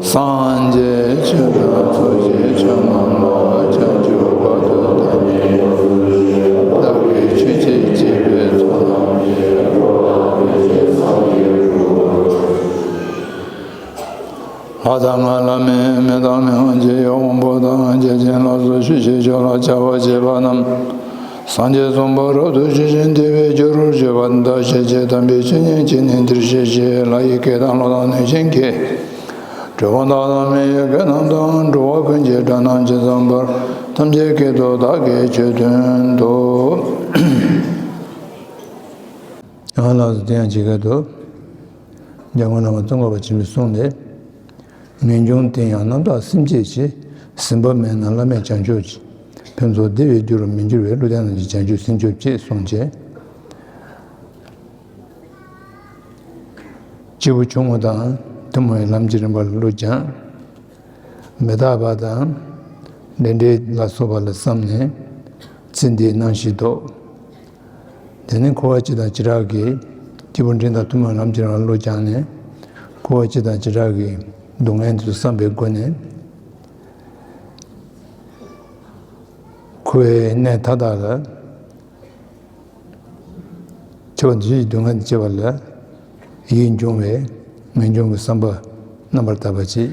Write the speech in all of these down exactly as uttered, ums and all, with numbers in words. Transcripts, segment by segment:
སངས་རྒྱས་ཆོས་དང་ཚོགས་ཀྱི་མཆོག་རྣམས་ལ། བྱང་ཆུབ་བར་དུ་བདག་ཉིད་འགོད་པའི་ཕྱིར། བདག་གིས་ཆོས་ཀྱི་བྱེད་པའི་ཚོགས་རྣམས་ཀྱིས། ལྷ་དང་ལྷ་མིན་མི་དང་མི་དབང་རྒྱལ་བའི་དབང་པོ་དང་། བརྒྱ་བྱིན་ལ་སོགས་ཆོས་ཀྱི་མཆོག་ལ་ཕྱག་འཚལ་བ་རྣམས། སངས་རྒྱས་གསུམ་པོ་རབ་ཏུ་ཞི་ཞིང་བདེ་བའི་རྒྱུར་གྱུར་པ། བདག་བསྐྱེད་ཅིང་དམ་པའི་ཆོས་ཉན་བྱས་ནས། འདིར་གཤེགས་ཤིག། ལྷ་ཡི་སྐད་དང་ཀླུ་དང་གནོད་སྦྱིན་སྐད། གྲུལ་བུམ་དག་དང་མི་ཡི་སྐད་རྣམས་དང་། འགྲོ་བ་ཀུན་གྱི་སྒྲ་རྣམས་ཇི་ཙམ་པར། ཐམས་ཅད་སྐད་དུ་བདག་གིས་ཆོས་སྟོན་ཏོ། ཡང་ལགས་སོ། དེ་ཡང་ཇི་སྐད་དུ། འཇམ་མགོན་བླ་མ་ཙོང་ཁ་པ་ཆེན་པོའི་གསུང་ལས། ངེས་འབྱུང་དེ་ཡང་རྣམ་དག་སེམས་བསྐྱེད་ཀྱི། ཟིན་པ་མེད་ན་བླ་མེད་བྱང་ཆུབ་ཀྱི། ཕུན་ཚོགས་བདེ་བའི་རྒྱུར་མི་འགྱུར་བའི། བློ་ལྡན་རྣམས་ཀྱི་བྱང་ཆུབ་སེམས་སྐྱོབ་ཅེས་གསུངས་བྱས། སྐྱེས་བུ་ཆུང་ངུ་དང་ཐུན་མོང་བའི་ལམ་གྱི་རིམ་པ་ལ་བློ་སྦྱང་། མི་རྟག་པ་དང་འབྲེལ་འདྲིས་ལ་སོགས་པ་ལ་བསམ་ནས་ཚེ་འདིའི་སྣང་ཞེན་བཟློག། དེ་ནས་འཁོར་བ་སྤྱི་དང་བྱེ་བྲག་གི། སྐྱེས་བུ་འབྲིང་དང་ཐུན་མོང་ལམ་གྱི་རང་བློ་སྦྱངས་ནས། འཁོར་བ་སྤྱི་དང་བྱེ་བྲག་གི་སྡུག་བསྔལ་དེ་ཚོ་བསམ་པའི་སྒོ་ནས། འཁོར་བའི་གནས་མཐའ་དག་ལ། འཁོར་བ་འདི་ཚོའི་སྡུག་བསྔལ་དེ་སྤྱད་པ་ལ་ཡིད་འབྱུང་བའི་ངེས་འབྱུང་གི་བསམ་པ་རྣམ་པར་དག་པ་ཅིག་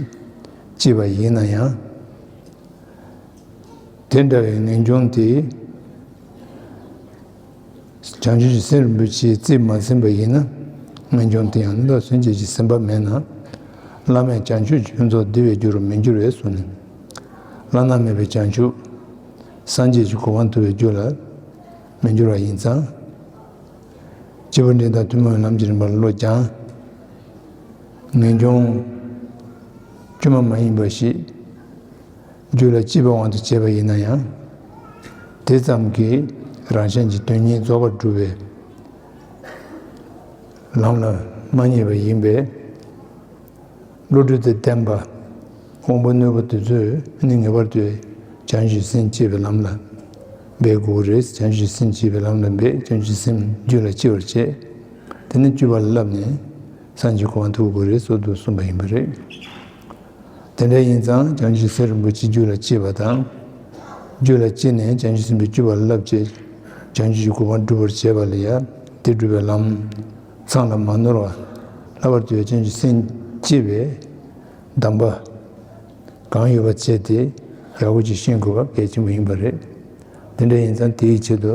སྐྱེས་པ་ཡིན་ན་ཡང་། དེ་འདྲ་བའི་ངེས་འབྱུང་དེ། བྱང་ཆུབ་ཀྱི་སེམས་རིན་པོ་ཆེའི་རྩིས་མ་ཟིན་པ་ཡིན་ན། ངེས་འབྱུང་དེ་ཡང་རྣམ་དག་སེམས་བསྐྱེད་ཀྱིས་ཟིན་པ་མེད་ན། བླ་མེད་བྱང་ཆུབ་ཀྱི་ཕུན་ཚོགས་བདེ་བའི་རྒྱུར་མི་འགྱུར་བས་གསུངས་ནས། བླ་ན་མེད་པའི་བྱང་ཆུབ། སངས་རྒྱས་ཀྱི་གོ་འཕང་ཐོབ་པའི་རྒྱུ་ལ་མི་འགྱུར་བ་ཡིན་ཙང་། སྐྱེས་བུ་འབྲིང་དང་ཐུན་མོང་ལམ་གྱི་རིམ་པ་ལ་བློ་སྦྱང་། ངེས་འབྱུང་བཅོས་མ་མ་ཡིན་པ་ཞིག་རྒྱུད་ལ་སྐྱེས་པའི་དབང་དུ་བྱས་པ་ཡིན་ན་ཡང་། དེ་ཙམ་གྱིས་རང་གཞན་གྱི་དོན་གཉིས་རྫོགས་པར་སྒྲུབ་པའི་ལམ་ལ་མ་བསྙེགས་པ་ཡིན་པས། བློ་གྲོས་དང་ལྡན་པ། དབང་པོ་རྣོན་པོ་དེ་ཚོས་ནི་ངེས་པར་དུ་བྱང་ཆུབ་སེམས་བསྐྱེད་པའི་ལམ་ལ་འབད་དགོས་རེད། བྱང་ཆུབ་སེམས་བསྐྱེད་པའི་ལམ་ལ་འབད། བྱང་ཆུབ་སེམས་རྒྱུད་ལ་སྐྱེ་བར་བྱེད། དེ་ནས་སྤྱོད་པ་ལ་བསླབས་ནས་སངས་རྒྱས་གོ་འཕང་ཐོབ་དགོས་རེད་ཟེར་དུ་གསུངས་པ་ཡིན་པ་རེད། དེ་འདྲ་ཡིན་ཙང་བྱང་ཆུབ་སེམས་རིན་པོ་ཆེ་རྒྱུད་ལ་སྐྱེས་པ་དང་། རྒྱུད་ལ་སྐྱེས་ནས་བྱང་ཆུབ་སེམས་དཔའི་སྤྱོད་པ་ལ་བསླབ་བྱས། བྱང་ཆུབ་ཀྱི་གོ་འཕང་སྒྲུབ་པར་བྱེད་པ་ལ་ཡང་དེ་སྒྲུབ་པའི་ལམ་ཚང་ལ་མ་ནོར་བ། ལྷག་པར་དུ་ཡང་བྱང་ཆུབ་སེམས་བསྐྱེད་པའི་གདམས་པ་གང་ཡོད་པ་བྱས་ཏེ་ཡག་པོ་ཅིག་ཤེས་དགོས་པ་གལ་ཆེན་པོ་ཡིན་པ་རེད། དེ་འདྲ་ཡིན་ཙང་དེའི་ཆེད་དུ་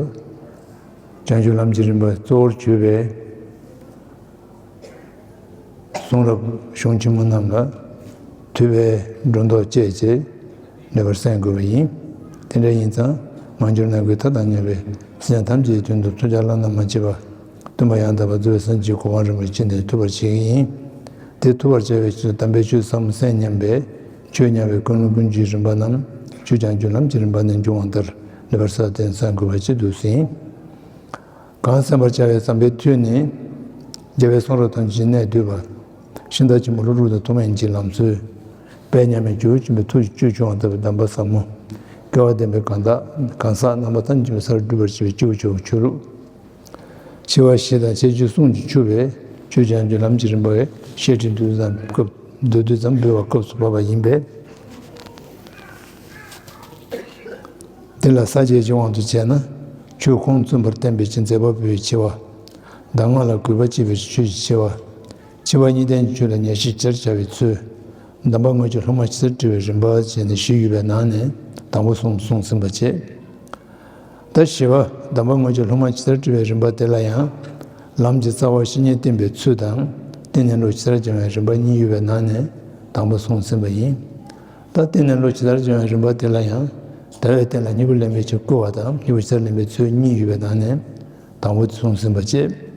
བྱང་ཆུབ་ལམ་གྱི་རིམ་པ་གཙོ་བོར་གྱུར་པའི་གསུང་རབ་གཞུང་ཆེན་མོ་རྣམས་ལ་ཐོས་པའི་སྒྲོ་འདོགས་བཅད་ཅེས་འདྲ་བར་གསན་དགོས་པ་ཡིན། དེ་འདྲ་ཡིན་ཙང་མ་གྱུར་ནམ་མཁའི་མཐའ་དང་མཉམ་པའི་སེམས་ཅན་ཐམས་ཅད་ཀྱི་དོན་དུ་ཐུགས་ཀྱང་བླ་ན་མ་མཆིས་པ། སྟོན་པ་ཡང་དག་པར་རྫོགས་པའི་སངས་རྒྱས་ཀྱི་གོ་འཕང་རིན་པོ་ཆེ་འདི་ཐོབ་པར་བྱེད་ཀྱི་ཡིན། དེ་ཐོབ་པར་བྱ་བའི་ཆེད་དུ་དམ་པའི་ཆོས་ཟབ་མོ་གསན་སྙམ་པའི་ཆོས་ཉན་པའི་ཀུན་སློང་ཀུན་སྤྱོད་རིམ་པ་རྣམས་ཆོས་བྱང་ཆུབ་ལམ་གྱི་རིམ་པ་ནས་འབྱུང་བ་ལྟར་འདྲ་བར་ས་དེ་གསན་དགོས་པ་ཅིག་འདུག་ཟིན། གང་གསན་པར་བྱ་བའི་བསམ་པའི་ཐོག་ནས། རྒྱལ་བའི་གསུང་རབ་ཐམས་ཅད་གནད་བསྡུས་པ། ཤིང་རྟ་ཆེན་པོ་ཀླུ་སྒྲུབ་དང་ཐུགས་སྨོན་གྱི་ལམ་སྲོལ། དཔལ་མཉམ་མེད་རྒྱལ་བ་ཆེན་པོའི་ཐུགས་ཀྱི་བཅུད་ཆུང་བ་ལྟ་བུའི་གདམས་པ་ཟབ་མོ། སྐལ་བ་ལྡན་པའི་གང་དག་གང་ཟག་རྣམ་པ་ཐམས་ཅད་ཀྱི་སར་སྒྲུབ་པར་བྱེད་པའི་སྐྱེས་བུ་ཆེན་པོའི་ཆོས་ལུགས། ཆེ་བ་བཞི་དང་ཁྱད་ཆོས་གསུམ་གྱིས་ཕྱུག་པའི་ཆོས་བྱང་ཆུབ་ལམ་གྱི་རིམ་པ་བའི་བཤད་ཁྲིད་མདོར་བསྡུས་ཙམ་སྐབས་མདོར་བསྡུས་ཙམ་འབུལ་བ་སྐབས་སུ་བབས་པ་ཡིན་པས། དེ་ལ་ས་བཅད་ཀྱི་དབང་དུ་བྱས་ན། ཆོས་ཁུངས་མཚོན་པར་བསྟན་པའི་ཕྱིར་མཛད་པ་པོའི་ཆེ་བ། གདམས་ངག་ལ་གུས་པ་བསྐྱེད་པའི་ཕྱིར་ཆོས་ཀྱི་ཆེ་བ། ཕྱི་པ་གཉིས་ལྡན་གྱི་ཆོས་ལ་ཉེར་ཞི་ཅེས་བྱ་བའི་ཚུལ། གདམས་པ་དངོས་ཀྱི་སློབ་མ་ཇི་ལྟར་བཀྲི་བའི་རིམ་པ་བྱས་ནས་བཞི་ཡོད་པའི་ནང་ནས་དང་པོ་གསུམ་གསུངས་ཟིན་པ་བྱས། ད་བཞི་པ་གདམས་པ་དངོས་ཀྱི་སློབ་མ་ཇི་ལྟར་བཀྲི་བའི་རིམ་པ་དེ་ལ་ཡང་། ལམ་གྱི་རྩ་བ་བཤེས་གཉེན་བསྟེན་པའི་ཚུལ་དང་། བསྟེན་ནས་བློ་ཇི་ལྟར་སྦྱང་བའི་རིམ་པ་གཉིས་ཡོད་པའི་ནང་ནས་དང་པོ་གསུངས་ཟིན་པ་ཡིན། ད་བསྟེན་ནས་བློ་ཇི་ལྟར་སྦྱང་བའི་རིམ་པ་དེ་ལ་ཡང་། དལ་བའི་རྟེན་ལ་སྙིང་པོ་ལེན་པའི་ཕྱིར་བསྐུལ་བ་དང་སྙིང་པོ་ཇི་ལྟར་ལེན་པའི་ཚུལ་གཉིས་ཡོད་པའི་ནང་ནས་དང་པོ་གསུངས་ཟིན་པ་བཅས།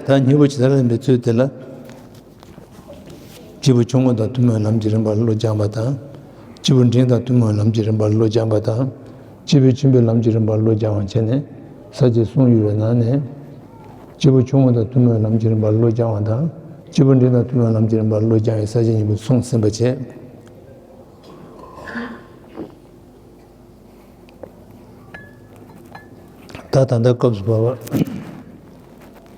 ད་སྙིང་པོ་ཇི་ལྟར་ལེན་པའི་ཚུལ་དེ་ལ། སྐྱེས་བུ་ཆུང་ངུ་དང་ཐུན་མོང་ལམ་གྱི་རིམ་པར་བློ་སྦྱང་བ་དང་། སྐྱེས་བུ་འབྲིང་དང་ཐུན་མོང་ལམ་གྱི་རིམ་པར་བློ་སྦྱང་བ་དང་། སྐྱེས་བུ་ཆེན་པོའི་ལམ་གྱི་རིམ་པར་བློ་སྦྱང་བ་བྱས་ནས་ས་བཅད་གསུམ་ཡོད་པའི་ནང་ནས། སྐྱེས་བུ་ཆུང་ངུ་དང་ཐུན་མོང་ལམ་གྱི་རིམ་པར་བློ་སྦྱང་བ་དང་། སྐྱེས་བུ་འབྲིང་དང་ཐུན་མོང་ལམ་གྱི་རིམ་པར་བློ་སྦྱང་བའི་ས་བཅད་གཉིས་པོ་གསུངས་ཟིན་པ་བྱས། ད་ད་ལྟ་སྐབས་སུ་བབ་པ།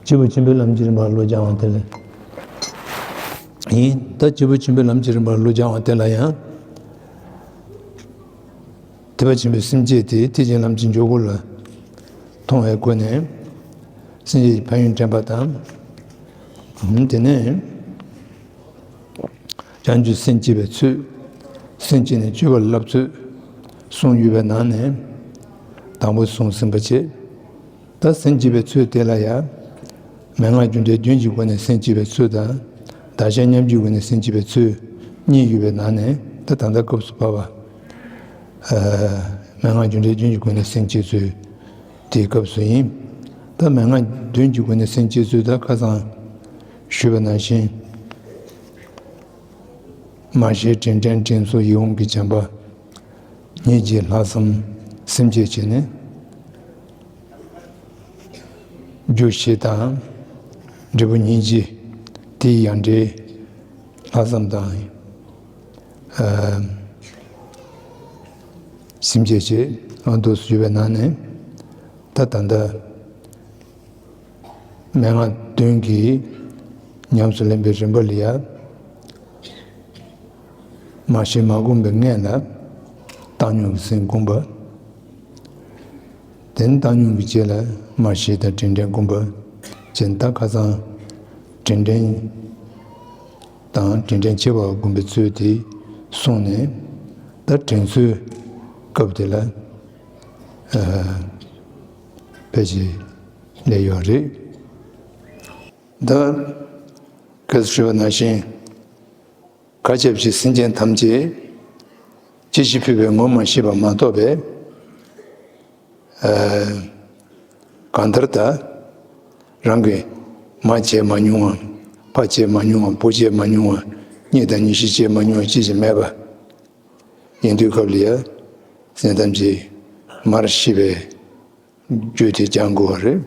སྐྱེས་བུ་ཆེན་པོའི་ལམ་གྱི་རིམ་པར་བློ་སྦྱང་བ་དེ་ལས། ཡིན། ད་སྐྱེས་བུ་ཆེན་པོའི་ལམ་གྱི་རིམ་པར་བློ་སྦྱང་བ་དེ་ལ་ཡང་། ཐེག་པ་ཆེན་པོའི་སེམས་བསྐྱེད་དེ་ཐེག་ཆེན་ལམ་གྱི་འཇུག་སྒོ་ལ་མཐོང་བའི་སྒོ་ནས་སེམས་བསྐྱེད་ཀྱི་ཕན་ཡོན་དྲན་པ་དང་། དེ་ནས་བྱང་ཆུབ་སེམས་བསྐྱེད་པའི་ཚུལ། སེམས་བསྐྱེད་ནས་སྤྱོད་པ་ལ་བསླབ་ཚུལ་གསུངས་ཡོད་པའི་ནང་ནས། དང་པོ་གསུངས་ཟིན་པ་བྱས། ད་སེམས་བསྐྱེད་པའི་ཚུལ་དེ་ལ་ཡང་། མན་ངག་རྒྱུ་འབྲས་བདུན་གྱི་སྒོ་ནས་སེམས་བསྐྱེད་པའི་ཚུལ་དང་། བདག་གཞན་མཉམ་བརྗེའི་སྒོ་ནས་སེམས་བསྐྱེད་པའི་ཚུལ་གཉིས་ཡོད་པའི་ནང་ནས། ད་ད་ལྟ་སྐབས་སུ་བབ་པ། ཨ། མན་ངག་རྒྱུ་འབྲས་བདུན་གྱི་སྒོ་ནས་སེམས་བསྐྱེད་ཚུལ་དེའི་སྐབས་སུ་ཡིན། ད་མན་ངག་བདུན་གྱི་སྒོ་ནས་སེམས་བསྐྱེད་ཚུལ་ད་ཁ་སང་ཞུས་པ་ནང་བཞིན། མར་ཤེས་དྲིན་དྲན་དྲིན་གཟོ་ཡིད་འོང་གི་བྱམས་པ། སྙིང་རྗེ་ལྷག་བསམ་སེམས་བསྐྱེད་བྱས་ནས། རྒྱུ་བཞི་དང་། འབྲས་བུ་སྙིང་རྗེ། དེའི་ཡང་འབྲས་ལྷག་བསམ་དང་། ཨ། སེམས་བསྐྱེད་བྱས། ཨ། འདུག་ཞུས་པའི་ནང་ནས། ད་ད་ལྟ་མན་ངག་བདུན་གྱིས་ཉམས་སུ་ལེན་པའི་རིམ་པ་ལ་ཡ། མར་ཤེས་མ་བསྒོམས་པའི་སྔོན་ལ་བཏང་སྙོམས་ཀྱི་སེམས་བསྒོམ་པ། དེ་ནས་བཏང་སྙོམས་ཀྱི་རྗེས་ལ་མར་ཤེས་དང་དྲིན་དྲན་བསྒོམ་པ་བྱས། ད་ཁ་སང་དྲིན་དྲན་དང་དྲིན་དྲན་བྱེད་པ་བསྒོམ་པའི་ཚུལ་དེ་གསུངས་ནས། ད་དྲིན་གཟོའི་སྐབས་དེ་ལ། ཨ། ཕལ་ཆེར་སླེབས་ཡོད་རེད། ད་སྐབས་སུ་ཞུས་པ་ནང་བཞིན། མཁའ་ཁྱབ་ཀྱི་སེམས་ཅན་ཐམས་ཅད་ཅི་ཞིག་ཕུལ་བའི་ངོ་མ་ཤེས་པ་མ་གཏོགས་པའི། ཨ། གང་ལྟར་ད་རང་གི་མ་བྱས་མ་མྱོང་བ། ཕ་བྱས་མ་མྱོང་བ། བུ་བྱས་མ་མྱོང་བ། གཉིས་དང་གཉིས་བཞི་བྱས་མ་མྱོང་བ་ཅི་ཞིག་མེད་པ་ཡིན་དུས་སྐབས་ལ་ཡ། སེམས་ཐམས་ཅད་མར་ཤེས་པའི་རྒྱུ་དེ་སྦྱང་དགོས་པ་རེད།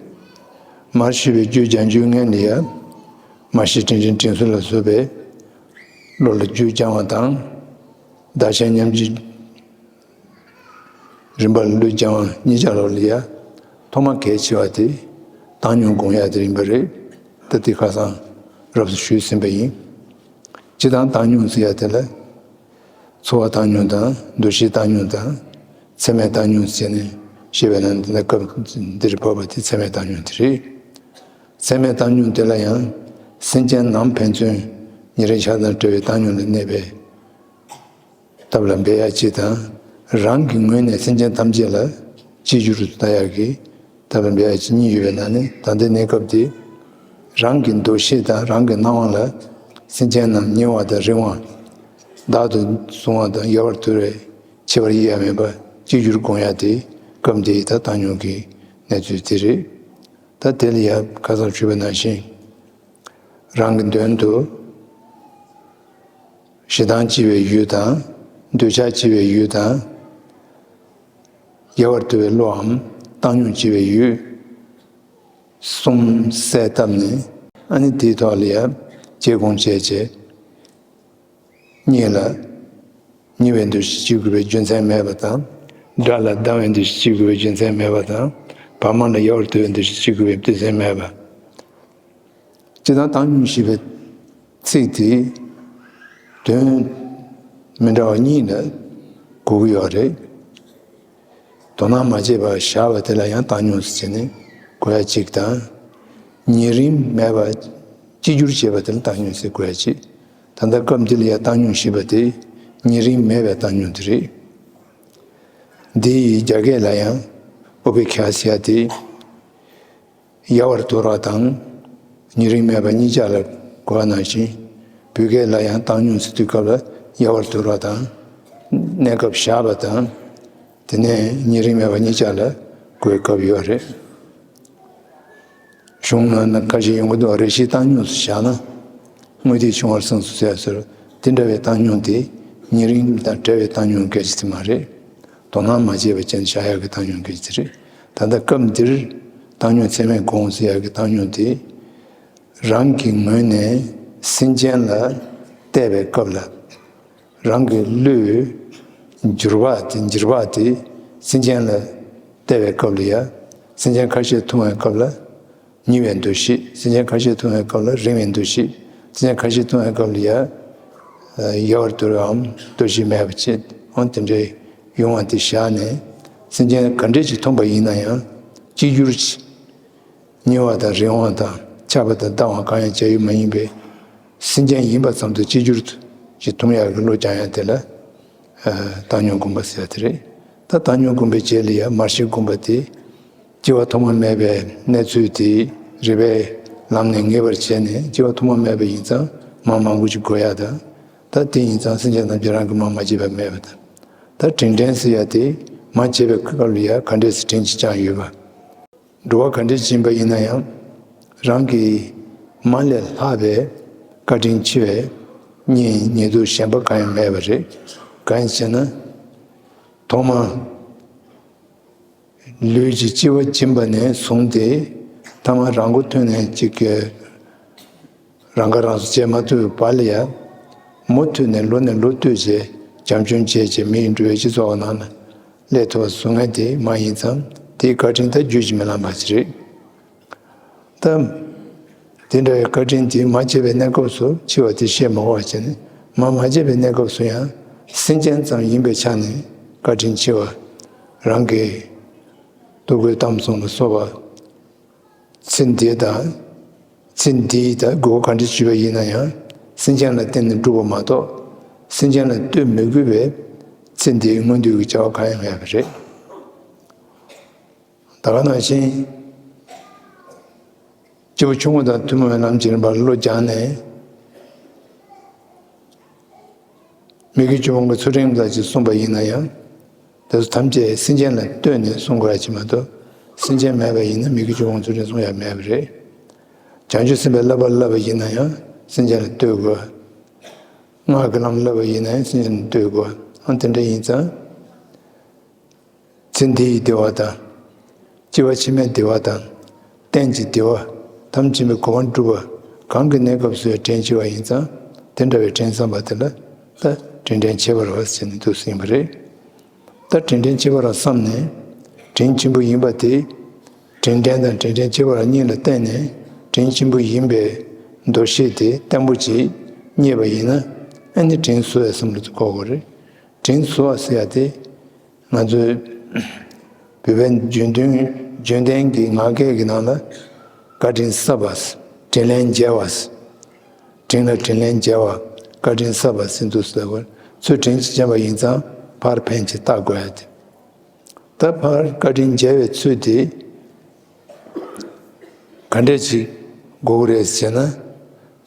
མར་ཤེས་པའི་རྒྱུ་སྦྱང་རྒྱུའི་སྔོན་ལ་ཡ། མར་ཤེས་དྲིན་དྲན་དྲིན་གཟོ་ལ་སོགས་པའི་བློ་ལ་རྒྱུ་སྦྱང་བ་དང་། བདག་གཞན་མཉམ་བརྗེའི་རིམ་པ་ལ་བློ་སྦྱང་བ་གཉིས་ཆ་ལོ་ལ་ཡ། ཐོག་མ་གལ་ཆེ་བ་དེ་བཏང་སྙོམས་སྒོམ་ཡ་དེ་ཡིན་པ་རེད། ད་དེ་ཁ་སང་རབ་ཏུ་ཞུས་ཟིན་པ་ཡིན། སྤྱིར་བཏང་བཏང་སྙོམས་ཟེར་ཡ་དེ་ལ། ཚོར་བ་བཏང་སྙོམས་དང་། འདུ་ཤེས་བཏང་སྙོམས་དང་། ཚད་མས་བཏང་སྙོམས་ཟེར་ནས་བཤད་པའི་ནང་དེ་ལ་སྐབས་འདིར་བབས་པ་དེ་ཚད་མས་བཏང་སྙོམས་དེ་རེད། ཚད་མས་བཏང་སྙོམས་དེ་ལ་ཡང་། སེམས་ཅན་རྣམས་ཕན་ཚུན་ཉེ་རིང་ཆགས་སྡང་བྲལ་བའི་བཏང་སྙོམས་ལ་གནས་པའི་ཐབས་ལ་འབད་ཡ་གཅིག་དང་། རང་གི་ངོས་ནས་སེམས་ཅན་ཐམས་ཅད་ལ་གཅིག་གྱུར་དུ་ལྟ་ཡག་གི་ཐབས་ལ་འབད་ཡ་གཅིག་གཉིས་ཡོད་པའི་ནང་ནས། ད་ལྟའི་གནས་སྐབས་འདི་རང་གི་འདུ་ཤེས་དང་རང་གི་སྣང་བ་ལ་སེམས་ཅན་རྣམས་ཉེ་བ་དང་རིང་བ། བདག་ཏུ་བཟུང་བ་དང་ཡལ་བར་དོར་བའི་ཁྱད་པར་དབྱེ་ཡ་མེད་པར་གཅིག་གྱུར་སྒོམ་ཡ་དེ་སྐབས་འདིའི་ད་བཏང་སྙོམས་ཀྱི་གནས་ཚུལ་དེ་རེད། ད་དེ་ལ་ཡང་ཁ་སང་ཞུས་པ་ནང་བཞིན། རང་གི་དོན་དུ་ཞེ་སྡང་ཆེ་བའི་ཡུལ་དང་། འདོད་ཆགས་ཆེ་བའི་ཡུལ་དང་། ཡལ་བར་དོར་བའི་བློའམ་བཏང་སྙོམས་ཆེ་བའི་ཡུལ་གསུམ་གསལ་བཏབ་ནས། ཨ་ནི་དེའི་ཐོག་ལ་ཡང་དཔྱད་སྒོམ་བྱས་བྱས། གཉིས་ལ་ཉེ་བའི་འདུ་ཤེས་བྱེད་དགོས་པའི་རྒྱུ་མཚན་མེད་པ་དང་། དགྲ་ལ་སྡང་བའི་འདུ་ཤེས་བྱེད་དགོས་པའི་རྒྱུ་མཚན་མེད་པ་དང་། བར་མ་ལ་ཡལ་བར་དོར་བའི་འདུ་ཤེས་བྱེད་དགོས་པའི་རྒྱུ་མཚན་མེད་པ། སྤྱིར་བཏང་བཏང་སྙོམས་ཞེས་པའི་ཚིག་དེ་དོན་མི་འདྲ་བ་གཉིས་ལ་གོ་གི་ཡོད་རེད། དོ་སྣང་མ་བྱས་པར་བཞག་པ་དེ་ལ་ཡང་བཏང་སྙོམས་ཟེར་ནས་གོ་ཡ་གཅིག་དང་། ཉེ་རིང་མེད་པར་གཅིག་གྱུར་བྱས་པ་དེ་ལ་བཏང་སྙོམས་ཟེར་གོ་ཡ་གཅིག་ད་ལྟ་སྐབས་འདི་ལ་ཡང་བཏང་སྙོམས་ཞེས་པ་དེ་ཉེ་རིང་མེད་པའི་བཏང་སྙོམས་དེ་རེད། འདི་ཡི་རྒྱ་སྐད་ལ་ཡང་ཨུ་པེ་ཁྱ་ཟེར་ཡ་དེ། ཡལ་བར་དོར་བ་དང་ཉེ་རིང་མེད་པ་གཉིས་ཆ་ལ་གོ་བ་ནང་བཞིན། བོད་སྐད་ལ་ཡང་བཏང་སྙོམས་ཟེར་དུས་སྐབས་ལ་ཡལ་བར་དོར་བ་དང་། གནས་སྐབས་བཞག་པ་དང་། དེ་ནས་ཉེ་རིང་མེད་པ་གཉིས་ཆ་ལ་གོ་བའི་སྐབས་ཡོད་རེད། གཞུང་ནང་ན་ཁ་ཤས་ཡོང་གི་འདུག་རེ་ཞིག་བཏང་སྙོམས་སུ་བཞག་ན། དངོས་ཐིག་ཆུང་བར་གསུངས་སུ་གསལ་ཟེར། དེ་འདྲ་བའི་བཏང་སྙོམས་དེ་ཉེ་རིང་དང་བྲལ་བའི་བཏང་སྙོམས་སྐད་ཆ་དེ་མ་རེད། དོ་སྣང་མ་བྱས་པ་ཅན་བཞག་ཡག་གི་བཏང་སྙོམས་སྐད་ཆ་དེ་རེད། ད་ལྟ་སྐབས་འདིར་བཏང་སྙོམས་ཚད་མས་བསྒོམ་ཟེར་ཡག་གི་བཏང་སྙོམས་དེ། རང་གི་ངོས་ནས་སེམས་ཅན་ལ་བལྟས་པའི་སྐབས་ལ། རང་གི་བློའི་འགྱུར་བ་དེ། འགྱུར་བ་དེ་སེམས་ཅན་ལ་བལྟས་པའི་སྐབས་ལ་ཡ། སེམས་ཅན་ཁ་ཤས་མཐོང་བའི་སྐབས་ལ་ཉེ་བའི་འདུ་ཤེས། སེམས་ཅན་ཁ་ཤས་མཐོང་བའི་སྐབས་ལ་རིང་བའི་འདུ་ཤེས། སེམས་ཅན་ཁ་ཤས་མཐོང་བའི་སྐབས་ལ་ཡ། ཡལ་བར་དོར་བའམ་འདུ་ཤེས་མེད་པ་བྱེད། འོ་དེ་འདྲའི་ཡོང་བ་དེ་བཞག་ནས། སེམས་ཅན་ག་འདྲས་ཅིག་མཐོང་པ་ཡིན་ན་ཡང་གཅིག་གྱུར་གྱིས་མྱུར་བ་དང་རིང་བ་དང་ཆགས་པ་དང་ལྡང་བ་གང་ཡང་བྱ་ཡུལ་མ་ཡིན་པའི་སེམས་ཅན་ཡིན་པ་ཙམ་དུ་གཅིག་གྱུར་གྱིས་མཐོང་ཡག་གི་བློ་སྦྱང་ཡག་དེ་ལ་བཏང་སྙོམས་སྒོམ་པ་ཟེར་ཡག་དེ་རེད། ད་བཏང་སྙོམས་སྒོམ་པའི་རྗེས་ལ་ཡ་མར་ཤེས་སྒོམ་པ་དེ། སྐྱེ་བ་ཐོག་མ་མེད་པའི་གནས་ཚུལ་དེ་རིགས་པའི་ལམ་ནས་ངེས་པར་བྱས་ནས། སྐྱེ་བ་ཐོག་མ་མེད་པ་ཡིན་ཙང་མ་མང་པོ་ཅིག་དགོས་ཡ་དང་། ད་དེ་ཡིན་ཙང་སེམས་ཅན་ཐམས་ཅད་རང་གིས་མ་མ་བྱས་པ་མེད་པ་དང་། ད་དྲིན་དྲན་ཟེར་ཡ་དེ་མ་བྱས་པའི་སྐབས་ལ་ཡ་ག་འདྲས་སེ་དྲིན་ཅིག་བསྐྱངས་ཡོད་པ། འགྲོ་བ་ག་འདྲས་ཅིག་ཡིན་པ་ཡིན་ན་ཡང་རང་གི་མ་ལས་ལྷག་པའི་བཀའ་དྲིན་ཆེ་བའི་ཉེ་ཉེ་དུ་གཞན་པ་གང་ཡང་མེད་པ་རེད། གང་ཡིན་ཟེར་ན། ཐོག་མ་ལུས་ཀྱི་སྐྱེ་བ་འབྱིན་པ་ནས་བཟུང་སྟེ། ཐ་མ་རང་མགོ་ཐོན་ནས་ཅིག་གི་རང་ཁ་རང་གསོ་བྱེད་མ་ཐུབ་པའི་བར་ལ་ཡང་། མུ་མཐུད་ནས་ལོ་ནས་ལོ་བསྟུད་བྱས་བྱམས་སྐྱོང་བྱས་བྱས་མི་ཡི་འགྲོ་བའི་སྤྱི་ཚོགས་ནང་ལ་སླེབས་ཐུབ་པ་བཟོ་མཁན་དེ་མ་ཡིན་ཙང་། དེའི་བཀའ་དྲིན་ད་བརྗོད་ཀྱིས་མི་ལངས་པ་ཞིག་རེད། ད་དེ་འདྲ་བའི་བཀའ་དྲིན་དེ་མ་བྱས་པའི་གནས་སྐབས་སུ་འཆི་བ་དེ་བཤད་མ་དགོས་པ་བྱས་ནས། མ་མ་བྱས་པའི་གནས་སྐབས་སུ་ཡང་སེམས་ཅན་ཙམ་ཡིན་པའི་ཆ་ནས་བཀའ་དྲིན་ཆེ་བ། རང་གི་ཐུགས་བསྐུལ་གཏམ་གསུམ་ལ་སོགས་པ། ཚེ་འདི་དང་། ཚེ་འདིའི་ད་དགོས་པ་ག་འདྲ་ཞུས་པ་ཡིན་ན་ཡང་སེམས་ཅན་ལ་བརྟེན་ནས་སྒྲུབ་པ་མ་གཏོགས། སེམས་ཅན་ལ་ལྟོས་མི་དགོས་པའི་ཚེ་འདིའི་སྔོན་དུས་ཀྱི་བྱ་བ་གང་ཡང་མེད་པ་རེད། ད་ག་ནང་བཞིན། སྐྱེས་བུ་ཆུང་ངུ་དང་ཐུན་མོང་བའི་ལམ་གྱི་རིམ་པར་བློ་སྦྱངས་ནས། མི་དགེ་བཅུ་སྤོང་གི་ཚུལ་ཁྲིམས་དག་ཅིག་བསྲུངས་པ་ཡིན་ན་ཡང་། དེ་ཚོ་ཐམས་ཅད་སེམས་ཅན་ལ་ལྟོས་ནས་བསྲུང་དགོས་ཡ་ཅིག་མ་གཏོགས། སེམས་ཅན་མེད་པ་ཡིན་ན་མི་དགེ་བཅུ་སྤོང་ཚུལ་ཁྲིམས་བསྲུང་ཡ་མེད་པ་རེད། བྱང་ཆུབ་སེམས་དཔའི་བསླབ་པ་བསླབ་པ་ཡིན་ན་ཡང་སེམས་ཅན་ལ་ལྟོས་དགོས། སྔགས་ཀྱི་ལམ་བསླབ་པ་ཡིན་ན་ཡང་སེམས་ཅན་ལ་ལྟོས་དགོས། ཨ། དེ་འདྲ་ཡིན་ཙང་། ཚེ་འདི་ཡི་བདེ་བ་དང་། སྐྱེ་བ་ཕྱི་མའི་བདེ་བ་དང་། གཏན་གྱི་བདེ་བ་ཐམས་ཅད་པའི་གོ་འཕང་སྒྲུབ་པ་གང་གི་གནས་སྐབས་སུ་ཡང་དྲིན་ཆེ་བ་ཡིན་ཙང་། དེ་འདྲ་བའི་དྲིན་བསམ་པ་དེ་ལ་ད་དྲིན་དྲན་ཁྱད་པར་བ་ཟེར་ནས་འདུག་ཟེར་ཡིན་པ་རེད། ད་དྲིན་དྲན་ཁྱད་པར་བ་བསམ་ནས། དྲིན་ཆེན་པོ་ཡིན་པ་དེ། དྲིན་དྲན་དང་དྲིན་དྲན་ཁྱད་པར་བ་གཉིས་ལ་བརྟེན་ནས་དྲིན་ཆེན་པོ་ཡིན་པའི་འདུ་ཤེས་དེ་བརྟན་པོ་ཅིག་རྙེད་པ་ཡིན་ན། ཨ་ནི་དྲིན་གཟོ་བའི་བསམ་བློ་དེ་འཁོར་དགོས་རེད། དྲིན་གཟོ་བ་ཟེར་ཡ་དེ། ང་ཚོའི་བོད་པའི་བརྗོད་དོན། བརྗོད་དོན་གྱི་ངག་སྐད་ཀྱི་ནང་ལ། བཀའ་དྲིན་གསབ་པ། དྲིན་ལན་འཇལ་བ། དྲིན་ལ་དྲིན་ལན་འཇལ་བ། བཀའ་དྲིན་གསབ་པ་ཟེར་འདུག་ཟེར་བ། ཚུར་དྲིན་ཅིག་བསྐྱངས་པ་ཡིན་ཙང་ཕར་ཕན་ཅིག་བཏགས་དགོས་ཡ་དེ། ད་ཕར་བཀའ་དྲིན་འཇལ་བའི་ཚུལ་དེ། ག་འདྲས་ཅིག་དགོས་ཀྱི་རེད་ཟེར་ན།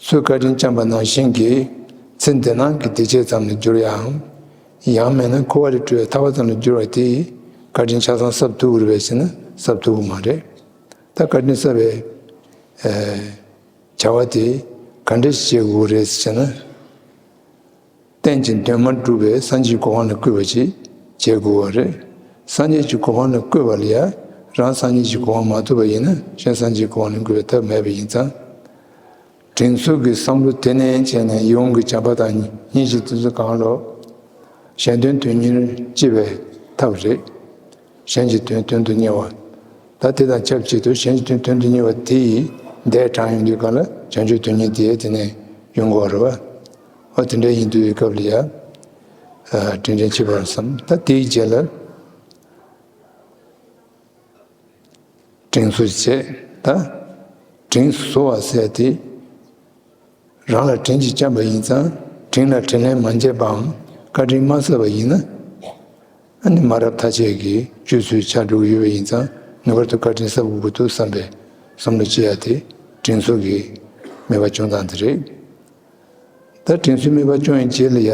ཚུར་བཀའ་དྲིན་བསྐྱངས་པ་ནང་བཞིན་གྱི་ཚེ་འདི་སྣང་གི་བདེ་སྐྱིད་ཙམ་ལ་འགྱུར་ཡའམ། ཡང་མིན་ན་འཁོར་བ་ལས་གྲོལ་བའི་ཐར་པ་ཙམ་ལ་འགྱུར་བ་དེ་བཀའ་དྲིན་ཆ་ཚང་གསབ་ཐུབ་ཀྱི་རེད་པས་ཟེར་ན་གསབ་ཐུབ་ཀྱི་མ་རེད། ད་བཀའ་དྲིན་གསབ་པའི་ཨེ་བྱ་བ་དེ་ག་འདྲས་བྱེད་དགོས་རེད་ཟེར་ན། རྟེན་ཅིང་ལྡན་མ་གྲུབ་པའི་སངས་རྒྱས་ཀྱི་གོ་འཕང་ལ་བཀོད་པ་ཅིག་བྱེད་དགོས་པ་རེད། སངས་རྒྱས་ཀྱི་གོ་འཕང་ལ་བཀོད་པ་ལ་ཡང་རང་སངས་རྒྱས་ཀྱི་གོ་འཕང་མ་ཐོབ་པ་ཡིན་ན་གཞན་སངས་རྒྱས་ཀྱི་གོ་འཕང་ལ་བཀོད་པའི་ཐབས་མེད་པ་ཡིན་ཙང་། དྲིན་གཟོ་གི་བསམ་བློ་དེ་ནས་བྱས་ནས་ཡིད་འོང་གི་བྱམས་པ་དང་སྙིང་རྗེ་དེ་ཚོ་གང་ལོ། གཞན་དོན་དོན་གཉེར་སྐྱེ་བའི་ཐབས་རེད། གཞན་གྱི་དོན་དོན་དུ་གཉེར་བ། ད་དེ་དང་ཆབས་ཅིག་ཏུ་གཞན་གྱི་དོན་དོན་དུ་གཉེར་བ་དེ་ཡི་ཟླས་དྲངས་ཡོང་དུས་སྒང་ལ་བྱང་ཆུབ་དོན་གཉེར་དེ་དེ་ནས་ཡོང་དགོས་རེད་བ། འོ་དེ་འདྲ་ཡིན་དུས་སྐབས་ལ་ཡ། ཨ། དྲིན་དྲན་བྱེད་པར་བསམ། ད་དེའི་རྗེས་ལ་དྲིན་གཟོ་བྱེད། ད་དྲིན་གཟོ་བ་ཟེར་དེ། རང་ལ་དྲིན་ཅིག་བསྐྱངས་པ་ཡིན་ཙང་དྲིན་ལ་དྲིན་ལན་མ་འཇལ་བའམ་བཀའ་དྲིན་མ་གསབ་པ་ཡིན་ན། ཨ་ནི་མ་རབས་ཐ་ཆད་ཀྱི་སྤྱོད་ཚུལ་ཆགས་འགྲོ་གི་ཡོད་པ་ཡིན་ཙང་། ངེས་པར་དུ་བཀའ་དྲིན་གསབ་དགོས་ཀྱི་འདུག་བསམ་པའི་བསམ་བློ་སྐྱེ་ཡ་དེ་དྲིན་གཟོ་གི་དམིགས་པ་སྐྱོང་སྟངས་དེ་རེད། ད་དྲིན་གཟོའི་དམིགས་པ་སྐྱོང་བའི་རྗེས་ལ་ཡ།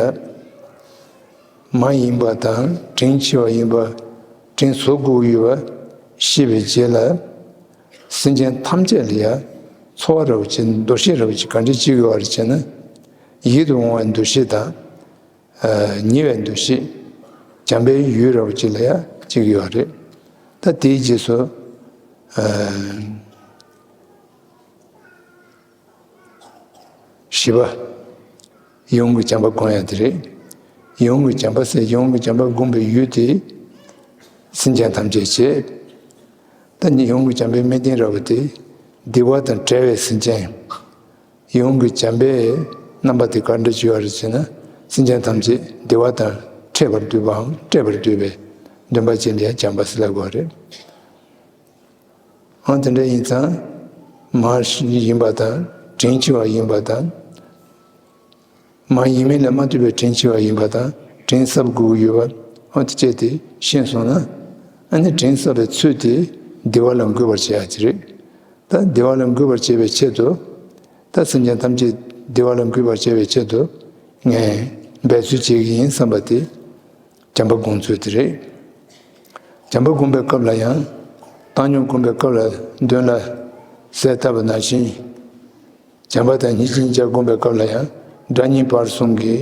མ་ཡིན་པ་དང་དྲིན་ཆེ་བ་ཡིན་པ། དྲིན་གཟོ་དགོས་ཡོད་པ་ཤེས་པའི་རྗེས་ལ། སེམས་ཅན་ཐམས་ཅད་ལ་ཡ་ཚོར་བ་འདྲ་བོ་ཅིག་འདུ་ཤེས་འདྲ་བོ་ཅིག་ག་འདྲས་སྐྱེ་གི་ཡོད་རེད་ཅེ་ན། ཡིད་དུ་འོང་བའི་འདུ་ཤེས་དང་། ཨ། ཉེ་བའི་འདུ་ཤེས། བྱམས་པའི་ཡུལ་འདྲ་བོ་ཅིག་ལ་ཡ་སྐྱེ་གི་ཡོད་རེད། ད་དེའི་རྗེས་སུ། ཨ། བཞི་པ། ཡིད་འོང་གི་བྱམས་པ་སྒོམ་ཡ་དེ་རེད། ཡིད་འོང་གི་བྱམས་པ་ཟེར། ཡིད་འོང་གི་བྱམས་པ་སྒོམ་པའི་ཡུལ་དེ་སེམས་ཅན་ཐམས་ཅད་བྱེད། ད་ནི་ཡིད་འོང་གི་བྱམས་པའི་དམིགས་རྟེན་ར་བ་དེ་སྡིག་པ་དང་བྲལ་བའི་སེམས་ཅན། ཡིད་འོང་གི་བྱམས་པའི་རྣམ་པ་དེ་ག་འདྲ་ཅིག་ཡོད་རེད་ཟེར་ན། སེམས་ཅན་ཐམས་ཅད་བདེ་བ་དང་འཕྲད་པར་འདོད་པའམ་སྤྲད་པར་འདོད་པའི་འདུན་པ་ཅན་དེ་ཡང་བྱམས་པ་ཟེར་ལབ་དགོས་རེད། འོ་དེ་འདྲ་ཡིན་ཙང་། མ་ཡིན་པ་དང་དྲིན་ཆེ་བ་ཡིན་པ་དང་། མ་ཡིན་མིན་ལ་མ་ལྟོས་པའི་དྲིན་ཆེ་བ་ཡིན་པ་དང་། དྲིན་གསབ་དགོས་ཀྱི་ཡོད་པ། འོ་དེ་བཅས་དེ་ཤེས་སོང་ན། ཨ་ནི་དྲིན་གསབ་པའི་ཚུལ་དེ་བདེ་བ་ལ་འགོད་པར་བྱེད་ཡ་དེ་རེད། ད་བདེ་བ་ལ་འགོད་པར་བྱེད་པའི་ཆེད་དུ། ད་སེམས་ཅན་ཐམས་ཅད་བདེ་བ་ལ་འགོད་པར་བྱེད་པའི་ཆེད་དུ་ངས་འབད་རྩོལ་བྱེད་ཀྱི་ཡིན་བསམ་པ་དེ་བྱམས་པ་སྒོམ་ཚུལ་དེ་རེད། བྱམས་པ་སྒོམ་པའི་སྐབས་ལ་ཡང་། བཏང་སྙོམས་སྒོམ་པའི་སྐབས་ལ་མདུན་ལ་གསལ་བཏབ་པ་ནང་བཞིན། བྱམས་པ་དང་སྙིང་རྗེ་གཉིས་ཆ་སྒོམ་པའི་སྐབས་ལ་ཡང་། དགྲ་གཉེན་བར་གསུམ་གྱི་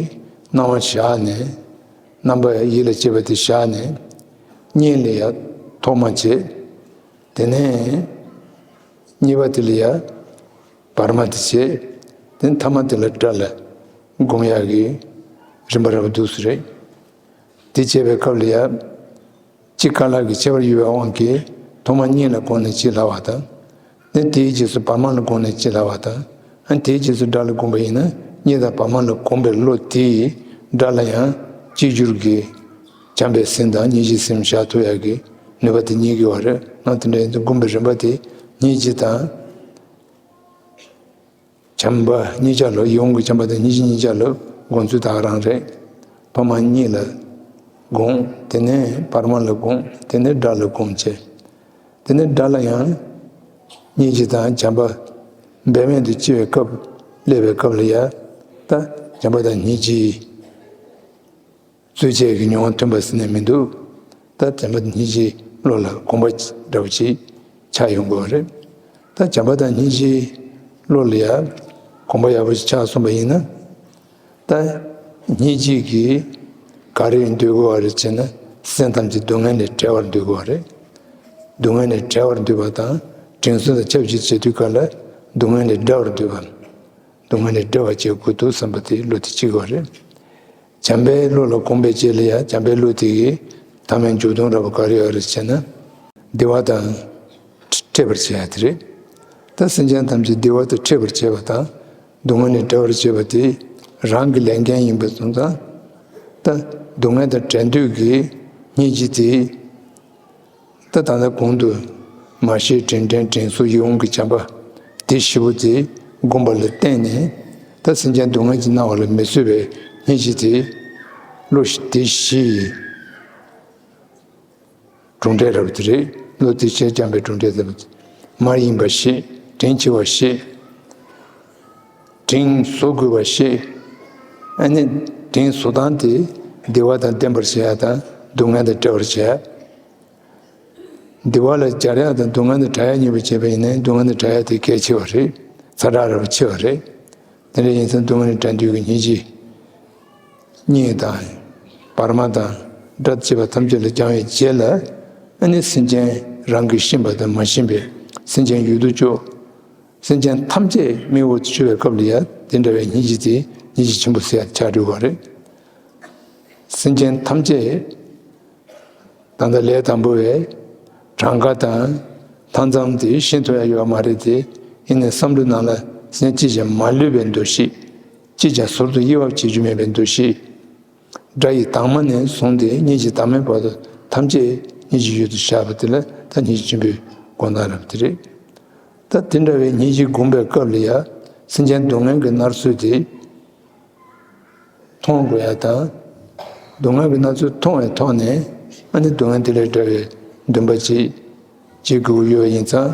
སྣང་བ་བཞག་ནས། རྣམ་པ་ཡིད་ལ་བྱེད་པ་དེ་བཞག་ནས། གཉིས་ལ་ཡང་ཐོག་མ་བྱེད། དེ་ནས་གཉིས་པ་དེ་ལ་ཡང་བར་མ་དེ་བྱེད། དེ་ནས་ཐ་མ་དེ་ལ་དགྲ་ལ་སྒོམ་ཡག་གི་རིམ་པ་འདྲ་པོ་འདུག་སེ་རེད། དེ་བྱེད་པའི་སྐབས་ལ་ཡང་། གཅིག་ཁ་ལག་གི་ཁྱད་པར་ཡོད་པའི་དབང་གིས་ཐོག་མ་གཉིས་ལ་དགོངས་ནས་བྱེད་སླ་བ་དང་། ཨ་ནི་དེའི་རྗེས་སུ་བར་མ་ལ་དགོངས་ནས་བྱེད་སླ་བ་དང་། ཨ་ནི་དེའི་རྗེས་སུ་དགྲ་ལ་དགོངས་པ་ཡིན་ན། གཉིས་དང་བར་མ་ལ་དགོངས་པའི་བློ་དེས་དགྲ་ལ་ཡང་གཅིག་གྱུར་གྱི་བྱམས་པའི་སེམས་དང་སྙིང་རྗེའི་སེམས་བཞག་ཐུབ་ཡག་གི་ནུས་པ་དེ་རྙེད་ཀྱི་ཡོད་རེད། ཨ་ནི་དེ་འདྲ་ཡིན་ཙང་སྒོམ་པའི་རིམ་པ་དེ་སྙིང་རྗེ་དང་། བྱམས་པ་གཉིས་ཆ་ལ། ཡིད་འོང་གི་བྱམས་པ་དང་སྙིང་རྗེ་གཉིས་ཆ་ལ་སྒོམ་ཚུལ་ད་ག་རང་རེད། ཐོག་མ་གཉིས་ལ་སྒོམ། དེ་ནས་བར་མ་ལ་སྒོམ། དེ་ནས་དགྲ་ལ་སྒོམ་བྱས། དེ་ནས་དགྲ་ལ་ཡང་སྙིང་རྗེ་དང་བྱམས་པ་འབད་མེད་དུ་སྐྱེ་བའི་སྐབས། སླེབས་པའི་སྐབས་ལ་ཡང་། ད་བྱམས་པ་དང་སྙིང་རྗེའི་རྩོལ་བཅས་ཀྱི་མྱོང་བ་ཐོན་པ་ཟེར་ནས་མི་འདུག་ད་བྱམས་པ་དང་སྙིང་རྗེའི་བློ་ལ་གོམས་པ་འདྲ་པོ་ཅིག་ཆགས་ཡོང་དགོས་པ་རེད། ད་བྱམས་པ་དང་སྙིང་རྗེའི་བློ་ལ་ཡང་གོམས་པ་ཡག་པོ་ཞིག་ཆགས་སོང་པ་ཡིན་ན། ད་སྙིང་རྗེ་གིས་ག་རེ་འདོད་དགོས་པ་རེད་ཅེ་ན། སེམས་ཐམས་ཅད་སྡུག་བསྔལ་ལས་བྲལ་བར་འདོད་དགོས་པ་རེད། སྡུག་བསྔལ་ལས་བྲལ་བར་འདོད་པ་དང་། དྲིན་གཟོ་དང་ཆབས་ཅིག་བྱེད་དུས་སྐབས་ལ་སྡུག་བསྔལ་ལས་བྲལ་བར་འདོད་པ། སྡུག་བསྔལ་ལས་བྲལ་བ་བྱེད་དགོས་འདུག་བསམ་པ་དེ་བློ་དེ་གཅིག་པ་རེད། བྱམས་པའི་བློ་ལ་གོམས་པའི་རྗེས་ལ་ཡང་། བྱམས་པའི་བློ་དེ་གི་མཐའ་མའི་མཇུག་སྡོམ་འདྲ་པོ་ག་རེ་ཡོད་རེད་ཅེ་ན། བདེ་བ་དང་འཕྲད་པར་བྱེད་ཡ་དེ་རེད། ད་སེམས་ཅན་ཐམས་ཅད་བདེ་བ་དང་འཕྲད་པར་བྱེད་པ་དང་། སྡུག་བསྔལ་ལས་བྲལ་བར་བྱེད་པ་དེ་རང་གི་ལས་འགན་ཡིན་པ་སོང་ཙང་། ད་སྡུག་བསྔལ་དང་བྲལ་འདོད་ཀྱི་སྙིང་རྗེ་དེ། ད་ད་ལྟ་གོང་དུ་མར་ཤེས་དྲིན་དྲན་དྲིན་གཟོ་ཡིད་འོང་གི་བྱམས་པ་དེ་བཞི་པོ་དེ་སྒོམ་པ་ལ་བརྟེན་ནས། ད་སེམས་ཅན་སྡུག་བསྔལ་གྱི་སྣང་བ་ལ་མི་བཟོད་པའི་སྙིང་རྗེ་དེ། བློ་དེ་བཞི་ཡི་གྲུབ་འབྲས་རབ་དེ་རེད། བློ་དེ་བཞི་བྱམས་པའི་གྲུབ་འབྲས་རབ་དེ། མ་ཡིན་པ་ཤེས། དྲིན་ཆེ་བ་ཤེས། དྲིན་གཟོ་དགོས་པ་ཤེས། ཨ་ནི་དྲིན་གཟོ་སྟངས་དེ་བདེ་བ་དང་ལྡན་པར་བྱེད་ཡ་དང་། སྡུག་བསྔལ་དང་བྲལ་བར་བྱེད་ཡ། བདེ་བ་ལ་སྦྱར་ཡ་དང་སྡུག་བསྔལ་དང་བྲལ་ཡ་གཉིས་པོ་བྱས་པ་ཡིན་ན། སྡུག་བསྔལ་དང་བྲལ་ཡ་དེ་གལ་ཆེ་བ་རེད། ཚ་དྲག་རབ་ཆེ་བ་རེད། དེ་འདྲ་ཡིན་ཙང་སྡུག་བསྔལ་དང་བྲལ་འདོད་ཀྱི་སྙིང་རྗེ། གཉིས་དང་། བར་མ་དང་། དགྲ་བཅས་པ་ཐམས་ཅད་ལ་སྦྱང་བའི་རྗེས་ལ། ཨ་ནི་སེམས་ཅན་རང་གིས་ཤེས་པ་དང་མ་ཤེས་པའི་སེམས་ཅན་ཡོད་དོ་ཅོག་སེམས་ཅན་ཐམས་ཅད་མིག་འོད་དུ་ཆུད་པའི་སྐབས་ལ་ཡང་དེ་འདྲ་བའི་སྙིང་རྗེ་དེ་སྙིང་རྗེ་ཆེན་པོ་ཟེར་ཡ་ཆགས་འགྲོ་བ་རེད། སེམས་ཅན་ཐམས་ཅད་ད་ལྟ་ལས་དང་པོ་བའི་གྲངས་ཀ་དང་མཐའ་མཚམས་དེ་ཤེས་ཐུབ་ཡ་ཡོད་པ་མ་རེད་དེ། ཡིན་ནའི་བསམ་བློའི་ནང་ལ་སེམས་ཅན་ཅིས་ཀྱང་མ་ལུས་པའི་འདུ་ཤེས། ཅིས་ཀྱང་ཟུར་དུ་དབྱེ་བ་བྱེད་རྒྱུ་མེད་པའི་འདུ་ཤེས། དགྲ་ཡི་དྭངས་མ་ནས་བཟུང་སྟེ་སྙིང་རྗེའི་དྭངས་མའི་བར་དུ་ཐམས་ཅད་སྙིང་རྗེའི་ཡུལ་དུ་བཞག་པ་དེ་ལ་ད་སྙིང་རྗེ་ཆེན་པོའི་སྒོམ་སྟངས་རབ་དེ་རེད། ད་དེ་འདྲ་བའི་སྙིང་རྗེ་སྒོམ་པའི་སྐབས་ལ་ཡང་སེམས་ཅན་སྡུག་བསྔལ་གྱི་མནར་གསོ་དེ་མཐོང་དགོས་ཡ་དང་། སྡུག་བསྔལ་གྱི་མནར་གསོ་མཐོང་བའི་ཐོག་ནས། ཨ་ནི་སྡུག་བསྔལ་དེ་ལས་བྲལ་བའི་འདུན་པ་ཅིག་བྱེད་དགོས་ཀྱི་ཡོད་པ་ཡིན་ཙང་།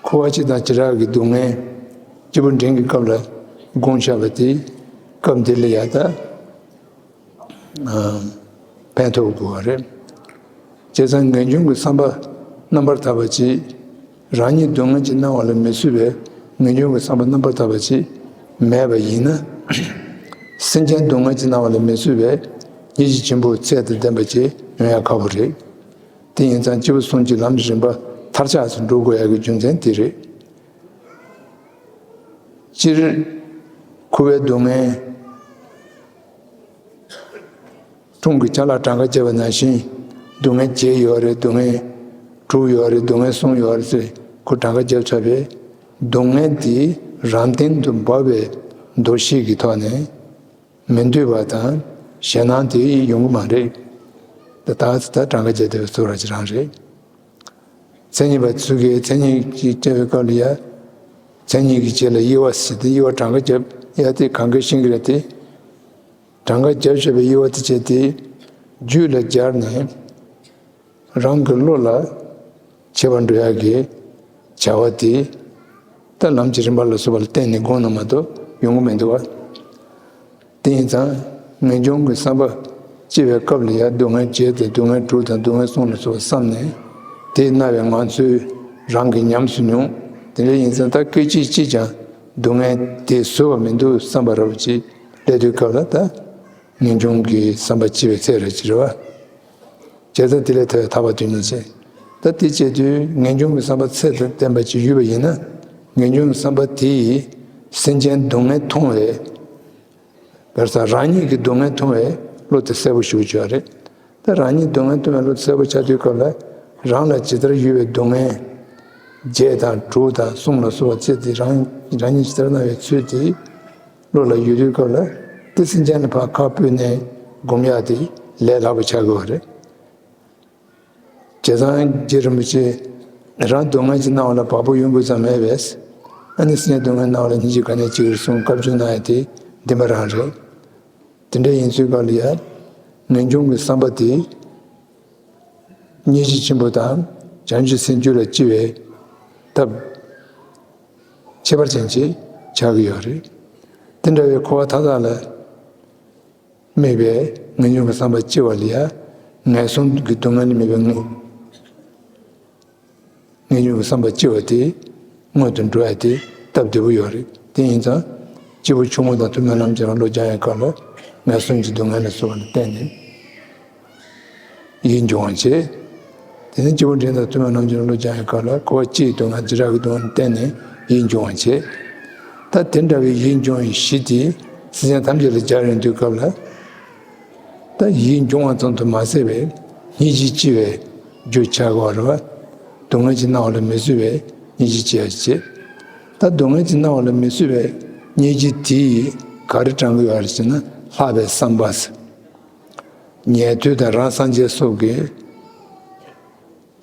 འཁོར་བ་སྤྱི་དང་བྱེ་བྲག་གི་སྡུག་བསྔལ་སྐྱེས་བུ་འབྲིང་གི་སྐབས་ལ་སྒོམ་བཞག་པ་དེ། སྐབས་འདི་ལ་ཡང་ད་ཕན་ཐོགས་དགོས་པ་རེད། བྱས་ཙང་ངེས་འབྱུང་གི་བསམ་པ་རྣམ་པར་དག་པ་ཅིག་རང་ཉིད་སྡུག་བསྔལ་གྱི་སྣང་བ་ལ་མི་བཟོད་པའི་ངེས་འབྱུང་གི་བསམ་པ་རྣམ་པར་དག་པ་ཅིག་མེད་པ་ཡིན་ན། སེམས་ཅན་སྡུག་བསྔལ་གྱི་སྣང་བ་ལ་མི་བཟོད་པའི་སྙིང་རྗེ་ཆེན་པོ་ཚད་དང་ལྡན་པ་ཅིག་ཡོང་ཡ་ཁག་པོ་རེད། དེ་ཡིན་ཙང་སྐྱེས་བུ་གསུམ་གྱི་ལམ་གྱི་རིམ་པ་མཐར་ཆགས་སུ་འགྲོ་དགོས་ཡག་གི་རྒྱུ་མཚན་དེ་རེད། སྤྱིར་འཁོར་བའི་སྡུག་བསྔལ་སྒྲུང་གི་ཅ་ལག་གྲངས་ཀ་བརྒྱབ་པ་ནང་བཞིན། སྡུག་བསྔལ་བརྒྱད་ཡོད་རེད། སྡུག་བསྔལ་དྲུག་ཡོད་རེད། སྡུག་བསྔལ་གསུམ་ཡོད་རེད་ཟེར་ཁོ་གྲངས་ཀ་བརྒྱབ་ཚར་བས། སྡུག་བསྔལ་དེ་ རང་སྟེང་དུ་འབབ་པའི་འདུ་ཤེས་ཀྱི་ཐོག་ནས་མི་འདོད་པ་དང་ཞེད་སྣང་དེ་ཡོང་གི་མ་རེད། ད་ད་ད་གྲངས་ཀ་བརྒྱབ་བསྡད་པའི་ཚོར་བ་ཅིག་རང་རེད། མཚན་ཉིད་པ་ཚུལ་གྱིས་མཚན་ཉིད་ཀྱི་སྐྱེ་བའི་སྐབས་ལ་ཡ། མཚན་ཉིད་ཀྱི་རྗེས་ལ་དབྱེ་བ་ཟེར་ཏེ་དབྱེ་བ་གྲངས་ཀ་བརྒྱབ་ཡ་དེ་གང་ག་ཤེས་ཀྱི་རེད་དེ། གྲངས་ཀ་བརྒྱབ་བཞག་པའི་དབྱེ་བ་དེ་བྱས་ཏེ། རྒྱུད་ལ་སྦྱར་ནས་རང་གི་བློ་ལ་འཆད་པར་འགྲོ་ཡག་གི་བྱ་བ་དེ། ད་ལམ་གྱི་རིམ་པ་ལ་སོགས་པ་ལ་བརྟེན་ནས་དགོངས་ན་མ་གཏོགས་ཡོང་གི་མི་འདུག་བ། དེ་ཡིན་ཙང་ངེས་འབྱུང་གི་བསམ་པ་སྐྱེ་བའི་སྐབས་ལ་ཡང་སྡུག་བསྔལ་བརྒྱད་དང་སྡུག་བསྔལ་དྲུག་དང་སྡུག་བསྔལ་གསུམ་ལ་སོགས་པ་བསམ་ནས་དེས་མནར་བའི་ངང་ཚུལ་རང་གིས་ཉམས་སུ་མྱོང་། དེ་འདྲ་ཡིན་ཙང་ད་སྐད་ཅིག་གཅིག་ཀྱང་སྡུག་བསྔལ་དེ་བཟོད་པ་མི་འདུག་བསམ་པ་འདྲ་བོ་ཅིག་སླེབས་དུས་སྐབས་ལ་ད་ངེས་འབྱུང་གི་བསམ་པ་སྐྱེ་བའི་ཚད་རེད་ཅེས་རེད་བ། བྱས་ཙང་དེ་ལས་ཐར་ཐར་པ་དོན་གཉིས་ཆེ། ད་དེ་བྱེད་དུས་ངེས་འབྱུང་གི་བསམ་པ་ཚད་དང་ལྡན་པ་ཅིག་ཡོད་པ་ཡིན་ན། ངེས་འབྱུང་གི་བསམ་པ་དེ་ཡིས་སེམས་ཅན་སྡུག་བསྔལ་མཐོང་བའི། བར་ས་རང་ཉིད་ཀྱི་སྡུག་བསྔལ་མཐོང་བའི་བློ་དེ་གསལ་པོ་ཞིག་བྱུང་བ་རེད། ད་རང་ཉིད་སྡུག་བསྔལ་མཐོང་བའི་བློ་དེ་གསལ་པོ་ཆགས་དུས་སྐབས་ལ་རང་ལ་ཇི་ལྟར་ཡོད་པའི་སྡུག་བསྔལ་བརྒྱད་དང་དྲུག་དང་གསུམ་ལ་སོགས་པ་ཚེ་དེ་རང་རང་ཉིད་ཇི་ལྟར་སྣང་བའི་ཚུལ་དེ་བློ་ལ་ཡོད་དུས་སྐབས་ལ་དེ་སེམས་ཅན་ལ་ཕར་ཁ་སྤུད་ནས་སྒོམ་ཡག་དེ་ལས་སླ་པོ་ཆགས་དགོས་པ་རེད། བྱས་ཙང་རྗེ་རིན་པོ་ཆེ་རང་སྡུག་བསྔལ་གྱི་སྣང་བ་ལ་བག་པོ་ཡོང་དགོས་ཙམ་མེད་པས། ཨ་ནི་སེམས་ཅན་སྡུག་བསྔལ་སྣང་བ་ལ་སྙིང་རྗེ་ག་ནས་སྐྱེ་གི་རེད་གསུངས་བཀའ་བཀྱོན་གནང་ཡ་དེ་བདེན་པ་རང་རེད། དེ་འདྲ་ཡིན་ཚུལ་སྐབས་ལ་ཡ། ངེས་འབྱུང་གི་བསམ་པ་དེ་སྙིང་རྗེ་ཆེན་པོ་དང་བྱང་ཆུབ་སེམས་རྒྱུད་ལ་སྐྱེ་བའི་སྟབས་ཁྱད་པར་ཅན་ཅིག་ཆགས་ཀྱི་ཡོད་རེད། དེ་འདྲ་བའི་འཁོར་བ་མཐའ་དག་ལ། དམིགས་པའི་ངེས་འབྱུང་གི་བསམ་པ་སྐྱེ་བ་ལ་ཡང་ངན་སོང་གི་སྡུག་བསྔལ་ལས་མེད་པའི་ངེས་ངེས་འབྱུང་གི་བསམ་པ་སྐྱེ་བ་དེ་སྔོན་དུ་འགྲོ་ཡ་དེ་སྟབས་བདེ་པོ་ཡོད་རེད། དེ་ཡིན་ཙང་སྐྱེས་བུ་ཆུང་ངུ་དང་ཐུབ་པའི་ལམ་གྱི་བློ་སྦྱང་ཡའི་སྐབས་ལ་ངན་སོང་གི་སྡུག་བསྔལ་ལ་སོགས་པ་ལ་བརྟེན་ནས། ཡིད་འབྱུང་བ་བྱེད། དེ་ནས་སྐྱེས་བུ་འབྲིང་དང་ཐུན་མོང་རྣམ་འབྱོར་བློ་སྦྱང་བའི་སྐབས་ལ་འཁོར་བ་སྤྱིའི་སྡུག་བསྔལ་འཛིན་རགས་ཀྱི་སྡུག་བསྔལ་བརྟེན་ནས་ཡིད་འབྱུང་བ་བྱེད། ད་དེ་འདྲ་བའི་ཡིད་འབྱུང་བའི་གཞི་དེ་སེམས་ཅན་ཐམས་ཅད་ལ་སྦྱར་ཡོང་དུས་སྐབས་ལ། ད་ཡིད་འབྱུང་བ་ཙམ་དུ་མ་ཟད་པའི་སྙིང་རྗེ་སྐྱེ་བའི་རྒྱུ་ཆགས་པ་རེད་བ། སྡུག་བསྔལ་གྱི་སྣང་བ་ལ་མི་བཟོད་པའི་སྙིང་རྗེ་སྐྱེ་བ་བྱེད། ད་སྡུག་བསྔལ་གྱི་སྣང་བ་ལ་མི་བཟོད་པའི་སྙིང་རྗེ་དེ་ཡིས་ག་རེ་དྲང་གི་ཡོད་རེད་ཟེར་ན་ལྷག་པའི་བསམ་པ། ཉན་ཐོས་དང་རང་སངས་རྒྱས་སོགས་ཀྱིས་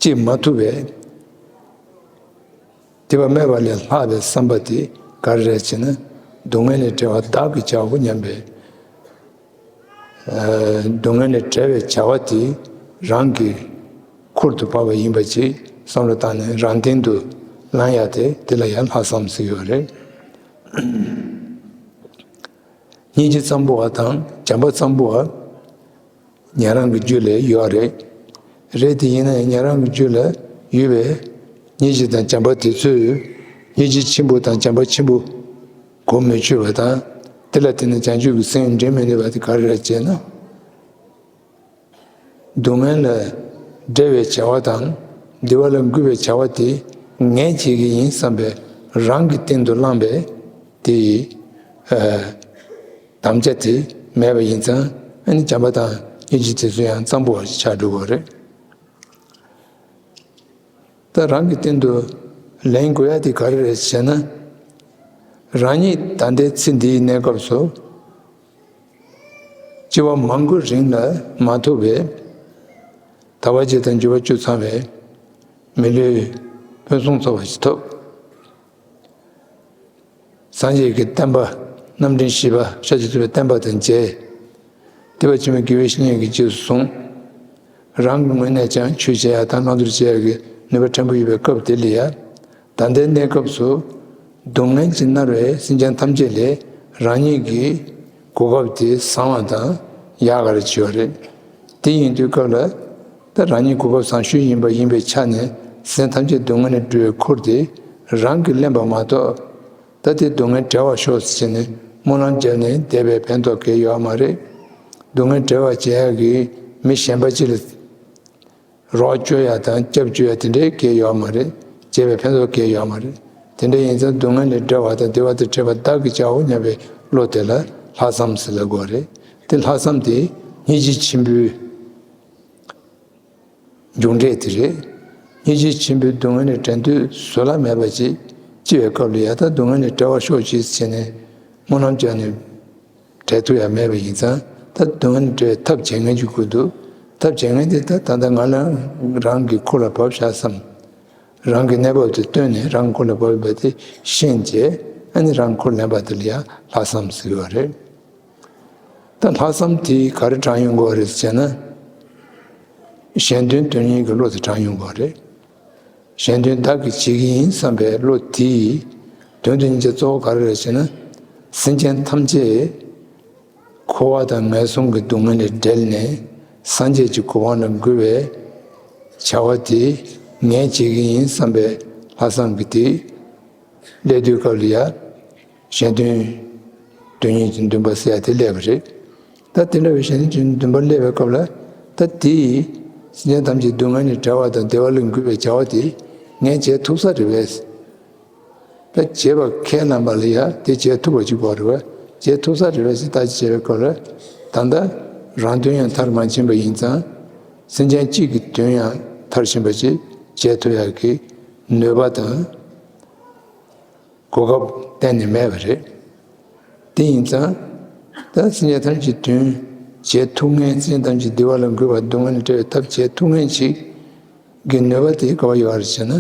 བྱེད་མ་ཐུབ་པའི་དེ་བ་སྨད་པ་ལས་ལྷག་པའི་བསམ་པ་དེ་ག་རེ་རེད་ཅེ་ན། སྡུག་བསྔལ་ལས་བྲལ་བ་བདག་གིས་བྱའོ་སྙམ་པའི། སྡུག་བསྔལ་ལས་བྲལ་བའི་བྱ་བ་དེ་རང་གི་ཁུར་དུ་བབས་པ་ཡིན་པ་ཅིག་བསམ་བློ་བཏང་ནས་རང་སྟེང་དུ་ལངས་ཡ་དེ་དེ་ལ་ཡང་ལྷག་བསམ་ཟེར་གྱི་ཡོད་རེད། སྙིང་རྗེ་ཙམ་པོ་བ་དང་བྱམས་པ་ཙམ་པོ་བ། ཉན་རང་གི་རྒྱུད་ལ་ཡོད་རེད། རེད་དེ་ཡིན་ན་ཡང་ཉན་རང་གི་རྒྱུད་ལ་ཡོད་པའི་སྙིང་རྗེ་དང་བྱམས་པ་དེ་ཚོས་སྙིང་རྗེ་ཆེན་པོ་དང་བྱམས་པ་ཆེན་པོ་གོ་མི་ཆོད་པ་དང་དེ་ལ་བརྟེན་ནས་བྱང་ཆུབ་ཀྱི་སེམས་འདྲེན་མི་ནུས་པ་དེ་ག་རེ་རེད་ཅེ་ན། སྡུག་བསྔལ་ལས་བྲལ་བའི་བྱ་བ་དང་བདེ་བ་ལ་འགོད་པའི་བྱ་བ་དེ་ངས་བྱེད་ཀྱི་ཡིན་བསམ་པའི་རང་གི་སྟེང་དུ་བླངས་པའི་དེ་ཡི་དམ་བཅའ་དེ་མེད་པ་ཡིན་ཙང་ཨ་ནི་བྱམས་པ་དང་སྙིང་རྗེ་དེ་ཚོ་ཡང་གཙང་པོ་བ་ཞིག་ཆགས་འགྲོ་གི་རེད། ད་རང་གི་སྟེང་དུ་ལེན་དགོས་ཡ་དེ་ག་རེ་རེད་ཟེར་ན། རང་ཉིད་ད་ལྟའི་ཚེ་འདིའི་གནས་སྐབས་སུ་སྐྱེ་བ་མང་པོའི་རིང་ལ་མ་ཐོབ་པའི་དལ་བ་བརྒྱད་དང་འབྱོར་བ་བཅུ་ཚང་བའི་མི་ལུས་ཕུན་སུམ་ཚོགས་པ་ཞིག་ཐོབ། སངས་རྒྱས་ཀྱི་བསྟན་པ་རྣམ་འདྲེན་བཞི་པ་ཤཱཀྱ་ཐུབ་པའི་བསྟན་པ་དང་མཇལ། ཐེག་པ་ཆེན་པོའི་དགེ་བའི་བཤེས་གཉེན་གྱིས་རྗེས་སུ་བཟུང་། རང་གི་ངོས་ནས་ཀྱང་ཆོས་བྱེད་ཡ་དང་བླང་དོར་བྱེད་ཡ་གི་ནུས་པ་ཕྲན་བུ་ཡོད་པའི་སྐབས་དེ་ལ་ཡ། ད་ལྟའི་གནས་སྐབས་སུ་སྡུག་བསྔལ་གྱིས་མནར་བའི་སེམས་ཅན་ཐམས་ཅད་ལས་རང་ཉིད་ཀྱི་གོ་སྐབས་དེ་བཟང་བ་དང་ཡག་ག་རེ་བྱེད་ཡ་རེད། དེ་ཡིན་དུས་སྐབས་ལ་ད་རང་ཉིད་གོ་སྐབས་བཟང་ཤོས་ཡིན་པ་ཡིན་པའི་ཆ་ནས་སེམས་ཐམས་ཅད་སྡུག་བསྔལ་ནས་སྒྲོལ་བའི་ཁུར་དེ་རང་གིས་ལེན་པ་མ་གཏོགས། ད་དེ་སྡུག་བསྔལ་བྲལ་བར་ཤོག་ཟེར་བྱས་ནས་སྨོན་ལམ་བརྒྱབ་ནས་བསྡད་པའི་ཕན་ཐོགས་གང་ཡང་ཡོད་མ་རེད། སྡུག་བསྔལ་བྲལ་བར་བྱེད་ཡག་གི་མི་གཞན་པ་ཅིག་ལ་རོགས་བཅོལ་ཡ་དང་སྐྱབས་བཅོལ་ཡ་དེ་འདྲའི་གང་ཡང་ཡོད་མ་རེད། བྱས་པའི་ཕན་ཐོགས་གང་ཡང་ཡོད་མ་རེད། དེ་འདྲ་ཡིན་ཙང་སྡུག་བསྔལ་ལས་བྲལ་བ་དང་བདེ་བ་དང་འཕྲད་པ་བདག་གིས་བྱའོ་སྙམ་པའི་བློ་དེ་ལ་ལྷག་བསམ་ཟེར་ལབ་དགོས་རེད། དེ་ལྷག་བསམ་དེ་སྙིང་རྗེ་ཆེན་པོའི་མཇུག་འབྲས་དེ་རེད། སྙིང་རྗེ་ཆེན་པོའི་སྡུག་བསྔལ་ལས་བྲལ་འདོད་བཟོད་གླགས་མེད་པ་ཅིག་ སྐྱེ་བའི་སྐབས་ལ་ཡང་ད་སྡུག་བསྔལ་ནས་བྲལ་བར་ཤོག་ཅེས་བྱས་ནས་སྨོན་ལམ་བརྒྱབ་ནས་བྲལ་ཐུབ་ཡ་མེད་པ་ཡིན་ཙང་། ད་སྡུག་བསྔལ་ནས་བྲལ་བའི་ཐབས་བྱེད་མཁན་གྱི་དགོས་འདུག་ཐབས་བྱེད་མཁན་དེ་ད་ད་ལྟ་ང་ལ་རང་གི་ཁུར་ལ་བབས་བཞག་བསམ། རང་གི་གནས་བབ་དེ་བཏོན་ནས་རང་ཁུར་ལ་བབས་པ་དེ་ཤེས་བྱས། ཨ་ནི་རང་ཁུར་ལེན་པ་དེ་ལ་ཡང་ལྷག་བསམ་ཟེར་བ་རེད། ད་ལྷག་བསམ་དེ་ག་རེ་དྲངས་ཡོང་དགོས་རེད་ཟེར་ན། གཞན་དོན་དོན་གཉེར་གྱི་བློ་དེ་དྲངས་ཡོང་དགོས་རེད། གཞན་དོན་བདག་གིས་བྱེད་ཀྱི་ཡིན་བསམ་པའི་བློ་དེ་ཡིས་དོན་དུ་གཉེར་བྱ་གཙོ་བོ་ག་རེ་རེད་ཟེར་ན། སེམས་ཅན་ཐམས་ཅད་འཁོར་བ་དང་ངན་སོང་གི་སྡུག་བསྔལ་ལས་བསྒྲལ་ནས་སངས་རྒྱས་ཀྱི་གོ་འཕང་ལ་འགོད་པའི་བྱ་བ་དེ་ངས་བྱེད་ཀྱི་ཡིན་བསམ་པའི་ལྷག་བསམ་གྱི་དེ། སླེབས་དུས་སྐབས་ལ་ཡ། གཞན་དོན་དོན་གཉེར་གྱི་འདུན་པ་ཟེར་ཡ་དེ་སླེབས་པ་རེད། ད་དེ་འདྲ་བའི་གཞན་དོན་གྱི་འདུན་པ་སླེབས་པའི་སྐབས་ལ། ད་དེ་ཡིས་སེམས་ཅན་ཐམས་ཅད་སྡུག་བསྔལ་ནས་བྲལ་བ་དང་བདེ་བ་ལ་འགོད་པའི་བྱ་བ་དེ་ངས་བྱེད་ཐུབ་ས་རེད་པས། ད་བྱེད་པ་ཁས་བླངས་པ་ལ་ཡ་དེ་བྱེད་ཐུབ་པ་ཅིག་དགོས་རེད་པས། བྱེད་ཐུབ་ས་རེད་པས་ཟེར་ལྟ་ཅི་བྱེད་པའི་སྐབས་ལ། ད་ལྟ་རང་དོན་ཡང་མཐར་མ་ཕྱིན་པ་ཡིན་ཙང་། སེམས་ཅན་གཅིག་གི་དོན་ཡང་མཐར་ཕྱིན་པ་ཅིག་བྱེད་ཐུབ་ཡ་གི་ནུས་པ་དང་། གོ་སྐབས་གཏན་ནས་མེད་པ་རེད། དེ་ཡིན་ཙང་། ད་སེམས་ཅན་ཐམས་ཅད་དོན་བྱེད་ཐུབ་མཁན། སེམས་ཅན་ཐམས་ཅད་བདེ་བ་ལ་འགོད་པ་སྡུག་བསྔལ་ནས་བྲལ་བའི་ཐབས་བྱེད་ཐུབ་མཁན་ཞིག་གི་ནུས་པ་དེ་ག་པར་ཡོད་རེད་ཟེར་ན།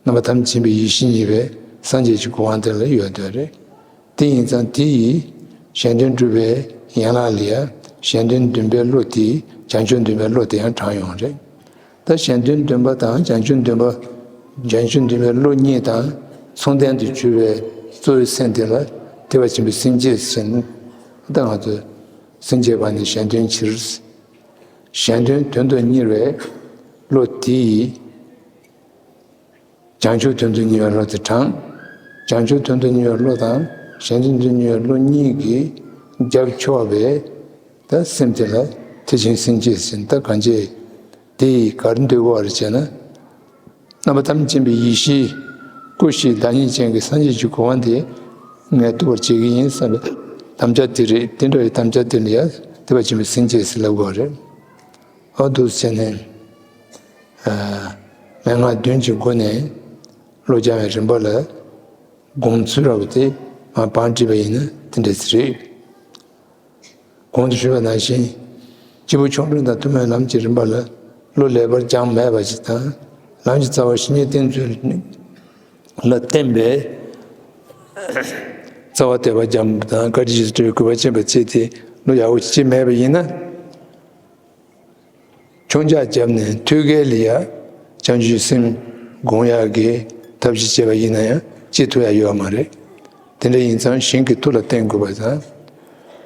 རྣམ་པ་ཐམས་ཅད་མཁྱེན་པའི་ཡེ་ཤེས་བརྙེས་པའི་སངས་རྒྱས་ཀྱི་གོ་འཕང་དེ་ལ་ཡོད་དོ་རེད། དེ་ཡིན་ཙང་དེ་ཡིས་གཞན་དོན་སྒྲུབ་པའི་ཡན་ལག་ལ་ཡང་གཞན་དོན་འདུན་པའི་བློ་དེ་བྱང་ཆུབ་འདུན་པའི་བློ་དེ་ཡང་དྲངས་ཡོང་རེད། ད་གཞན་དོན་འདུན་པ་དང་བྱང་ཆུབ་འདུན་པ། བྱང་ཆུབ་འདུན་པའི་བློ་གཉིས་དང་མཚུངས་ལྡན་དུ་གྱུར་བའི་གཙོ་བོའི་སེམས་དེ་ལ་ཐེག་པ་ཆེན་པོའི་སེམས་བསྐྱེད་ཟེར་ནས། ད་ང་ཚོས་སེམས་བསྐྱེད་པ་ནི་གཞན་དོན་ཕྱིར། གཞན་དོན་དོན་དུ་གཉེར་བའི་བློ་དེ་ཡིས། བྱང་ཆུབ་དོན་དུ་གཉེར་བའི་བློ་དེ་དྲངས། བྱང་ཆུབ་དོན་དུ་གཉེར་བའི་བློ་དང་གཞན་དོན་དུ་གཉེར་བའི་བློ་གཉིས་ཀྱིས་རྒྱབ་ཕྱོགས་པའི་ད་སེམས་དེ་ལ་ཐེག་ཆེན་སེམས་བསྐྱེད་ཟེར། ད་གང་ཅི་དེ་ཡིས་ག་རེ་འདོད་དགོས་པ་རེད་ཟེར་ན། རྣམ་པ་ཐམས་ཅད་མཁྱེན་པའི་ཡེ་ཤེས་སྐུ་བཞི་བདག་ཉིད་ཅན་གྱི་སངས་རྒྱས་ཀྱི་གོ་འཕང་དེ་ངས་ཐོབ་པར་བྱེད་ཀྱི་ཡིན་བསམ་པའི་དམ་བཅའ་དེ་རེད། དེ་འདྲ་བའི་དམ་བཅའ་དེ་ལ་ཡང་ཐེག་པ་ཆེན་པོའི་སེམས་བསྐྱེད་ཟེར་ལབ་དགོས་པ་རེད། འོ་འདུག་ཟེར་ནས། མན་ངག་བདུན་གྱི་སྒོ་ནས་བློ་སྦྱང་བའི་རིམ་པ་ལ་སྒོམ་ཚུལ་ར་བ་དེ་མར་བང་བསྒྲིགས་པ་ཡིན་ན་དེ་འདྲ་ཟིག་རེད། གོང་དུ་ཞུས་པ་ནང་བཞིན། སྐྱེས་བུ་ཆུང་འབྲིང་དང་ཐུན་མོང་ལམ་གྱི་རིམ་པ་ལ་བློ་ལེགས་པར་སྦྱངས་མེད་པ་ཞིག་དང་། ལམ་གྱི་རྩ་བ་བཤེས་གཉེན་བསྟེན་ཚུལ་ལ་བརྟེན་པའི་རྩ་བ་དད་པ་སྦྱངས་པ་དང་། བཀའ་དྲིན་རྗེས་སུ་དྲན་པའི་གུས་པ་ཆེན་པོ་བྱས་ཏེ་བློ་ཡག་པོ་ཞིག་སྐྱེས་མེད་པ་ཡིན་ན། ཆུང་ཆགས་བརྒྱབ་ནས་ཐོད་རྒལ་ལ་ཡ་བྱང་ཆུབ་སེམས་སྒོམ་ཡག་གི་ཐབས་ཤེས་བྱས་པ་ཡིན་ན་ཡང་སྐྱེ་ཐུབ་ཡ་ཡོད་མ་རེད། དེ་འདྲ་ཡིན་ཙང་གཞན་གྱི་ཐུགས་ལ་བརྟེན་དགོས་པ་དང་།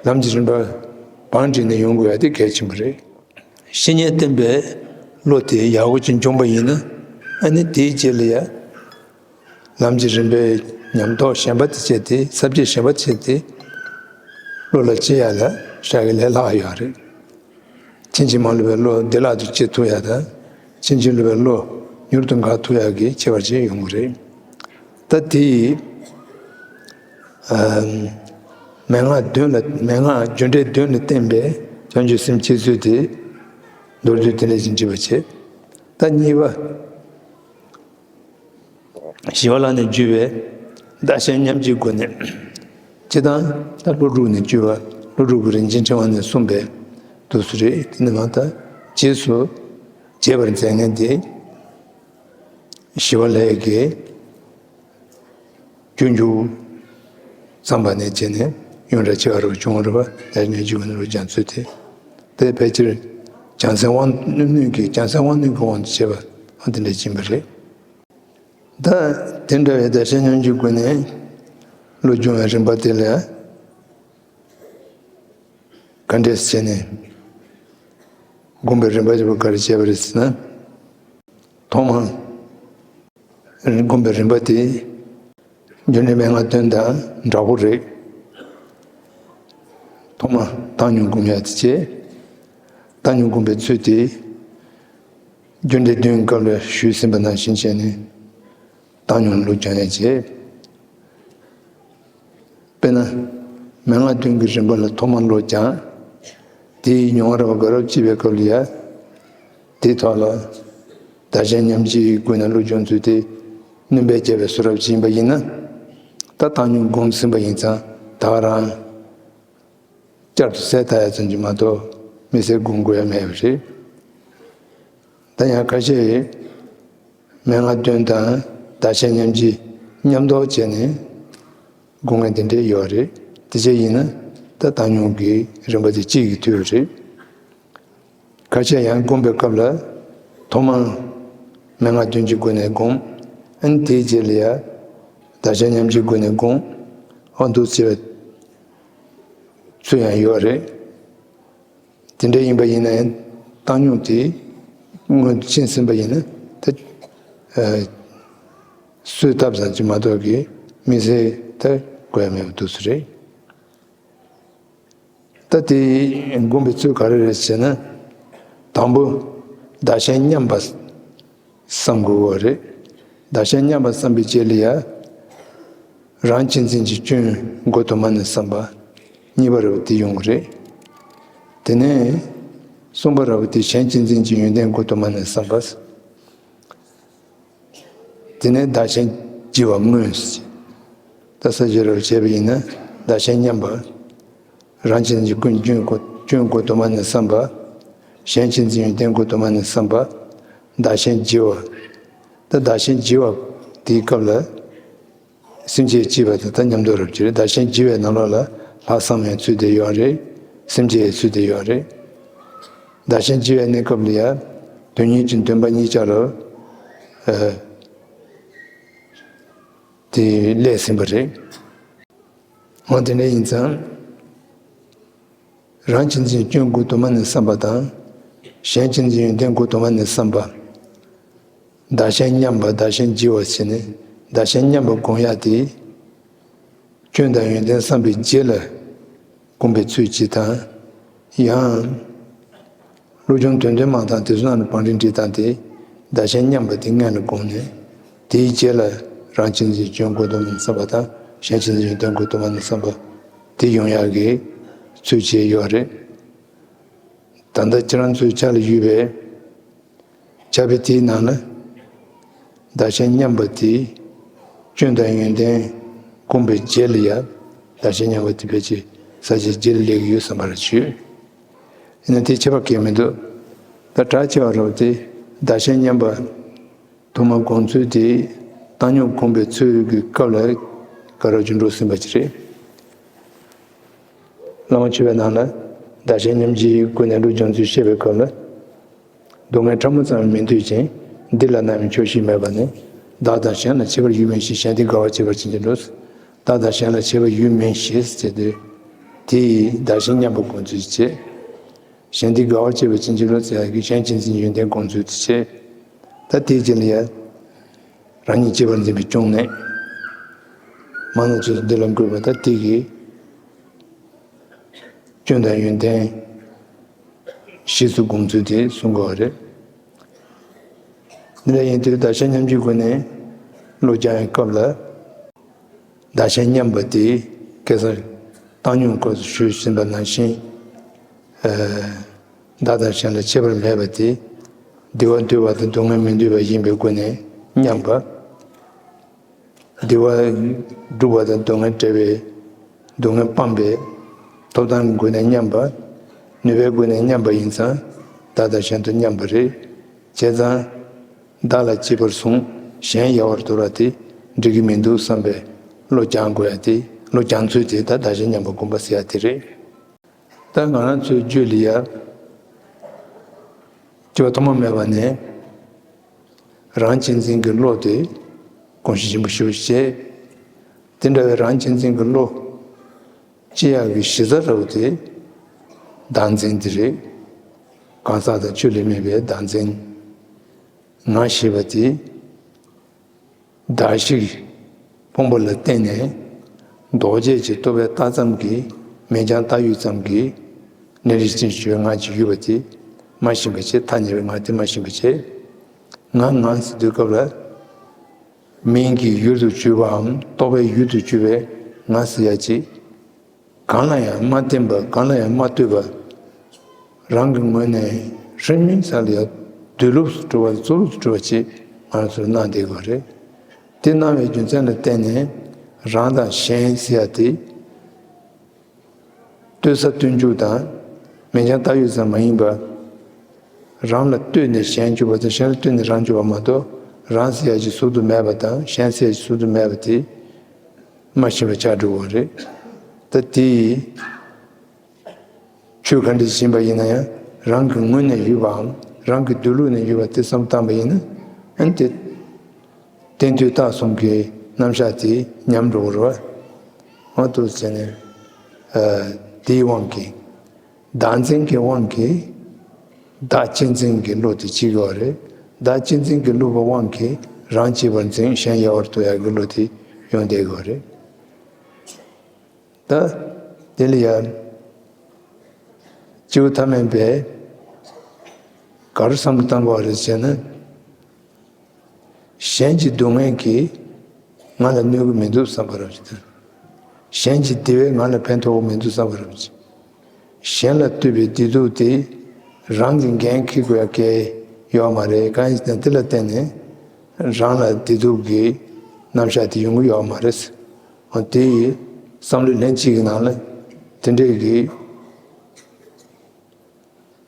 ལམ་གྱི་རིམ་པ་བང་བསྒྲིགས་ནས་ཡོང་དགོས་ཡ་དེ་གལ་ཆེན་པོ་རེད། བཤེས་གཉེན་བསྟེན་པའི་བློ་དེ་ཡག་པོ་ཅིག་འབྱུང་པ་ཡིན་ན། ཨ་ནི་དེའི་རྗེས་ལ་ཡ། ལམ་གྱི་རིམ་པའི་ཉམས་རྟོགས་གཞན་པ་དེ་བྱས་ཏེ། ས་བཅད་གཞན་པ་བྱས་ཏེ། བློ་ལ་སྐྱེ་ཡ་ལ་ཧྲ་གི་ལས་སླ་བ་ཡོད་རེད། ཕྱིན་ཅི་མ་ལོག་པའི་བློ་བདེ་བླག་ཏུ་སྐྱེ་ཐུབ་ཡ་དང་། ཕྱིན་ཅི་ལོག་པའི་བློ་མྱུར་དུ་འགག་ཐུབ་ཡ་གི་ཁྱད་པར་ཅིག་ཡོང་གི་རེད། ད་དེ་ཡིས། ཨམ། མན་ངག་བདུན་ལ། མན་ངག་རྒྱུ་འབྲས་བདུན་ལ་བརྟེན་པའི་བྱང་ཆུབ་སེམས་སྐྱེ་ཚུལ་དེ་མདོར་བསྡུས་དེ་འདྲ་ཞིག་འབྲི་བར་བྱེད། ད་གཉིས་པ། ཞི་བ་ལྷ་ནས་བརྒྱུད་པའི་བདག་གཞན་མཉམ་བརྗེའི་སྒོ་ནས། སྤྱིར་བཏང་ད་ཀླུ་སྒྲུབ་ནས་བརྒྱུད་པ། ཀླུ་སྒྲུབ་ཀྱི་རིན་ཆེན་ཕྲེང་བ་ནས་གསུངས་པའི་དུས་སུ་རེད། དེ་ནི་མ་ད་རྗེས་སུ་བརྗེད་པར་མཛད་མཁན་དེ་ཞི་བ་ལྷ་གི་སྤྱོད་འཇུག་བརྩམས་པ་ནས་བྱས་ནས་ཡོངས་གྲགས་ཆེ་བ་རུ་བྱུང་བ་རེད་པ། ད་ནས་འཇུག་ནི་རུ་སྦྱང་ཚུལ་དེ། དེ་ཕལ་ཆེར་བྱང་སེམས་དབང་རྣོན་གྱི། བྱང་སེམས་དབང་རྣོན་གྱི་དབང་དུ་བྱས་པ་འོ་དེ་འདྲ་ཕྱིན་པ་རེད། ད་དེ་འདྲ་བའི་བདག་གཞན་མཉམ་བརྗེའི་སྒོ་ནས་བློ་སྦྱོང་བའི་རིམ་པ་དེ་ལ་ག་འདྲས་བྱས་ནས་སྒོམ་པའི་རིམ་པ་དེ་ག་རེ་བྱས་པ་རེད་ཟེར་ན། ཐོག་མར་སྒོམ་པའི་རིམ་པ་དེ་རྒྱུ་འབྲས་མན་ངག་བདུན་དང་འདྲ་པོ་རེད། ཐོག་མར་བཏང་སྙོམས་སྒོམ་ཡ་དེ་བྱས། བཏང་སྙོམས་སྒོམ་པའི་ཚུལ་དེ། རྒྱུ་འབྲས་བདུན་སྐབས་ལ་ཞུས་ཟིན་པ་ནང་བཞིན་བྱས་ནས་བཏང་སྙོམས་བློ་སྦྱང་ཡ་བྱེད། དཔེར་ན། མན་ངག་བདུན་གྱི་རིམ་པ་ལ་ཐོག་མར་བློ་སྦྱང་། དེའི་མྱོང་བ་རབ་དགའ་རབ་སྐྱེས་པའི་སྐབས་ལ་ཡ། དེའི་ཐོག་ལ་བདག་གཞན་མཉམ་བརྗེའི་སྒོ་ནས་བློ་སྦྱོང་ཚུལ་དེ། སྣོན་པ་བྱས་པའི་གསུང་རབ་ཅིག་ཡིན་པ་ཡིན་ན། ད་བཏང་སྙོམས་སྒོམ་ཟིན་པ་ཡིན་ཙང་ད་ག་རང་བསྐྱར་དུ་གསལ་བཏབ་ཡ་ཙམ་གྱིས་མ་གཏོགས་དམིགས་བསལ་སྒོམ་དགོས་ཡ་མེད་པ་རེད། ད་ཡང་ཁ་ཤས་མན་ངག་བདུན་དང་བདག་གཞན་མཉམ་བརྗེ་མཉམ་འདོགས་བྱས་ནས་སྒོམ་མཁན་དེ་འདྲས་ཡོད་རེད། དེ་བྱས་ཡིན་ན་ད་བཏང་སྙོམས་ཀྱི་རིམ་པ་དེ་གཅིག་གིས་མཐུད་རེད། ཁ་ཤས་ཡང་སྒོམ་པའི་སྐབས་ལ་ཐོག་མར་མན་ངག་བདུན་གྱི་སྒོ་ནས་སྒོམ། ཨ་ནི་དེའི་རྗེས་ལ་ཡང་བདག་གཞན་མཉམ་བརྗེའི་སྒོ་ནས་སྒོམ། ཨ་འདུག་བྱས་པའི་ཚུལ་ཡང་ཡོད་རེད། དེ་འདྲ་ཡིན་པ་ཡིན་ན་ཡང་བཏང་སྙོམས་དེ་སྔོན་དུ་ཕྱིན་ཟིན་པ་ཡིན་ན་ད་གསོས་བཏབ་ཙམ་གྱིས་མ་གཏོགས་ཀྱི་དམིགས་བསལ་ད་དགོས་ཡ་མེད་པ་འདུག་སེ་རེད། ད་དེ་སྒོམ་པའི་ཚུལ་ག་རེ་རེད་ཟེར་ན། དང་པོ་བདག་གཞན་མཉམ་པ་བསམ་དགོས་པ་རེད། བདག་གཞན་མཉམ་པ་བསམ་པའི་རྗེས་ལ་ཡ། རང་གཅེས་འཛིན་གྱི་སྐྱོན་སྒོ་དུ་མ་ནས་བསམ་པ། གཉིས་པ་རེད་པ་དེ་ཡོང་གི་རེད། དེ་ནས་གསུམ་པ་རེད་པ་དེ་གཞན་གཅེས་འཛིན་གྱི་ཡོན་ཏན་སྒོ་དུ་མ་ནས་བསམ་པ། དེ་ནས་བདག་གཞན་བརྗེ་བ་མངོན། ད་ས་བཅད་རེ་བྱས་པ་ཡིན་ན་བདག་གཞན་མཉམ་པ། རང་གཅེས་འཛིན་གྱི་སྐྱོན་སྐྱོན་སྒོ་དུ་མ་ནས་བསམ་པ། གཞན་གཅེས་འཛིན་ཡོན་ཏན་སྒོ་དུ་མ་ནས་བསམ་པ། བདག་གཞན་བརྗེ་བ། ད་བདག་གཞན་བརྗེ་བ་དེའི་སྐབས་ལ་སེམས་བསྐྱེད་བགྱིས་པ་དེ་ད་མཉམ་དུ་རབ་ཀྱི་རེད། བདག་གཞན་བརྗེ་བའི་ནང་ལོགས་ལ་ལྷག་བསམ་ཡང་ཚུད་བསྡད་ཡོད་རེད། སེམས་བསྐྱེད་ཡང་ཚུད་བསྡད་ཡོད་རེད། བདག་གཞན་བརྗེ་བའི་གནས་སྐབས་ལ་ཡང་དོན་གཉེར་གྱི་འདུན་པ་གཉིས་ཆ་རུ་ཨ་དེ་སླེབས་ཟིན་པ་རེད། འོ་དེ་འདྲ་ཡིན་ཙང་། རང་གཅེས་འཛིན་སྐྱོན་སྒོ་དུ་མ་ནས་བསམ་པ་དང་། གཞན་གཅེས་འཛིན་ཡོན་ཏན་སྒོ་དུ་མ་ནས་བསམ་པ། བདག་གཞན་མཉམ་པ་བདག་གཞན་བརྗེ་བ་བྱས་ནས་བདག་གཞན་མཉམ་པ་སྒོམ་ཡག་དེ། སྐྱོན་དང་ཡོན་ཏན་བསམ་པའི་རྗེས་ལ་སྒོམ་པའི་ཚུལ་གཅིག་དང་། ཡང་། སློབ་སྦྱོང་དོན་བདུན་མ་དང་དེ་ཚོ་ནང་ལ་བང་སྒྲིག་འགྲིག་སྟངས་དེ་བདག་གཞན་མཉམ་པ་དེ་སྔོན་ལ་བསྒོམས་ནས། དེའི་རྗེས་ལ་རང་གཅེས་འཛིན་སྐྱོན་སྒོ་དུ་མ་ནས་བསམ་པ་དང་གཞན་གཅེས་འཛིན་ཡོན་ཏན་སྒོ་དུ་མ་ནས་བསམ་པ་དེ་ཡོང་ཡག་གི་ཚུལ་བྱས་ཡོད་རེད། ད་ལྟ་ཁྱེད་རང་ཚོའི་ཆ་ལ་ཡོད་པའི་ཕྱག་དཔེ་དེའི་ནང་ལ་བདག་གཞན་མཉམ་པ་དེ་སྐྱོན་དང་ཡོན་ཏན་བསྒོམས་པའི་རྗེས་ལ་ཡང་བདག་གཞན་མཉམ་པ་དེ་ཕལ་ཆེར་ས་བཅད་རྗེས་ལ་སླེབས་ཀྱི་ཡོད་བསམ་པ་རེ་བྱོས། ཡིན་ན་དེ་ཁྱད་པར་གང་ཡང་མི་འདུག་ད་གྲགས་ཆེ་བ་རེད་པ་དེ་བདག་གཞན་མཉམ་པ་དུ་མ་སྒོམ་ཚུལ་དེ་བཏང་སྙོམས་སྒོམ་པའི་ཚུལ་གྱི་སྐབས་ལ་ག་རེ་བྱུང་འགྲོ་ཟིན་པ་ཅིག་རེད། བླ་མ་མཆོད་པའི་ནང་ལ་བདག་གཞན་མཉམ་བརྗེའི་སྒོ་ནས་བློ་སྦྱོང་ཚུལ་བཤད་པའི་སྐབས་ལ། སྡུག་བསྔལ་ཕྲ་མོ་ཙམ་མི་འདོད་ཅིང་། འདི་ལ་རྣམ་སྨིན་ཆོག་ཤེས་མེད་པ་ནི། བདག་དང་གཞན་ལ་ཁྱད་པར་ཡོད་མིན་ཞེས། གཞན་དེ་དགའ་བར་བྱེད་པར་བྱིན་གྱིས་རློབས། བདག་དང་གཞན་ལ་ཁྱད་པར་ཡོད་མིན་ཞེས་ཟེར་དུས། དེ་ཡིས་བདག་གཞན་མཉམ་པ་སྒོམ་ཚུལ་བྱེད། གཞན་དེ་དགའ་བར་བྱེད་པར་བྱིན་གྱིས་རློབས་ཟེར་ཡག་གི་གཞན་གཅེས་འཛིན་ཡོན་ཏན་སྒོམ་ཚུལ་དེ་བྱེད། ད་དེའི་རྗེས་ལ་ཡང་རང་ཉིད་གཅེས་པར་འཛིན་པའི་སྐྱོན་གནས། མ་ན་ཚོས་འདི་ལ་འགོད་པ་ད་དེ་གི་སྐྱོན་དང་ཡོན་ཏན་གཞིར་བཟུང་སྒོམ་ཚུལ་དེ་གསུང་དགོས་པ་རེད། འདི་འདྲ་ཡིན་དུས་བདག་གཞན་མཉམ་བརྗེའི་སྒོ་ནས་བློ་སྦྱང་བའི་སྐབས་ལ། བདག་གཞན་མཉམ་པ་དེ་ཁ་སང་བཏང་སྙོམས་སྐབས་སུ་ཞུས་ཟིན་པ་ནང་བཞིན། ཨ། བདག་དང་གཞན་ལ་ཁྱད་པར་མེད་པ་དེ། བདེ་བ་འདོད་པ་དང་སྡུག་བསྔལ་མི་འདོད་པ་ཡིན་པའི་སྒོ་ནས་མཉམ་པ། བདེ་བ་སྒྲུབ་པ་དང་སྡུག་བསྔལ་བྲལ་བའི་སྡུག་བསྔལ་སྤངས་པའི་ཐོབ་ཐང་གི་སྒོ་ནས་མཉམ་པ། ནུས་པའི་སྒོ་ནས་མཉམ་པ་ཡིན་ཙང་བདག་དང་གཞན་དུ་མཉམ་པ་རེད། བྱས་ཙང་། བདག་ལ་གཅེས་པར་བཟུང་། གཞན་ཡལ་བར་དོར་བ་དེ་འགྲིག་གི་མི་འདུག་བསམ་པའི་བློ་སྦྱང་དགོས་ཡ་དེ། བློ་སྦྱང་ཚུལ་དེ་ད་བདག་གཞན་མཉམ་པ་སྒོམ་པ་ཟེར་ཡ་དེ་རེད། ད་ང་རང་ཚོའི་རྒྱུད་ལ་ཡ་སྐྱེ་བ་ཐོག་མ་མེད་པ་ནས་རང་གཅེས་འཛིན་གྱི་བློ་དེ་གོམས་གཤིས་ཆེན་པོ་ཞེ་པོ་ཅིག་སྐྱེས། དེ་འདྲ་བའི་རང་གཅེས་འཛིན་གྱི་བློ་སྐྱེ་ཡག་གི་གཞི་རྩ་འདྲ་བོ་དེ་བདག་འཛིན་དེ་རེད། གང་ཟག་དང་ཆོས་ལས་དམིགས་པའི་བདག་འཛིན། ང་ཞེས་པ་དེ། བདག་གཞན་གྱི་ཕུང་པོ་ལ་བརྟེན་ནས་ལྡོག་བྱས་ཀྱི་རྟོག་པས་བཏགས་ཙམ་གྱི་མིང་རྐྱང་བཏགས་ཡུལ་ཙམ་གྱི་གནས་རིགས་ཅན་ཞུ་བའི་ང་ཅིག་ཡོད་པ་དེ་མ་ཤེས་པ་བྱས། ཐ་སྙད་པའི་ང་དེ་མ་ཤེས་པ་བྱས། ང་ང་ཟེར་དུས་སྐབས་ལ་མིང་གི་ཡུལ་དུ་གྱུར་པའམ་རྟོག་པའི་ཡུལ་དུ་གྱུར་པའི་ང་ཟེར་ཡ་ཅིག་གང་ལ་ཡང་མ་བརྟེན་པ། གང་ལ་ཡང་མ་ལྟོས་པ། རང་གི་ངོས་ནས་རིམ་གཉིས་ས་ལ་ཡང་སྡོད་ལུགས་སུ་གྲུབ་པ། རྩོལ་ལུགས་སུ་གྲུབ་པ་ཅིག་ང་རང་ཚོར་གནང་བསྡད་དགོས་རེད། དེ་སྣང་བའི་རྒྱུ་མཚན་ལ་བརྟེན་ནས་རང་དང་གཞན་ཟེར་ཡ་དེ། ལྟོས་ས་སྟོན་འཇུག་དང་། མིང་རྐྱང་བཏགས་ཡོད་ཙམ་མ་ཡིན་པ། རང་ལ་ལྟོས་ནས་གཞན་འཇུག་པ་དང་། གཞན་ལ་ལྟོས་ནས་རང་འཇུག་པ་མ་གཏོགས། རང་ཟེར་ཡ་ཞིག་ཟུར་དུ་མེད་པ་དང་། གཞན་ཟེར་ཡ་ཞིག་ཟུར་དུ་མེད་པ་དེ་མ་ཤེས་པ་ཆགས་འགྲོ་གི་རེད། ད་དེ་ཡིས་ཆོས་ག་འདྲ་ཞིག་ཡིན་པ་ཡིན་ན་ཡང་། རང་གི་ངོས་ནས་ཡོད་པའམ། རང་གི་སྡོད་ལུགས་ནས་ཡོད་པ་དེ་བསམ་བློ་བཏང་པ་ཡིན་ན། ཨ་ནི་དེ་རྟེན་དོན་རྟགས་གསུམ་གྱི་རྣམ་གཞག་དེ་ཉམས་འགྲོ་གི་རེད་བ། འོ་འདུག་ཟེར་ནས། ཨ། དེའི་དབང་གིས། བདག་འཛིན་གྱི་དབང་གིས། བདག་གཅེས་འཛིན་གྱི་བློ་དེ་སྐྱེ་གི་ཡོད་རེད། བདག་གཅེས་འཛིན་གྱི་བློ་བའི་དབང་གིས་རང་གཅེས་པར་འཛིན། གཞན་ཡལ་བར་གཏོང་ཡག་གི་བློ་དེ་ཡོང་བསྡད་ཀྱི་ཡོད་རེད། ད་དེ་ལ་ཡང་སྐྱེས་བུ་ཐ་མལ་པས་ག་རེ་བསམ་བློ་བཏང་དགོས་རེད་ཟེར་ན། གཞན་གྱི་སྡུག་བསྔལ་གྱིས་ང་ལ་གནོད་ཀྱི་མི་འདུག་བསམ་པ་རེད་ཅེ། གཞན་གྱི་བདེ་བས་ང་ལ་ཕན་ཐོགས་ཀྱི་མི་འདུག་བསམ་པ་རེད་ཅེ། གཞན་ལ་ལྟོས་པའི་བདེ་སྡུག་དེ་རང་གི་འགན་འཁྱེར་དགོས་ཡ་གང་ཡང་ཡོད་མ་རེད། གང་ཡིན་ཟེར་ན། དེ་ལ་བརྟེན་ནས་རང་ལ་བདེ་སྡུག་གི་རྣམ་གཞག་དེ་ཡོང་གི་ཡོད་མ་རེད། འོ་དེ་ཡི་བསམ་བློའི་ལྷན་ཅིག་གི་ནང་ལ་དེ་འདྲས་ཀྱི་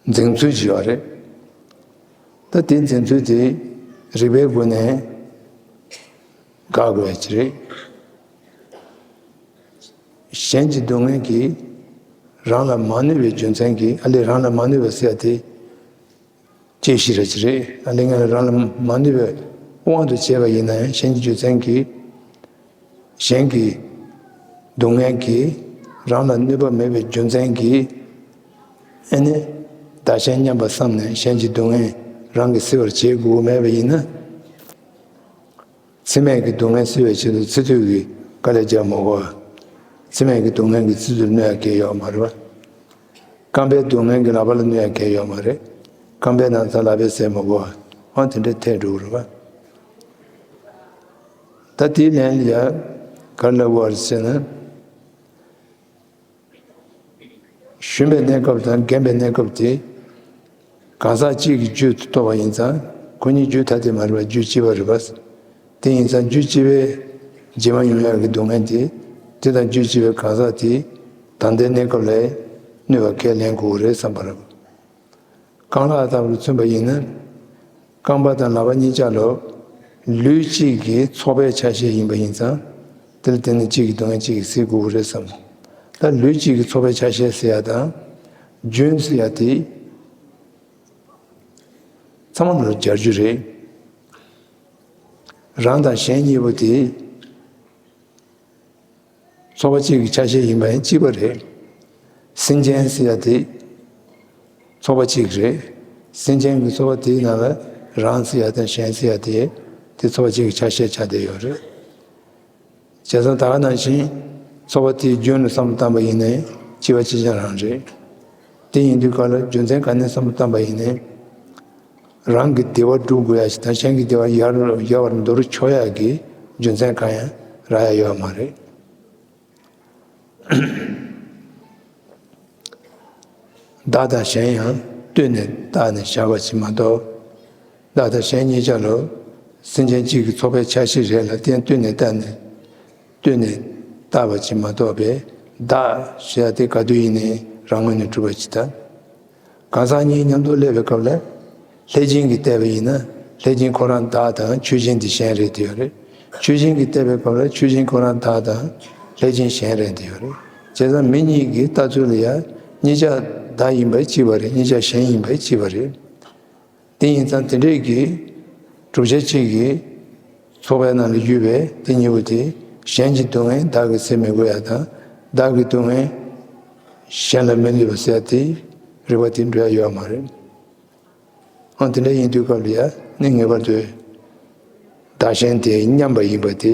འཛིན་ཚུལ་ཅིག་ཡོད་རེད། ད་དེ་འཛིན་ཚུལ་དེ་རིགས་པའི་སྒོ་ནས་དགག་དགོས་ཡ་ཅིག་རེད། གཞན་གྱི་སྡུག་བསྔལ་གྱིས་རང་ལ་མ་གནོད་པའི་རྒྱུ་མཚན་གྱིས། ཨ་ལས། རང་ལ་མ་གནོད་པ་ཟེར་ཡ་དེ་དཔྱད་གཞི་ར་ཅིག་རེད། ཨ་ལས། ང་ལ་རང་ལ་མ་གནོད་པའི་དབང་དུ་བྱས་པ་ཡིན་ན་ཡང་། གཞན་གྱི་རྒྱུ་མཚན་གྱིས། གཞན་གྱི་སྡུག་བསྔལ་གྱིས་རང་ལ་གནོད་པ་མེད་པའི་རྒྱུ་མཚན་གྱིས། ཨ་ནི་བདག་གཞན་མཉམ་པར་བསམས་ནས་གཞན་གྱི་སྡུག་བསྔལ་རང་གིས་སེལ་བར་བྱེད་དགོས་མེད་པ་ཡིན་ན། ཚེ་སྨད་ཀྱི་སྡུག་བསྔལ་སེལ་བའི་ཆེད་དུ་ཚེ་སྟོད་ཀྱི་དཀའ་ལས་རྒྱག་མི་དགོས། ཚེ་སྨད་ཀྱི་སྡུག་བསྔལ་གྱིས་ཚེ་སྟོད་གནོད་ཡ་གང་ཡང་ཡོད་མ་རེད་བ། རྐང་པའི་སྡུག་བསྔལ་གྱིས་ལག་པ་ལ་གནོད་ཡ་གང་ཡང་ཡོད་མ་རེད། རྐང་པའི་ན་ཚ་ལག་པས་སེལ་མི་དགོས། འོ་དེ་འདྲ་ཐལ་འགྲོ་གི་རེད་བ། ད་དེའི་ལན་ལ་ཡ་ག་རེ་ལབ་དགོས་རེད་ཟེར་ན། ཞུམ་པའི་གནས་སྐབས་དང་འགེངས་པའི་གནས་སྐབས་དེ། གང་ཟག་གཅིག་གི་རྒྱུད་དུ་གཏོགས་པ་ཡིན་ཙང་། ཁོ་གཉིས་རྒྱུད་ཐ་དད་མ་རེད་པ། རྒྱུད་གཅིག་པ་རེད་པ། དེ་ཡིན་ཙང་རྒྱུད་གཅིག་པའི་རྗེས་མ་ཡོང་ཡག་གི་སྡུག་བསྔལ་དེ། དེ་དང་རྒྱུད་གཅིག་པའི་གང་ཟག་དེ་ད་ལྟའི་གནས་སྐབས་ལ་གནོད་པ་ཁས་ལེན་དགོས་རེད་བསམ་པ་རེད། རྐང་ལག་ལྟ་བུར་མཚོན་པ་ཡིན་ན། རྐང་པ་དང་ལག་པ་གཉིས་ཆ་ལོ། ལུས་གཅིག་གི་ཚོགས་པའི་ཆ་ཤས་ཡིན་པ་ཡིན་ཙང་། དེ་ལ་བརྟེན་ནས་གཅིག་གི་སྡུག་བསྔལ་གཅིག་གིས་སེལ་དགོས་ཀྱི་རེད་བསམ། ད་ལུས་གཅིག་གི་ཚོགས་པའི་ཆ་ཤས་ཟེར་ཡ་དང་། རྒྱུན་ཟེར་ཡ་དེ་ཚང་མ་ལ་སྦྱར་རྒྱུ་རེད། རང་དང་གཞན་གཉིས་པོ་དེ་ཚོགས་པ་གཅིག་གི་ཆ་ཤས་ཡིན་པ་ཡང་གཅིག་པ་རེད། སེམས་ཅན་ཟེར་ཡ་དེ་ཚོགས་པ་གཅིག་རེད། སེམས་ཅན་གྱི་ཚོགས་པ་དེའི་ནང་ལ་རང་ཟེར་ཡ་དང་གཞན་ཟེར་ཡ་དེ། དེ་ཚོགས་པ་གཅིག་གི་ཆ་ཤས་ཆགས་བསྡད་ཡོད་རེད། བྱས་ཙང་ད་ག་ནང་བཞིན་ཚོགས་པ་དེའི་རྒྱུན་ལ་བསམ་བློ་བཏང་པ་ཡིན་ནའི་གཅིག་པ་གཅིག་རྐྱང་རང་རེད། དེ་ཡིན་དུས་ག་ལ་རྒྱུ་མཚན་ག་ནས་བསམ་བློ་བཏང་པ་ཡིན་ནའི། རང་གི་བདེ་བ་སྒྲུབ་དགོས་ཡ་ཞིག་དང་། གཞན་གྱི་བདེ་བ་ཡར་ཡལ་བར་འདོར་ཆོག་ཡ་གི་རྒྱུ་མཚན་གང་ཡང་རག་ཡ་ཡོད་མ་རེད། བདག་དང་གཞན་ཡང་ལྟོས་ནས་བརྟགས་ནས་བཞག་པ་ཞིག་མ་གཏོགས། བདག་དང་གཞན་གཉིས་ཆ་ལོ། སེམས་ཅན་གཅིག་གི་ཚོགས་པའི་ཆ་ཤས་རེད་ལ་བརྟེན་ལྟོས་ནས་བརྟགས་ནས། ལྟོས་ནས་བརྟགས་པ་ཅིག་མ་གཏོགས་པའི་བདག་ཞེས་པ་དེ་ག་དུས་ཡིན་ནའི་རང་ངོས་ནས་གྲུབ་པ་ཅིག་དང་། གང་ཟག་གཉིས་མཉམ་དུ་སླེབས་པའི་སྐབས་ལ་ལྷས་སྦྱིན་གྱིས་བལྟས་པ་ཡིན་ན། ལྷས་སྦྱིན་ཁོ་རང་བདག་དང་ཆོས་ཅན་དེ་གཞན་རེད་དེ་ཡོད་རེད། ཆོས་ཅན་གྱིས་བལྟས་པའི་སྐབས་ལ་ཆོས་ཅན་ཁོ་རང་བདག་དང་ལྷས་སྦྱིན་གཞན་རེད་དེ་ཡོད་རེད། བྱས་ཙང་མི་གཉིས་ཀྱི་ལྟ་ཚུལ་ལ་ཡང་གཉིས་ཆ་བདག་ཡིན་པ་གཅིག་པ་རེད། གཉིས་ཆ་གཞན་ཡིན་པ་གཅིག་པ་རེད། དེ་ཡིན་ཙང་དེ་འདྲས་ཀྱི་བསྒྲུབ་བྱ་གཅིག་གི་ཚོགས་པའི་ནང་ལ་ཡོད་པའི་དེ་གཉིས་པོ་དེ། གཞན་གྱི་སྡུག་བསྔལ་བདག་གིས་སེལ་མི་དགོས་ཡ་དང་། བདག་གི་སྡུག་བསྔལ་གཞན་ལ་མི་གནོད་པ་ཟེར་ཡ་དེ་རིགས་པ་དེ་འགྲོ་ཡ་ཡོད་མ་རེད། ཨང་། དེ་འདྲ་ཡིན་དུས་སྐབས་ལ་ཡ་ནི་ངེས་པར་དུ་བདག་གཞན་དེ་མཉམ་པ་ཡིན་པ་དེ་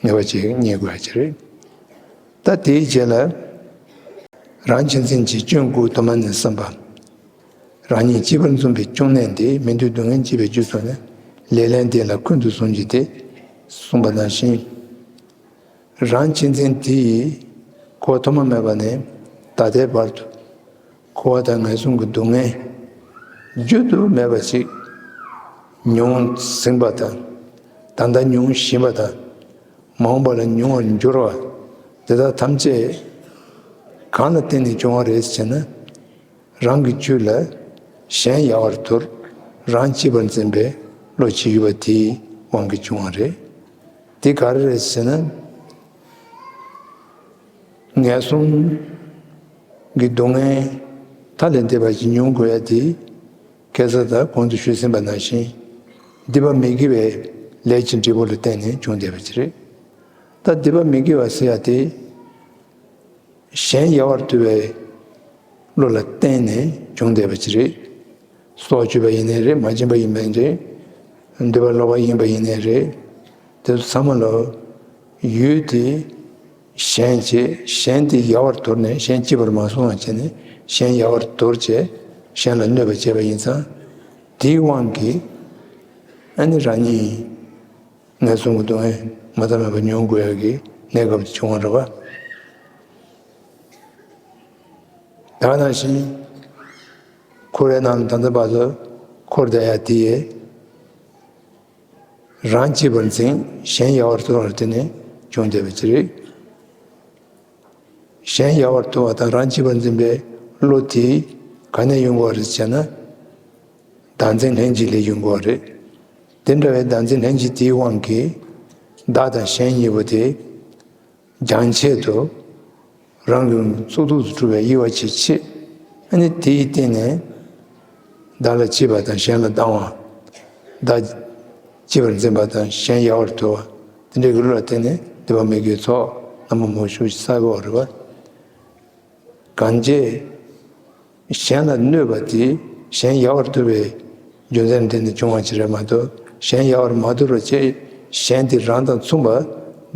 ངེས་པ་ཅིག་རྙེད་དགོས་ཡ་ཅིག་རེད། ད་དེའི་རྗེས་ལ། རང་གཅེས་འཛིན་གྱི་སྐྱོན་དགུ་དུ་མ་ནས་བསམ་པ། རང་ཉིད་གཅེས་པར་འཛིན་པའི་གཅུང་གནས་འདི་མི་མཐུན་སྡུག་བསྔལ་བྱེད་པའི་རྒྱུ་སོགས་ནས་ལེ་ལན་འདི་ལ་ཀུན་ཏུ་བཟུང་གི་སྟེ། གསུངས་པ་ནང་བཞིན། རང་གཅེས་འཛིན་དེ་ཡིས་གོ་ཐོག་མ་མེད་པ་ནས་ད་ལྟའི་བར་དུ་འཁོར་བ་དང་ངན་སོང་གི་སྡུག་བསྔལ་བརྗོད་དུ་མེད་པ་ཞིག་མྱོང་ཟིན་པ་དང་། ད་ལྟ་མྱོང་བཞིན་པ་དང་། མ་འོངས་པ་ལ་མྱོང་བར་འགྱུར་བ་དེ་དག་ཐམས་ཅད་གང་ལ་བརྟེན་ནས་བྱུང་བ་རེད་ཟེར་ན། རང་གི་རྒྱུད་ལ་གཞན་ཡལ་བར་དོར། རང་གཅེས་པར་འཛིན་པའི་བློ་ཅིག་ཡོད་པ་དེའི་དབང་གིས་བྱུང་བ་རེད། དེ་ག་རེ་རེད་ཟེར་ན། ངན་སོང་གི་སྡུག་བསྔལ་མཐའ་ལས་འདས་པ་ཞིག་མྱོང་དགོས་ཡ་དེ། ཁ་སང་ད་གོང་དུ་ཞུས་ཟིན་པ་ནང་བཞིན། སྡིག་པ་མི་དགེ་བའི་ལས་ཀྱི་འབྲས་བུ་ལ་བརྟེན་ནས་བྱུང་བསྡད་པ་ཅིག་རེད། ད་སྡིག་པ་མི་དགེ་བ་ཟེར་ཡ་དེ། གཞན་ཡལ་བར་དོར་བའི་བློ་ལ་བརྟེན་ནས་བྱུང་བསྡད་པ་ཅིག་རེད། སྲོག་གཅོད་པ་ཡིན་ནའི་རེད། མ་བྱིན་པ་ཡིན་ནའི་རེད། འདོད་པ་ལོག་པ་ཡིན་པ་ཡིན་ནའི་རེད། དེ་ཚོ་ཚང་མ་ལ་ཡུལ་དེ་གཞན་བྱས། གཞན་དེ་ཡལ་བར་དོར་ནས། གཞན་གཅེས་པར་མ་སོང་བ་བྱས་ནས། གཞན་ཡལ་བར་དོར་བྱས། གཞན་ལ་གནོད་པ་བྱས་པ་ཡིན་ཙང་། དེའི་དབང་གིས་ཨ་ནི་རང་ཉིད་ངན་སོང་གི་སྡུག་བསྔལ་མ་མཐའ་མེད་པ་མྱོང་དགོས་ཡ་གི་གནས་སྐབས་དེ་བྱུང་བ་རེད་པ། ད་ག་ནང་བཞིན་འཁོར་བའི་ནང་ལ་ད་ལྟ་བར་དུ་འཁོར་བསྡད་ཡ་དེ། རང་གཅེས་པར་འཛིན། གཞན་ཡལ་བར་དོར་བ་དེ་ནས་བྱུང་བསྡད་པ་ཅིག་རེད། གཞན་ཡལ་བར་དོར་བ་དང་རང་གཅེས་པར་འཛིན་པའི་བློ་དེ་ག་ནས་ཡོང་དགོས་རེད་ཟེར་ན། བདག་འཛིན་ལྷན་སྐྱེས་ལས་ཡོང་དགོས་རེད། དེ་འདྲ་བའི་བདག་འཛིན་ལྷན་སྐྱེས་དེའི་དབང་གིས་བདག་དང་གཞན་གཉིས་པོ་དེ་སྦྱང་ཆེད་དུ། རང་གི་གཙུག་ཏོར་དུ་གྲུབ་པའི་དབྱེ་བ་ཕྱེ་ཕྱེ། ཨ་ནི་དེའི་སྟེང་ནས་བདག་ལ་གཅེས་པ་དང་གཞན་ལ་སྡང་བ། བདག་གཅེས་པར་འཛིན་པ་དང་གཞན་ཡལ་བར་དོར་བ། དེ་འདྲའི་བློ་ལ་བརྟེན་ནས་སྡིག་པ་མི་དགེའི་ཚོགས་རྣམ་པ་མང་པོ་ཞིག་བསགས་ཡོད་རེད་པ། གང་བྱས་གཞན་ལ་གནོད་པ་དེ་གཞན་ཡལ་བར་དོར་བའི་རྒྱུ་མཚན་དེ་ནས་བྱུང་བ་ཅིག་རེད་མ་གཏོགས། གཞན་ཡལ་བར་མ་དོར་བ་བྱས། གཞན་དེ་རང་དང་མཚུངས་པ་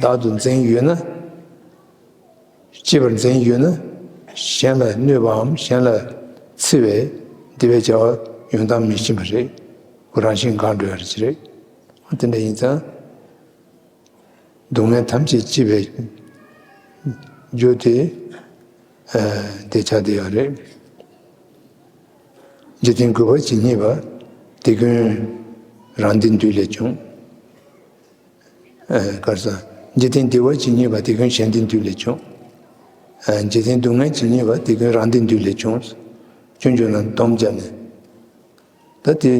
བདག་ཏུ་འཛིན་ཡོད་ན། གཅེས་པར་འཛིན་ཡོད་ན། གཞན་ལ་གནོད་པའམ་གཞན་ལ་འཚེ་བའི་སྡིག་པའི་བྱ་བ་ཡོང་སྟངས་མི་ཤེས་པ་རེད། ཁོ་རང་བཞིན་འགག་འགྲོ་ཡ་རེ་ཅིག་རེད། དེ་འདྲ་ཡིན་ཙང་། སྡུག་བསྔལ་ཐམས་ཅད་གཅེས་པའི་རྒྱུ་དེ། ཨ། དེ་ཆགས་བསྡད་ཡོད་རེད། འཇིག་རྟེན་རྒུད་པ་ཇི་སྙེད་པ། དེ་ཀུན་རང་བདེ་འདོད་ལས་བྱུང་། ཨ། ག་རེ་ཟེར། འཇིག་རྟེན་བདེ་བ་ཇི་སྙེད་པ། དེ་ཀུན་གཞན་བདེ་འདོད་ལས་བྱུང་། ཨ། འཇིག་རྟེན་སྡུག་བསྔལ་ཇི་སྙེད་པ། དེ་ཀུན་རང་བདེ་འདོད་ལས་བྱུང་། སྤྱོད་འཇུག་ནང་སྡོམ་བརྒྱབ་ནས། ད་དེ།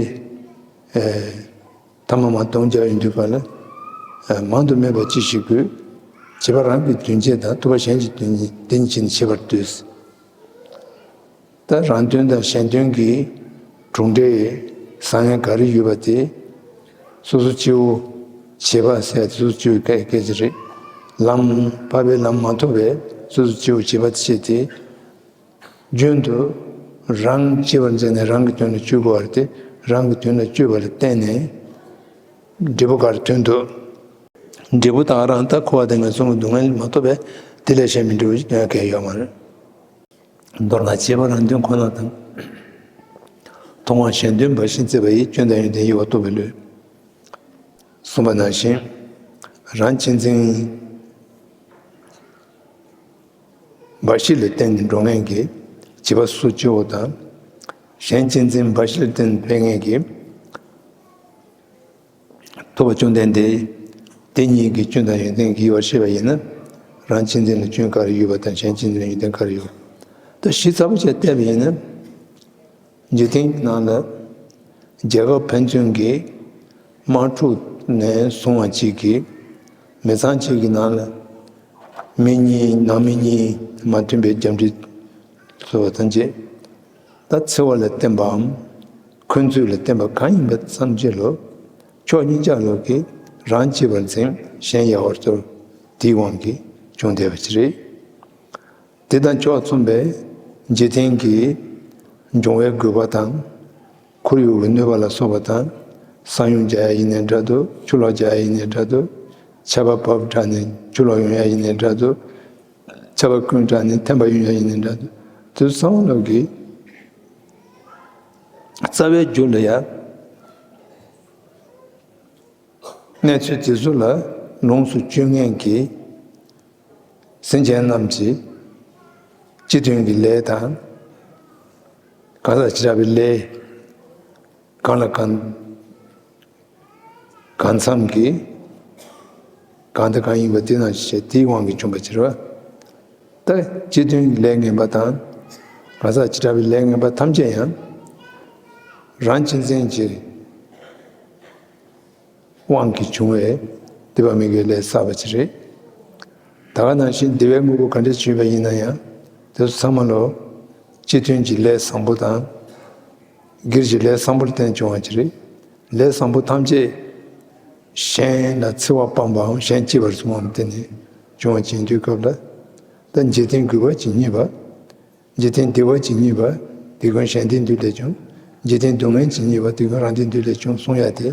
ཨེ། ཐ་མ་མ་སྡོམ་རྒྱག་ཡོང་དུས་ག་ལ། ཨེ། མང་དུ་སྨྲས་པ་ཅི་ཞིག་དགོས། བྱས་པ་རང་གི་དོན་བྱེད་དང་། ཐུབ་པ་གཞན་གྱི་དོན་ཉིད། དེ་ཉིད་ཕྱིན་ནས་བྱེད་པར་འདོད། ད་རང་དོན་དང་གཞན་དོན་གྱི་གྲུབ་འབྲས་བཟང་ངན་ག་རེ་ཡོད་པ་དེ། སོ་སོ་སྐྱེ་བོ་བྱེད་པ་ཟེར་ཡ་དེ་སོ་སོ་སྐྱེ་བོའི་སྐད་སྐད་ཆ་རེད། ལམ། འཕགས་པའི་ལམ་མ་ཐོབ་པའི་སོ་སོ་སྐྱེ་བོ་བྱེད་པ་དེ་བྱས་ཏེ། རྒྱུན་དུ་རང་གཅེས་པར་འཛིན་ནས་རང་གི་དོན་ལ་སྤྱོད་དགོས་པ་རེད་དེ། རང་གི་དོན་ལ་སྤྱོད་པ་ལ་བརྟེན་ནས་འབྲས་བུ་ག་རེ་ཐོན་འདུག་འབྲས་བུ་དེ་རང་ད་འཁོར་བ་དང་ངན་སོང་གི་སྡུག་བསྔལ་མ་ཐོབ་པས། དེ་ལས་གཞན་པའི་འབྲས་བུ་ཞིག་ཐོན་ཡ་གང་ཡང་ཡོད་མ་རེད། མདོར་ན་བྱས་པ་རང་དོན་ཁོ་ན་དང་། མཐོང་བ་གཞན་དོན་འབའ་ཞིག་བརྩེ་བ་ཡིས། སྐྱོན་དང་ཡོན་ཏན་དབྱེ་བ་རྟོགས་པའི་བློས། གསུངས་པ་ནང་བཞིན། རང་གཅེས་འཛིན་འབའ་ཞིག་ལ་བརྟེན་ནས་འགྲོ་མཁན་གྱི་བྱིས་པ་སོ་སོ་སྐྱེ་བོ་དང་། གཞན་གཅེས་འཛིན་འབའ་ཞིག་ལ་བརྟེན་ནས་འཕེལ་མཁན་གྱི་ཐུབ་པ་བཅོམ་ལྡན་འདས། དེ་གཉིས་ཀྱི་སྐྱོན་དང་ཡོན་ཏན་གྱི་དབྱེ་བ་བཤད་པ་ཡིན་ན། རང་གཅེས་འཛིན་ལ་སྐྱོན་ག་རེ་ཡོད་པ་དང་། གཞན་གཅེས་འཛིན་ལ་ཡོན་ཏན་ག་རེ་ཡོད་པ། ད་གཞི་རྩ་བོ་བྱས་བལྟས་པ་ཡིན་ན། འཇིག་རྟེན་གྱི་ནང་ལ་རྒྱལ་ཁབ་ཕན་ཚུན་གྱི་དམག་འཁྲུག་ནས་བཟུང་བ་གཅིག་གིས། མི་ཚང་གཅིག་གི་ནང་ལ་མི་གཉིས། ནང་མི་གཉིས་མ་མཐུན་པའི་རྒྱབ་འགལ་བཟོ་བ་དང་བཅས། ད་འཚེ་བ་ལ་བརྟེན་པའམ་འཁོན་འཛུགས་ལ་བརྟེན་པ་གང་ཡིན་པ་ཙམ་གྱིས་ལོ། ཕྱོགས་གཉིས་ཆ་ལོ་གིས་རང་གཅེས་པར་འཛིན། གཞན་ཡལ་བར་དོར། དེའི་དབང་གིས་བྱུང་བསྡད་པ་ཅིག་རེད། དེ་དང་ཕྱོགས་མཚུངས་པའི་འཇིག་རྟེན་གྱི་འབྱུང་བའི་རྒུད་པ་དང་། ཁོར་ཡུག་གི་གནོད་པ་ལ་སོགས་པ་དང་། ས་ཡོམ་རྒྱག་ཡ་ཡིན་ནའི་འདྲ་འདུག་ཆུ་ལོག་རྒྱག་ཡ་ཡིན་ནའི་འདྲ་འདུག་ཆར་པ་བབས་དྲགས་ནས་ཆུ་ལོག་ཡོང་ཡ་ཡིན་ནའི་འདྲ་འདུག་ཆར་པ་དཀོན་དྲགས་ནས་ཐན་པ་ཡོང་ཡ་ཡིན་ནའི་འདྲ་འདུག་དེ་ཚོ་ཚང་མ་ལོག་གི་རྩ་བའི་རྒྱུ་ལ་ཡ། གནས་ཚུལ་དེ་ཚོ་ལ་ལོངས་སུ་སྤྱོད་མཁན་གྱི་སེམས་ཅན་རྣམས་ཀྱི་སྤྱི་དོན་གྱི་ལས་དང་། གང་ཟག་བྱེ་བྲག་པའི་ལས། གང་ལ་གང་གང་འཚམ་གྱི་ གང་དང་གང་ཡིན་པ་དེ་ནང་བཞིན་བྱས་དེའི་དབང་གིས་བྱུང་བ་ཕྱིར་རོ། ད་སྤྱི་མཐུན་ལས་ངན་པ་དང་གང་ཟག་བྱེ་བྲག་པའི་ལས་ངན་པ་ཐམས་ཅད་ཡང་རང་གཅེས་འཛིན་གྱི་དབང་གིས་བྱུང་བའི་སྡིག་པ་མི་དགེའི་ལས་བསགས་པ་ཅིག་རེད། ད་ག་ནང་བཞིན་སྡིག་པའི་དངོས་པོ་ག་འདྲ་བྱུང་བ་ཡིན་ན་ཡང་དེ་ཚོ་ཚང་མ་ལོ་སྤྱི་མཐུན་གྱི་ལས་བཟང་པོ་དང་། སྒེར་གྱི་ལས་བཟང་པོ་ལ་བརྟེན་བྱུང་བ་ཅིག་རེད། ལས་བཟང་པོ་ཐམས་ཅད་གཞན་ལ་འཚེ་བ་སྤངས་པའམ་གཞན་གཅེས་པར་བཟུང་བའམ་བརྟེན་ནས་བྱུང་བ་ཅིག་ཡིན་དུས་སྐབས་ལ། ད་འཇིག་རྟེན་གུས་པ་ཇི་སྙེད་པ། འཇིག་རྟེན་བདེ་བ་ཇི་སྙེད་པ། དེ་ཀུན་གཞན་དོན་དུ་ལས་བྱུང་། འཇིག་རྟེན་སྡུག་བསྔལ་ཇི་སྙེད་པ། དེ་ཀུན་རང་དོན་དུ་ལས་བྱུང་གསུང་ཡ་དེ།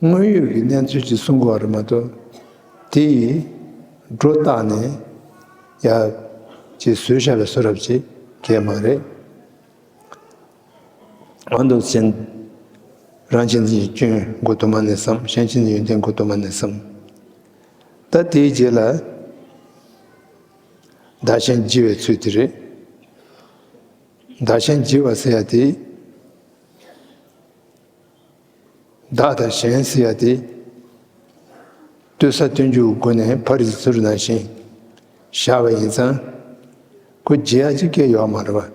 དངོས་ཡོད་ཀྱི་གནས་ཚུལ་ཅིག་གསུང་དགོས་པ་རེད་མ་གཏོགས། དེ་ཡིས་སྒྲོ་བཏགས་ནས་ཡ་ཅིག་བཟོས་བཞག་པའི་བཟོ་རབས་ཅིག་གང་ཡང་མ་རེད། འོན་ཏེ་གཞན། རང་གཅེས་འཛིན་གྱི་སྐྱོན་མགོ་དུ་མ་ནས་བསམ། གཞན་གཅེས་འཛིན་ཡོན་ཏན་མགོ་དུ་མ་ནས་བསམ། ད་དེའི་རྗེས་ལ་བདག་གཞན་བརྗེ་བའི་ཚུལ་དེ་རེད། བདག་གཞན་བརྗེ་བ་ཟེར་ཡ་དེ། བདག་དང་གཞན་ཟེར་ཡ་དེ། ལྟོས་ས་སྟོན་རྒྱུའི་སྒོ་ནས་ཕ་རི་སི་ཚུལ་ནང་བཞིན་བཞག་པ་ཡིན་ཙང་། ཁོ་བརྗེ་ཡ་ཅིག་སྐྱེ་ཡོད་མ་རེད་པ།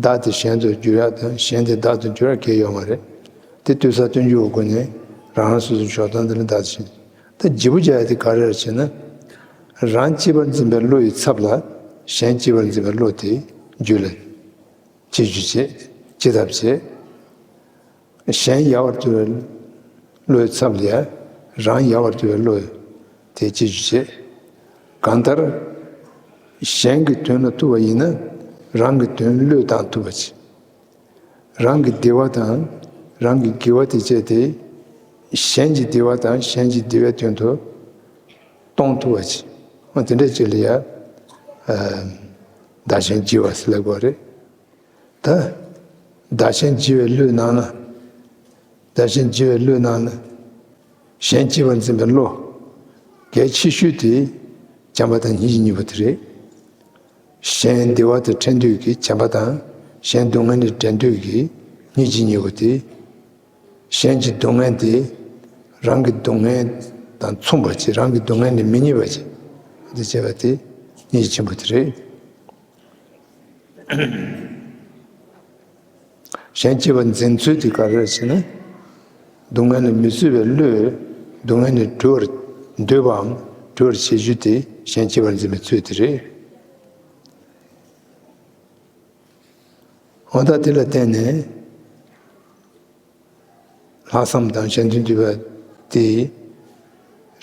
བདག་དེ་གཞན་དུ་འགྱུར་ཡ་དང་གཞན་དེ་བདག་ཏུ་འགྱུར་ཡ་སྐྱེ་ཡོད་མ་རེད། དེ་ལྟོས་ས་སྟོན་རྒྱུའི་སྒོ་ནས་རང་རང་སོ་སོའི་ཕྱོགས་སྟངས་དེ་ལ་བདག་དེ་གཞན། ད་བརྗེ་པོ་རྒྱག་ཡ་དེ་ག་རེ་རེད་ཟེར་ན། རང་གཅེས་པར་འཛིན་པའི་བློ་ཡི་ཚབ་ལ་གཞན་གཅེས་པར་འཛིན་པའི་བློ་དེ་རྒྱུད་ལ། ཅི་ཞིག་བྱེད། ཅི་ལྟར་བྱེད། གཞན་ཡལ་བར་གྱུར་པའི་བློའི་ཚབ་ལ་ཡང་རང་ཡལ་བར་གྱུར་པའི་བློ་དེ་ཅི་ཞིག་བྱེད། གང་ལྟར་གཞན་གྱི་དོན་ལ་ཐུག་པ་ཡིན་ན་རང་གི་དོན་བློས་བཏང་ཐུབ་པ་བྱེད། རང་གི་བདེ་བ་དང་རང་གི་དགེ་བ་དེ་བྱས་ཏེ་གཞན་གྱི་བདེ་བ་དང་གཞན་གྱི་བདེ་བའི་དོན་དུ་གཏོང་ཐུབ་པ་བྱེད། འོ་དེ་འདྲ་ཅིག་ལ་ཡང་བདག་གཞན་བརྗེ་བ་ཟེར་ལབ་དགོས་རེད། ད། བདག་གཞན་བརྗེ་བའི་བློའི་ནང་ན། བདག་གཞན་བརྗེ་བའི་བློའི་ནང་ན། གཞན་གཅེས་པར་འཛིན་པའི་བློ། གལ་ཆེ་ཤོས་དེ། བྱམས་པ་དང་སྙིང་རྗེ་གཉིས་པོ་དེ་རེད། གཞན་བདེ་བ་དང་འཕྲད་འདོད་ཀྱི་བྱམས་པ་དང་། གཞན་སྡུག་བསྔལ་ལས་འབྲལ་འདོད་ཀྱི་སྙིང་རྗེ་གཉིས་པོ་དེ། གཞན་གྱི་སྡུག་བསྔལ་དེ། རང་གི་སྡུག་བསྔལ་དང་མཚུངས་པ་བྱེད། རང་གི་སྡུག་བསྔལ་ལས་མི་གཉིས་པ་བྱེད། འདི་བྱས་པ་དེ་སྙིང་རྗེ་ཆེན་པོ་དེ་རེད། གཞན་གཅེས་པར་འཛིན་ཚུལ་དེ་ག་རེ་རེད་ཟེར་ན། སྡུག་བསྔལ་ལས་མི་བཟོད་པའི་བློས་སྡུག་བསྔལ་ལས་གྲོལ་བར་འདོད་པའམ་གྲོལ་བར་བྱེད་རྒྱུ་དེ་གཞན་གཅེས་པར་འཛིན་པའི་ཚུལ་དེ་རེད། འོ་ད་དེ་ལ་བརྟེན་ནས། ལྷག་བསམ་དང་གཞན་དོན་བསྡུས་པ་དེ།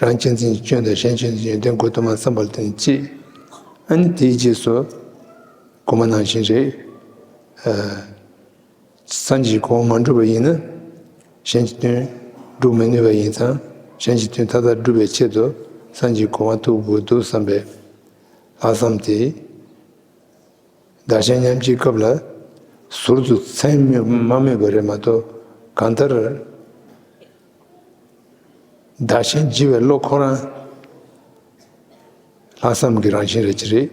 རང་གཅེས་འཛིན་གྱི་སྐྱོན་དང་གཞན་གཅེས་འཛིན་གྱི་ཡོན་ཏན་མགོ་དུ་མ་བསམ་པ་ལ་བརྟེན་གཅིག་ཨ་ནི་དེའི་རྗེས་སུ། གོང་མ་ནང་བཞིན་རེད། ཨ། སངས་རྒྱས་གོ་འཕང་མ་བསྒྲུབས་པ་ཡིན་ན། གཞན་གྱི་དོན་སྒྲུབ་མི་ནུས་པ་ཡིན་ཙང་། གཞན་གྱི་དོན་མཐའ་དག་སྒྲུབ་པའི་ཆེད་དུ་སངས་རྒྱས་གོ་འཕང་ཐོབ་དགོས་འདུག་བསམ་པའི་ལྷག་བསམ་དེ། བདག་གཞན་མཉམ་བརྗེའི་སྐབས་ལ་ཟུར་དུ་མཚན་སྨོས་མ་སྨོས་པ་རེད་མ་གཏོགས། གང་ལྟར་བདག་གཞན་བརྗེ་བའི་བློ་ཁོ་རང་ལྷག་བསམ་གྱི་རང་བཞིན་རེད་ཀྱི་རེད།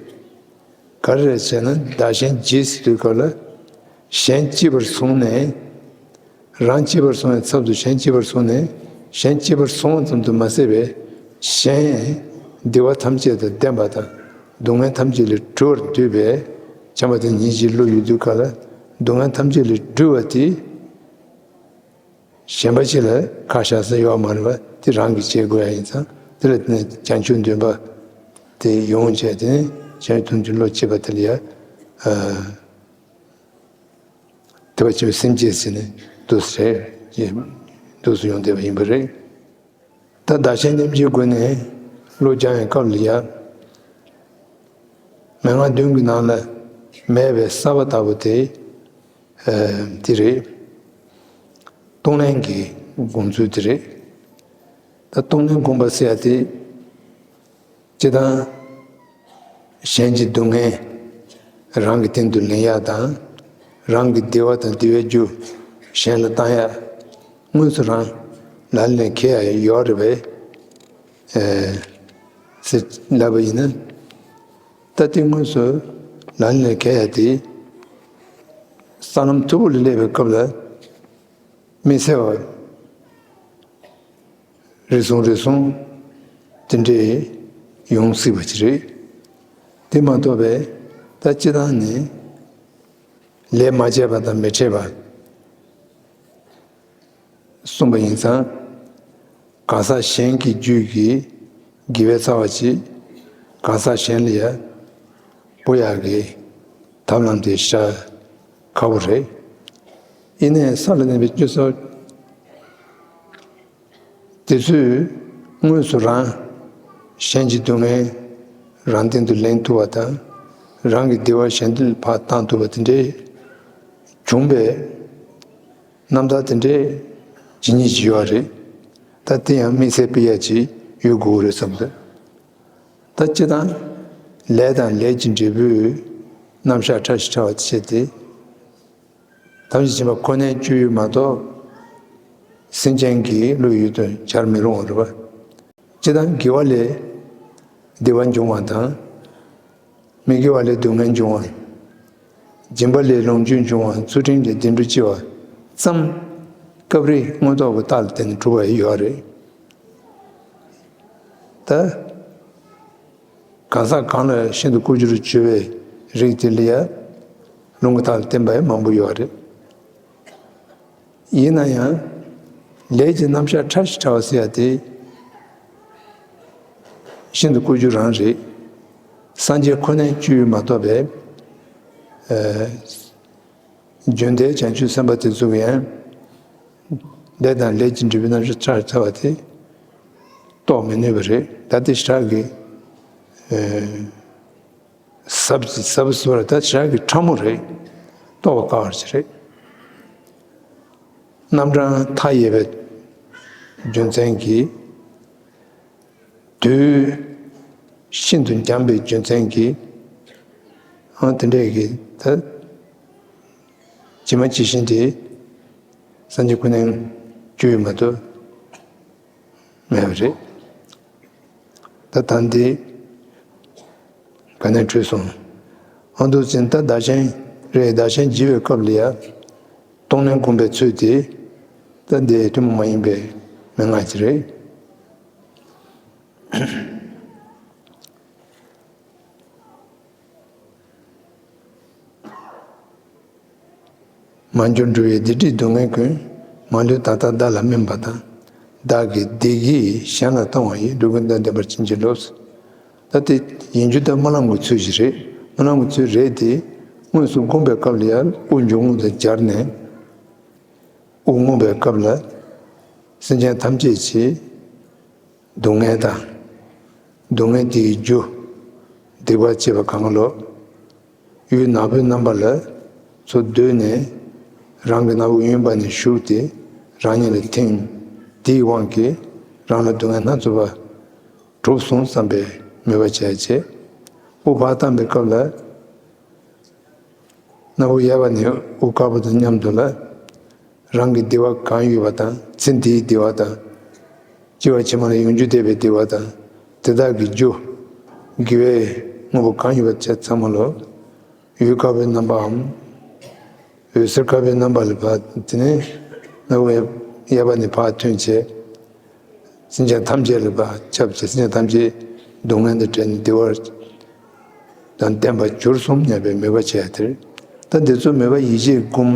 ག་རེ་རེད་ཟེར་ན། བདག་གཞན་བརྗེ་ཟེར་དུས་སྐབས་ལ་གཞན་གཅེས་པར་བཟུང་ནས། རང་གཅེས་པར་བཟུང་བའི་ཚབ་ཏུ་གཞན་གཅེས་པར་བཟུང་ནས། གཞན་གཅེས་པར་བཟུང་བ་ཙམ་དུ་མ་ཟད་པའི་གཞན་བདེ་བ་ཐམས་ཅད་དང་ལྡན་པ་དང་སྡུག་བསྔལ་ཐམས་ཅད་ལས་གྲོལ་བར་འདོད་པའི་བྱམས་པ་དང་སྙིང་རྗེའི་བློ་ཡོད་དུས་སྐབས་ལ། སྡུག་བསྔལ་ཐམས་ཅད་ལས་གྲོལ་བ་དེ་གཞན་པ་ཞིག་ལ་ཁག་བཞག་ས་ཡོད་མ་རེད་པ། དེ་རང་གིས་བྱེད་དགོས་ཡ་ཡིན་ཙང་། དེ་ལ་བརྟེན་ནས་བྱང་ཆུབ་འདུན་པ་དེ་ཡོང་བྱས་ཏེ། བྱང་ཆུབ་ཐམས་ཅད་བློ་སྐྱེས་པ་དེ་ལ་ཡ། ཨ། དེ་བ་ཅིག་སེམས་བསྐྱེད་ཟེར་ནས་འདུག་སེ་རེད། འདུག་སེ་ཡོང་བསྡད་པ་ཡིན་པ་རེད། ད་བདག་གཞན་མཉམ་བརྗེའི་སྒོ་ནས་བློ་སྦྱང་བའི་སྐབས་ལ་ཡ། མན་ངག་བདུན་གྱི་ནང་ལ་མེད་པའི་ས་པ་ལྟ་བུ་དེ། ཨ། དེ་རེད། གཏོང་ལེན་གྱི་སྒོམ་ཚུལ་དེ་རེད། ད་གཏོང་ལེན་སྒོམ་པ་ཟེར་ཡ་དེ། སྤྱིར་བཏང་། གཞན་གྱི་སྡུག་བསྔལ་རང་གི་སྟེང་དུ་ལེན་ཡག་དང་། རང་གི་བདེ་བ་དང་བདེ་བའི་རྒྱུ་གཞན་ལ་བཏང་ཡག་དངོས་སུ་རང་ལག་ལེན་འཁེལ་ཡག་ཡོད་རེད་པས། ཨེ། ཟེར་ལབ་པ་ཡིན་ན། ད་དེ་དངོས་སུ་ལག་ལེན་འཁེལ་ཡག་དེ་ས་ལམ་མཐོ་པོ་ལ་སླེབས་པའི་སྐབས་ལ། མི་གསལ་བ། རེ་ཟུང་རེ་ཟུང་ དེ་འདྲས་ཡོང་སྲིད་པ་ཅིག་རེད། དེ་མ་གཏོགས་པའི་ད་སྤྱིར་བཏང་ནི་ལས་མ་བྱས་པ་དང་མི་འཕྲད་པ། གསུངས་པ་ཡིན་ཙང་། གང་ཟག་གཞན་གྱི་རྒྱུད་ཀྱི་དགེ་བའི་རྩ་བ་ཅིག་གང་ཟག་གཞན་ལ་ཡང་སྤོ་ཡག་གི་ཐབས་ལམ་དེ་ཤ་ཁག་པོ་རེད། ཡིན་ནའི་ས་ལ་གནས་པའི་སྤྱོད་ས་དེ་ཚོས་དངོས་སུ་རང་གཞན་གྱི་སྡུག་བསྔལ་རང་སྟེང་དུ་ལེན་ཐུབ་པ་དང་། རང་གི་བདེ་བ་གཞན་དུ་ཕར་བཏང་ཐུབ་པ་དེ་འདྲའི་བྱུང་བའི་རྣམ་ཐར་དེ་འདྲའི་ཇི་སྙེད་ཅིག་ཡོད་རེད། ད་དེ་ཡང་དམིགས་བསལ་དཔེ་ཡག་ཅིག་ཡོད་དགོས་རེད་བསམ་འདུག་ད་སྤྱིར་བཏང་ལས་དང་ལས་ཀྱི་འབྲས་བུའི་རྣམ་གཞག་ཕྲ་ཞིང་ཕྲ་བ་བྱས་ཏེ། ཐམས་ཅད་མཁྱེན་པ་ཁོ་ནའི་སྤྱོད་ཡུལ་མ་གཏོགས་སེམས་ཅན་གྱི་བློའི་ཡུལ་དུ་སྦྱར་མི་རུང་བ་རེད་པ། སྤྱིར་བཏང་དགེ་བ་ལས་བདེ་བ་འབྱུང་བ་དང་། མི་དགེ་བ་ལས་སྡུག་བསྔལ་འབྱུང་བ། སྦྱིན་པ་ལས་ལོངས་སྤྱོད་འབྱུང་བ། ཚུལ་ཁྲིམས་ལས་བདེ་འགྲོ་སྐྱེ་བ་ཙམ། སྐབས་རེ་མངོན་རྟོགས་ཀྱི་རྟགས་ལ་བརྟེན་ནས་གྲུབ་པ་ཡོད་རེད། ད་གང་ཟག་གང་ལ་ཤིན་ཏུ་ལྐོག་གྱུར་བྱོས་པའི་རིགས་དེ་ལ་ཡང་ལུང་གི་རྟགས་ལ་བརྟེན་པ་ཡང་མང་པོ་ཡོད་རེད། ཡིན་ན་ཡང་ལས་ཀྱི་རྣམ་གཞག་ཕྲ་ཞིང་ཕྲ་བ་ཟེར་ཡ་དེ་ཤིན་ཏུ་ལྐོག་གྱུར་རང་རེད། སངས་རྒྱས་ཁོ་ནའི་སྤྱོད་ཡུལ་མ་གཏོགས་པའི་ཨ་རྒྱུན་མཐའི་བྱང་ཆུབ་སེམས་དཔའ་དེ་ཚོ་གིས་ཡང་ལས་དང་ལས་ཀྱི་འབྲས་བུའི་རྣམ་གཞག་ཕྲ་ཞིང་ཕྲ་བ་དེ་རྟོགས་མི་ནུས་པ་རེད། ད་དེ་ཞེ་དྲག་གི་ཨ་ཟབ་ཟབ་ཟེར་བ་ད་ཞེ་དྲག་གི་ཕྲ་མོ་རེད། རྟོགས་པ་དཀའ་བ་ཞིག་རེད། རྣམ་གྲངས་མཐའ་ཡས་པའི་རྒྱུ་མཚན་གྱིས། དུས་ཤིན་ཏུ་འཇམ་པའི་རྒྱུ་མཚན་གྱིས། ཨང་དེ་འདྲས་ཀྱི་ད་ཇི་མ་ཇི་བཞིན་དེ་སངས་རྒྱས་ཁོ་ནའི་སྤྱོད་ཡུལ་མ་གཏོགས་མེད་པ་རེད། ད་ད་འདི་ག་ནས་འཕྲོས་སོང་། ཨ་འདུག་ཟེར་ན་ད་བདག་གཞན་རེད། བདག་གཞན་བརྗེ་བའི་སྐབས་ལ་ཡང་སྟོང་ལེན་སྒོམ་པའི་ཚུལ་དེ་ད་འདི་ཐུན་མོང་མ་ཡིན་པའི་མན་ངག་ཅིག་རེད། མ་གྱུར་འགྲོ་བའི་བདེ་སྒྲིབ་སྡུག་བསྔལ་ཀུན། མ་ལུས་ད་ལྟ་བདག་ལ་སྨིན་པ་དང་། བདག་གི་བདེ་སྐྱིད་གཞན་ལ་གཏོང་བ་ཡི། འགྲོ་ཀུན་དང་ལྡན་པར་བྱིན་གྱིས་རློབས། ད་དེ་ཡིན་རྒྱུ་ད་སྨོན་ལམ་གྱི་ཚུལ་ཞིག་རེད། སྨོན་ལམ་གྱི་ཚུལ་རེད་དེ། དངོས་སུ་སྒོམ་པའི་སྐབས་ལ་ཡང་དབུགས་འབྱུང་རྔུབ་དང་སྦྱར་ནས། དབུགས་རྔུབ་པའི་སྐབས་ལ་སེམས་ཅན་ཐམས་ཅད་ཀྱི་སྡུག་བསྔལ་དང་། སྡུག་བསྔལ་དེའི་རྒྱུ་སྡིག་པ་བྱས་པ་གང་ལོ། ཡུལ་ནག་པོའི་རྣམ་པ་ལ་ཚུར་བསྡུས་ནས་རང་གི་སྣ་བུག་གཡོན་པ་ནས་ཞུགས་ཏེ་རང་ཉིད་ལ་ཐིམ། དེའི་དབང་གིས་རང་ལ་སྡུག་བསྔལ་སྣ་ཚོགས་པ་གྲུབ་སོང་བསམ་པའི་མོས་པ་བྱས་བྱས། དབུགས་ཕར་བཏང་པའི་སྐབས་ལ་སྣ་བུག་གཡས་པ་ནས་དབུགས་དཀར་པོ་དང་མཉམ་དུ་ལ། རང་གི་བདེ་བ་གང་ཡོད་པ་དང་། ཚེ་འདིའི་བདེ་བ་དང་། སྐྱེ་བ་ཕྱི་མ་ལ་ཡོང་རྒྱུ་བསྡད་པའི་བདེ་བ་དང་། དེ་དག་གི་རྒྱུ་དགེ་བའི་དངོས་པོ་གང་ཡོད་པ་བཅས་ཚང་མ་ལོ། འོད་དཀར་པོའི་རྣམ་པའམ། འོད་ཟེར་དཀར་པོའི་རྣམ་པ་ལ་བབས། དེ་ནས་སྣ་བུག་གཡས་པ་ནས་ཕར་ཐོན་བྱས། སེམས་ཅན་ཐམས་ཅད་ལ་ཁྱབ་བྱས། སེམས་ཅན་ཐམས་ཅད་སྡུག་བསྔལ་དང་བྲལ་ནས་བདེ་བ་དང་ལྡན་པར་གྱུར་སོང་སྙམ་པའི་མོས་པ་བྱས་ཏེ། ད་འདི་ཚོ་མོས་པ་ཡིད་ཆེས་སྒོམ།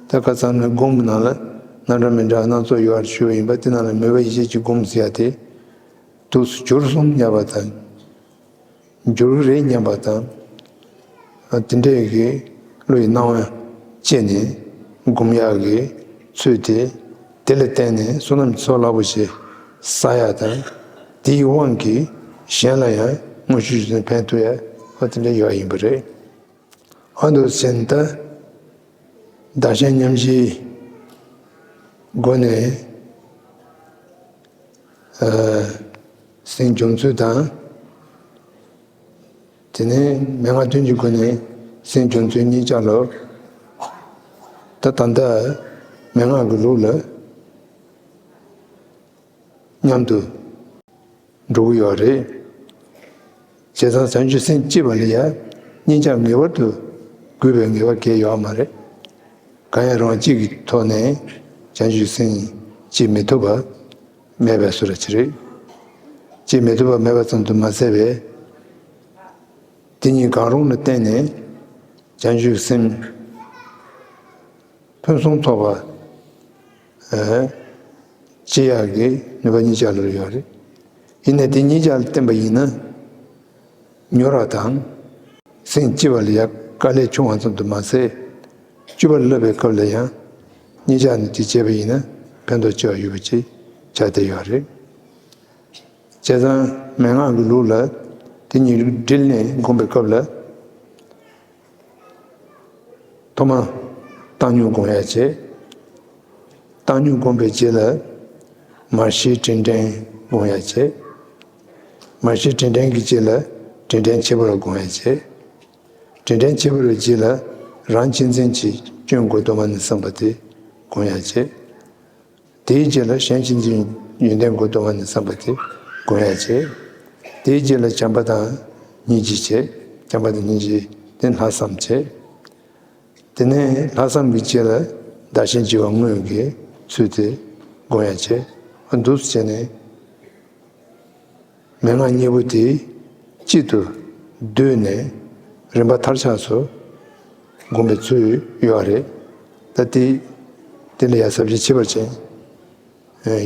ད་ཁ་སང་ནས་སྒོམ་གྱི་ནང་ལ་རྣམ་གྲངས་མི་འདྲ་སྣ་ཚོགས་ཡོད་པར་ཞུས་པ་ཡིན་པ། དེ་ནང་ལ་མོས་པ་ཡིད་ཆེས་ཀྱིས་སྒོམ་ཟེར་ཡ་དེ། ཐུགས་སུ་གྱུར་སོང་སྙམ་པ་དང་། འགྱུར་གྱི་རེད་སྙམ་པ་དང་། དེ་འདྲས་ཀྱི་བློ་ཡི་སྣང་བ་སྐྱེས་ནས་སྒོམ་ཡག་གི་ཚུལ་དེ། དེ་ལ་བརྟེན་ནས་བསོད་ནམས་ཚོགས་རླབས་པོ་ཆེ་བསགས་ཡག་དང་། དེའི་དབང་གིས་གཞན་ལ་ཡང་དངོས་ཤུགས་ཀྱིས་ཕན་ཐོགས་ཡག་ཨ་དེ་འདྲ་ཡོད་ཡིན་པ་རེད། ཨ་འདུག་ཟེར་ན་ད་བདག་གཞན་མཉམ་བརྗེའི་སྒོ་ནས་ཨ་སེམས་སྦྱོང་ཚུལ་དང་། དེ་ནས་མན་ངག་དོན་གྱི་སྒོ་ནས་སེམས་སྦྱོང་ཚུལ་གཉིས་ཆ་ལ། ད་ད་ལྟ་མན་ངག་གི་ལུགས་ལ་མཉམ་དུ་འགྲོ་གི་ཡོད་རེད། བྱས་ཙང་བྱང་ཆུབ་སེམས་སྐྱེས་པ་ལ་ཡང་གཉིས་ཆ་ངེས་པར་དུ་དགོས་པའི་ངེས་པ་གང་ཡང་ཡོད་མ་རེད། གང་ཡང་རུང་བ་གཅིག་གི་ཐོག་ནས་བྱང་ཆུབ་སེམས་སྐྱེ་མི་ཐུབ་པ་མེད་པའི་བཟོ་འདྲ་ཅིག་རེད། ཅེས་མི་ཐུབ་པ་མེད་པ་ཙམ་དུ་མ་ཟད་པས། དེ་གཉིས་གང་རུང་ལ་བརྟེན་ནས་བྱང་ཆུབ་སེམས་ཕུན་སུམ་ཚོགས་པ་སྐྱེ་ཡག་གི་ནུས་པ་གཉིས་ཆ་ལ་ཡོད་རེད། ཡིན་ནའི་དེ་གཉིས་ཆ་ལ་བརྟེན་པ་ཡིན་ན། མྱུར་བ་དང་། སེམས་སྐྱིད་པ་ལ་ཡང་དཀའ་ལས་ཆུང་བ་ཙམ་དུ་མ་ཟད། སྤྱོད་པ་བསླབ་པའི་སྐབས་ལ་ཡང་གཉིས་ཆ་ནས་དེ་བྱས་པ་ཡིན་ན་ཕན་ཐོགས་ཆེ་བ་ཡོད་པ་ཅིག་ཆགས་བསྡད་ཡོད་རེད། བྱས་ཙང་མན་ངག་གི་ལུགས་ལ་དེ་གཉིས་དྲིལ་ནས་སྒོམ་པའི་སྐབས་ལ། ཐོག་མར་བཏང་སྙོམས་སྒོམ་ཡག་བྱེད། བཏང་སྙོམས་སྒོམ་པའི་རྗེས་ལ་མར་ཤེས་དྲིན་དྲན་སྒོམ་ཡག་བྱེད། མར་ཤེས་དྲིན་དྲན་གྱི་རྗེས་ལ་དྲིན་དྲན་བྱེད་པར་སྒོམ་ཡག་བྱེད། དྲིན་དྲན་བྱེད་པར་རྗེས་ལ་རང་གཅེས་འཛིན་གྱི་སྐྱོན་དགུ་སྡོམ་པ་ནས་བསམ་པ་དེ་སྒོམ་ཡག་བྱེད། དེའི་རྗེས་ལ་གཞན་གཅེས་འཛིན་ཡོན་ཏན་དགུ་སྡོམ་པ་ནས་བསམ་པ་དེ་སྒོམ་ཡག་བྱེད། དེའི་རྗེས་ལ་བྱམས་པ་དང་སྙིང་རྗེ་བྱེད། བྱམས་པ་དང་སྙིང་རྗེ་དེ་ལྷག་བསམ་བྱེད། དེ་ནས་ལྷག་བསམ་གྱི་རྗེས་ལ་བདག་གཞན་བརྗེ་བ་དངོས་ཀྱི་ཚུལ་དེ་སྒོམ་ཡག་བྱེད། འདུག་སེ་བྱས་ནས། མན་ངག་གཉིས་པོ་དེ་གཅིག་ཏུ་བསྡུས་ནས་རིམ་པ་མཐར་ཆགས་སུ་སྒོམ་པའི་ཚུལ་ཡོད་རེད། ད་དེ་དེ་ལ་ཡང་ཟབ་ཅིང་ཕྱེ་བར་ཅན་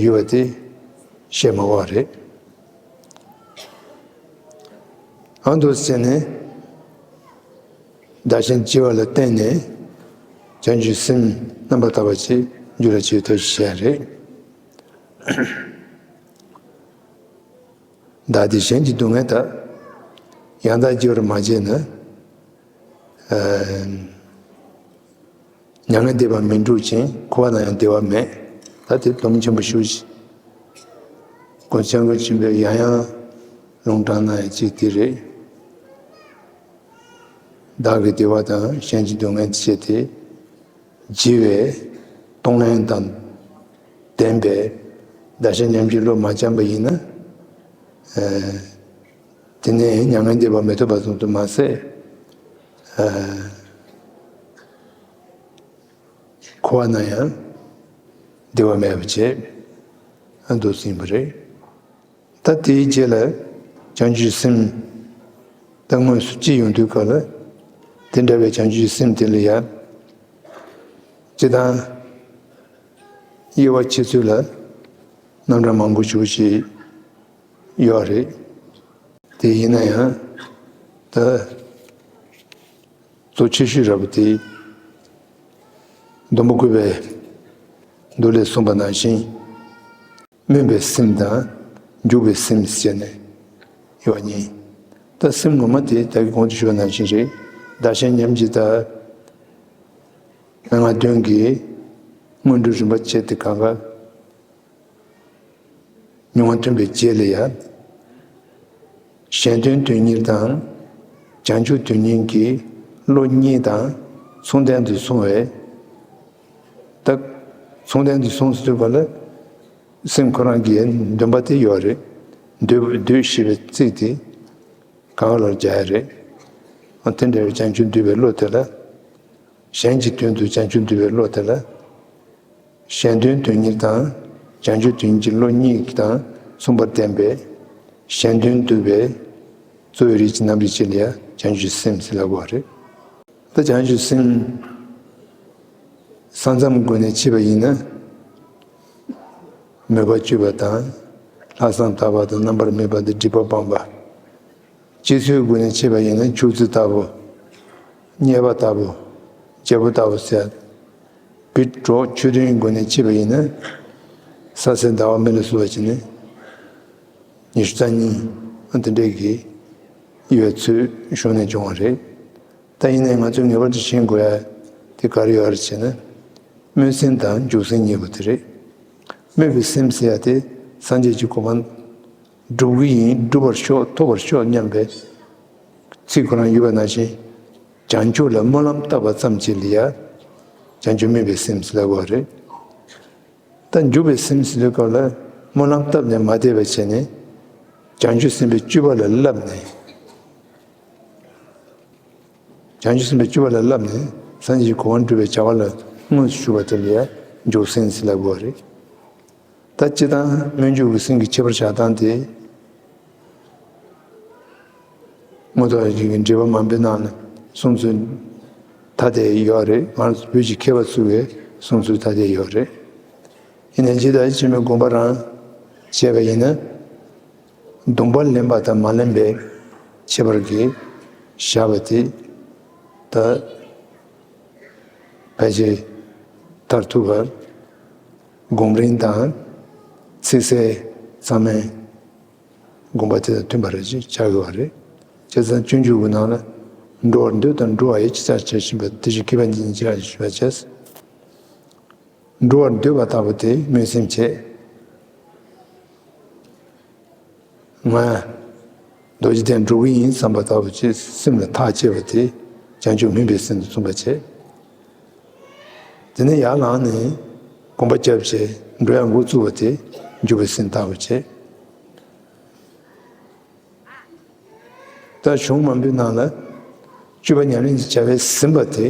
ཡོད་པ་དེ་བཤད་མ་དགོས་པ་རེད། ཨ་འདུག་སེ་བྱས་ནས་བདག་གཞན་བརྗེ་བ་ལ་བརྟེན་ནས་བྱང་ཆུབ་སེམས་རྣམ་པར་དག་པ་ཅིག་རྒྱུད་ལ་སྐྱེ་ཐབས་ཤེས་རེད། བདག་བདེ་གཞན་གྱི་སྡུག་བསྔལ་དག་ཡང་དག་བརྗེ་བར་མ་བྱས་ན། མྱ་ངན་འདས་པ་མི་འགྲུབ་ཅིང་། འཁོར་བ་ན་ཡང་བདེ་བ་མེད། ད་དེ་སྡོམ་ཆེན་པོ་ཞུ་ཞིག་སྒོམ་ཆེན་པོ་ཆེན་པོའི་ཡང་ཡང་ལུང་དྲངས་གནང་ཡག་ཅིག་དེ་རེད། བདག་གི་བདེ་བ་དང་གཞན་གྱི་སྡུག་བསྔལ་བྱས་ཏེ། བརྗེ་བའི་གཏོང་ལེན་དང་ལྡན་པའི་བདག་གཞན་མཉམ་བརྗེའི་བློ་མ་བཅངས་པ་ཡིན་ན། ཨ། དེ་ནས་མྱ་ངན་འདས་པ་མི་ཐོབ་པ་ཙམ་དུ་མ་ཟད། ཨ། འཁོར་བ་ན་ཡང་བདེ་བ་མེད་པ་བྱེད། ཨ། འདུག་སེ་ཡིན་པ་རེད། ད་དེའི་རྗེས་ལ་བྱང་ཆུབ་སེམས་ད་དངོས་སུ་སྐྱེ་ཡོང་དུས་སྐབས་ལ། དེ་འདྲ་བའི་བྱང་ཆུབ་སེམས་དེ་ལ་ཡང་སྤྱིར་བཏང་དབྱེ་བ་ཕྱེ་ཚུལ་ལ་རྣམ་གྲངས་མང་པོ་ཞེ་པོ་ཅིག་ཡོད་རེད། དེ་ཡིན་ན་ཡང་ད་གཙོ་ཆེ་ཤོས་ར་བ་དེ་སྡོང་པོ་བཀོད་པའི་མདོ་ལས་གསུངས་པ་ནང་བཞིན། སྨོན་པའི་སེམས་དང་འཇུག་པའི་སེམས་ཟེར་ནས་ཡོད་གཉིས། ད་སེམས་ངོ་མ་དེ་ད་གིན་གོང་དུ་ཞུས་པ་ནང་བཞིན་རེད། བདག་གཞན་མཉམ་བརྗེ་དང་། མན་ངག་བདུན་གྱི་སྔོན་འགྲོའི་རིམ་པ་བྱས་ཏེ་གང་ག་མྱོང་བ་ཐོན་པའི་རྗེས་ལ་ཡང་། གཞན་དོན་དོན་གཉེར་དང་། བྱང་ཆུབ་དོན་གཉེར་གྱི་བློ་གཉིས་དང་མཚུངས་ལྡན་དུ་སོང་བས། ད་མཚུངས་ལྡན་དུ་སོང་ཟེར་དུས་ག་ལ། སེམས་ཁོ་རང་གི་འདུན་པ་དེ་ཡོད་རེད། འདོད་འདོད་ཞེས་པའི་ཚིག་དེ་གང་ལ་སྦྱར་ཡ་རེད། ཨ། དེ་འདྲ་བའི་བྱང་ཆུབ་འདོད་པའི་བློ་དེ་ལ། གཞན་གྱི་དོན་དུ་བྱང་ཆུབ་འདོད་པའི་བློ་དེ་ལ། གཞན་དོན་དོན་གཉེར་དང་། བྱང་ཆུབ་དོན་གཉེར་གྱི་བློ་གཉིས་དང་མཚུངས་པར་ལྡན་པའི་གཞན་དོན་འདུལ་བའི་གཙོ་བོའི་རིགས་ཀྱི་རྣམ་རིག་ཅིག་ལ་ཡང་བྱང་ཆུབ་སེམས་ཟེར་ལབ་དགོས་པ་རེད། ད་བྱང་ཆུབ་སེམས་ས་མཚམས་སྒོ་ནས་ཕྱེ་བ་ཡིན་ན། མོས་པ་སྤྱོད་པ་དང་། ལྷག་བསམ་དག་པ་དང་། རྣམ་པར་སྨིན་པ་དང་། སྒྲིབ་པ་སྤངས་པ། སྤྱོད་ཚུལ་སྒོ་ནས་ཕྱེ་བ་ཡིན་ན། ཕྱུགས་རྫི་ལྟ་བུ། རྙེད་པ་ལྟ་བུ། རྒྱལ་པོ་ལྟ་བུ་ཟེར། བི་གྲོགས་ཆོས་དོན་སྒོ་ནས་ཕྱེ་བ་ཡིན་ན། ས་གསེར་ཟླ་བ་མེ་ལ་བསྲེས་པ་བྱས་ནས། ཉི་ཤུ་རྩ་གཉིས། ཨ། དེ་འདྲའི་གི་ཡོད་ཚུལ་གཞུང་ནས་བྱུང་བ་རེད། ད་ཡིན་ནའི་ང་ཚོས་ངེས་པར་དུ་ཤེས་དགོས་ཡ་དེ་ག་རེ་ཡོད་རེད་ཟེར་ན། སྨོན་སེམས་དང་འཇུག་སེམས་གཉིས་པོ་དེ་རེད། སྨོན་པའི་སེམས་ཟེར་ཡ་དེ་སངས་རྒྱས་ཀྱི་གོ་འཕང་སྒྲུབ་ཀྱི་ཡིན། སྒྲུབ་པར་ཤོག་ཐོབ་པར་ཤོག་སྙམ་པའི་ཚིག་ཁོ་རང་ཡོད་པ་ནང་བཞིན། བྱང་ཆུབ་ལ་སྨོན་ལམ་བཏབ་པ་ཙམ་གྱིས་ལ་ཡ་བྱང་ཆུབ་སྨོན་པའི་སེམས་ཟེར་ལབ་དགོས་པ་རེད། ད་འཇུག་པའི་སེམས་ཟེར་དུས་སྐབས་ལ་སྨོན་ལམ་བཏབ་ནས་མ་བསྡད་པ་བྱས་ནས། བྱང་ཆུབ་སེམས་དཔའི་སྤྱོད་པ་ལ་བསླབས་ནས། བྱང་ཆུབ་སེམས་དཔའི་སྤྱོད་པ་ལ་བསླབས་ནས་སངས་རྒྱས་ཀྱི་གོ་འཕང་སྒྲུབ་པའི་བྱ་བ་ལ་དངོས་སུ་ཞུགས་པ་དེ་ལ་ཡང་འཇུག་སེམས་ཟེར་ལབ་དགོས་པ་རེད། ད་སྤྱིར་བཏང་སྨོན་འཇུག་གི་སེམས་ཀྱི་ཁྱད་པར་བཞག་སྟངས་དེ། མངོན་རྟོགས་ཀྱི་འགྲེལ་པ་མང་པོའི་ནང་ལ་གསུང་ཚུལ་ཐ་དད་ཡོད་རེད། ང་རང་ཚོ་བོད་ཀྱི་མཁས་པ་ཚོ་གིས་གསུང་ཚུལ་ཐ་དད་ཡོད་རེད། ཡིན་ནའི་ཇི་ལྟར་ཕྱི་མའི་དགོངས་པ་རང་བྱས་པ་ཡིན་ན། གདོང་པ་ལེན་པ་དང་མ་ལེན་པའི་ཁྱད་པར་གྱིས་བཞག་པ་དེ་ད་ཕལ་ཆེར་མཐར་ཐུག་པར་སྒོམ་རིམ་དང་ཚིག་གསལ་ཚང་མའི་དགོངས་པ་དེ་དང་མཐུན་པ་རེད་ཅེས་བྱ་དགོས་པ་རེད། བྱས་ཙང་སྤྱོད་འཇུག་གི་ནང་ལ་འགྲོ་བར་འདོད་དང་འགྲོ་བ་ཡི་ཕྱིར་བྱ་བྱེད་བཞིན་པ་དེ་བཞིན་གྱི་བ་འདི་ཉིད་ཀྱང་ཞེས་པ་བྱས། འགྲོ་བར་འདོད་པ་ལྟ་བུ་དེ་སྨོན་སེམས་བྱེད། ང་རྡོ་རྗེ་གདན་འགྲོ་གི་ཡིན་བསམ་པ་ལྟ་བུ་ཅིག་སེམས་ལ་ཐག་བཅད་པ་དེ་བྱང་ཆུབ་སྨིན་པའི་སེམས་སུ་མཚུངས་པ་བྱེད། དེ་ནས་ཡར་ལངས་ནས་གོམ་པ་རྒྱབ་བྱས་འགྲོ་ཡ་འགོ་བཙུགས་པ་དེ་འཇུག་པའི་སེམས་ལྟ་བུ་བྱེད། ད་གཞུང་མང་པོའི་ནང་ལ་སྤྱོད་པ་ཉམས་ལེན་གྱི་བྱ་བས་ཟིན་པ་དེ་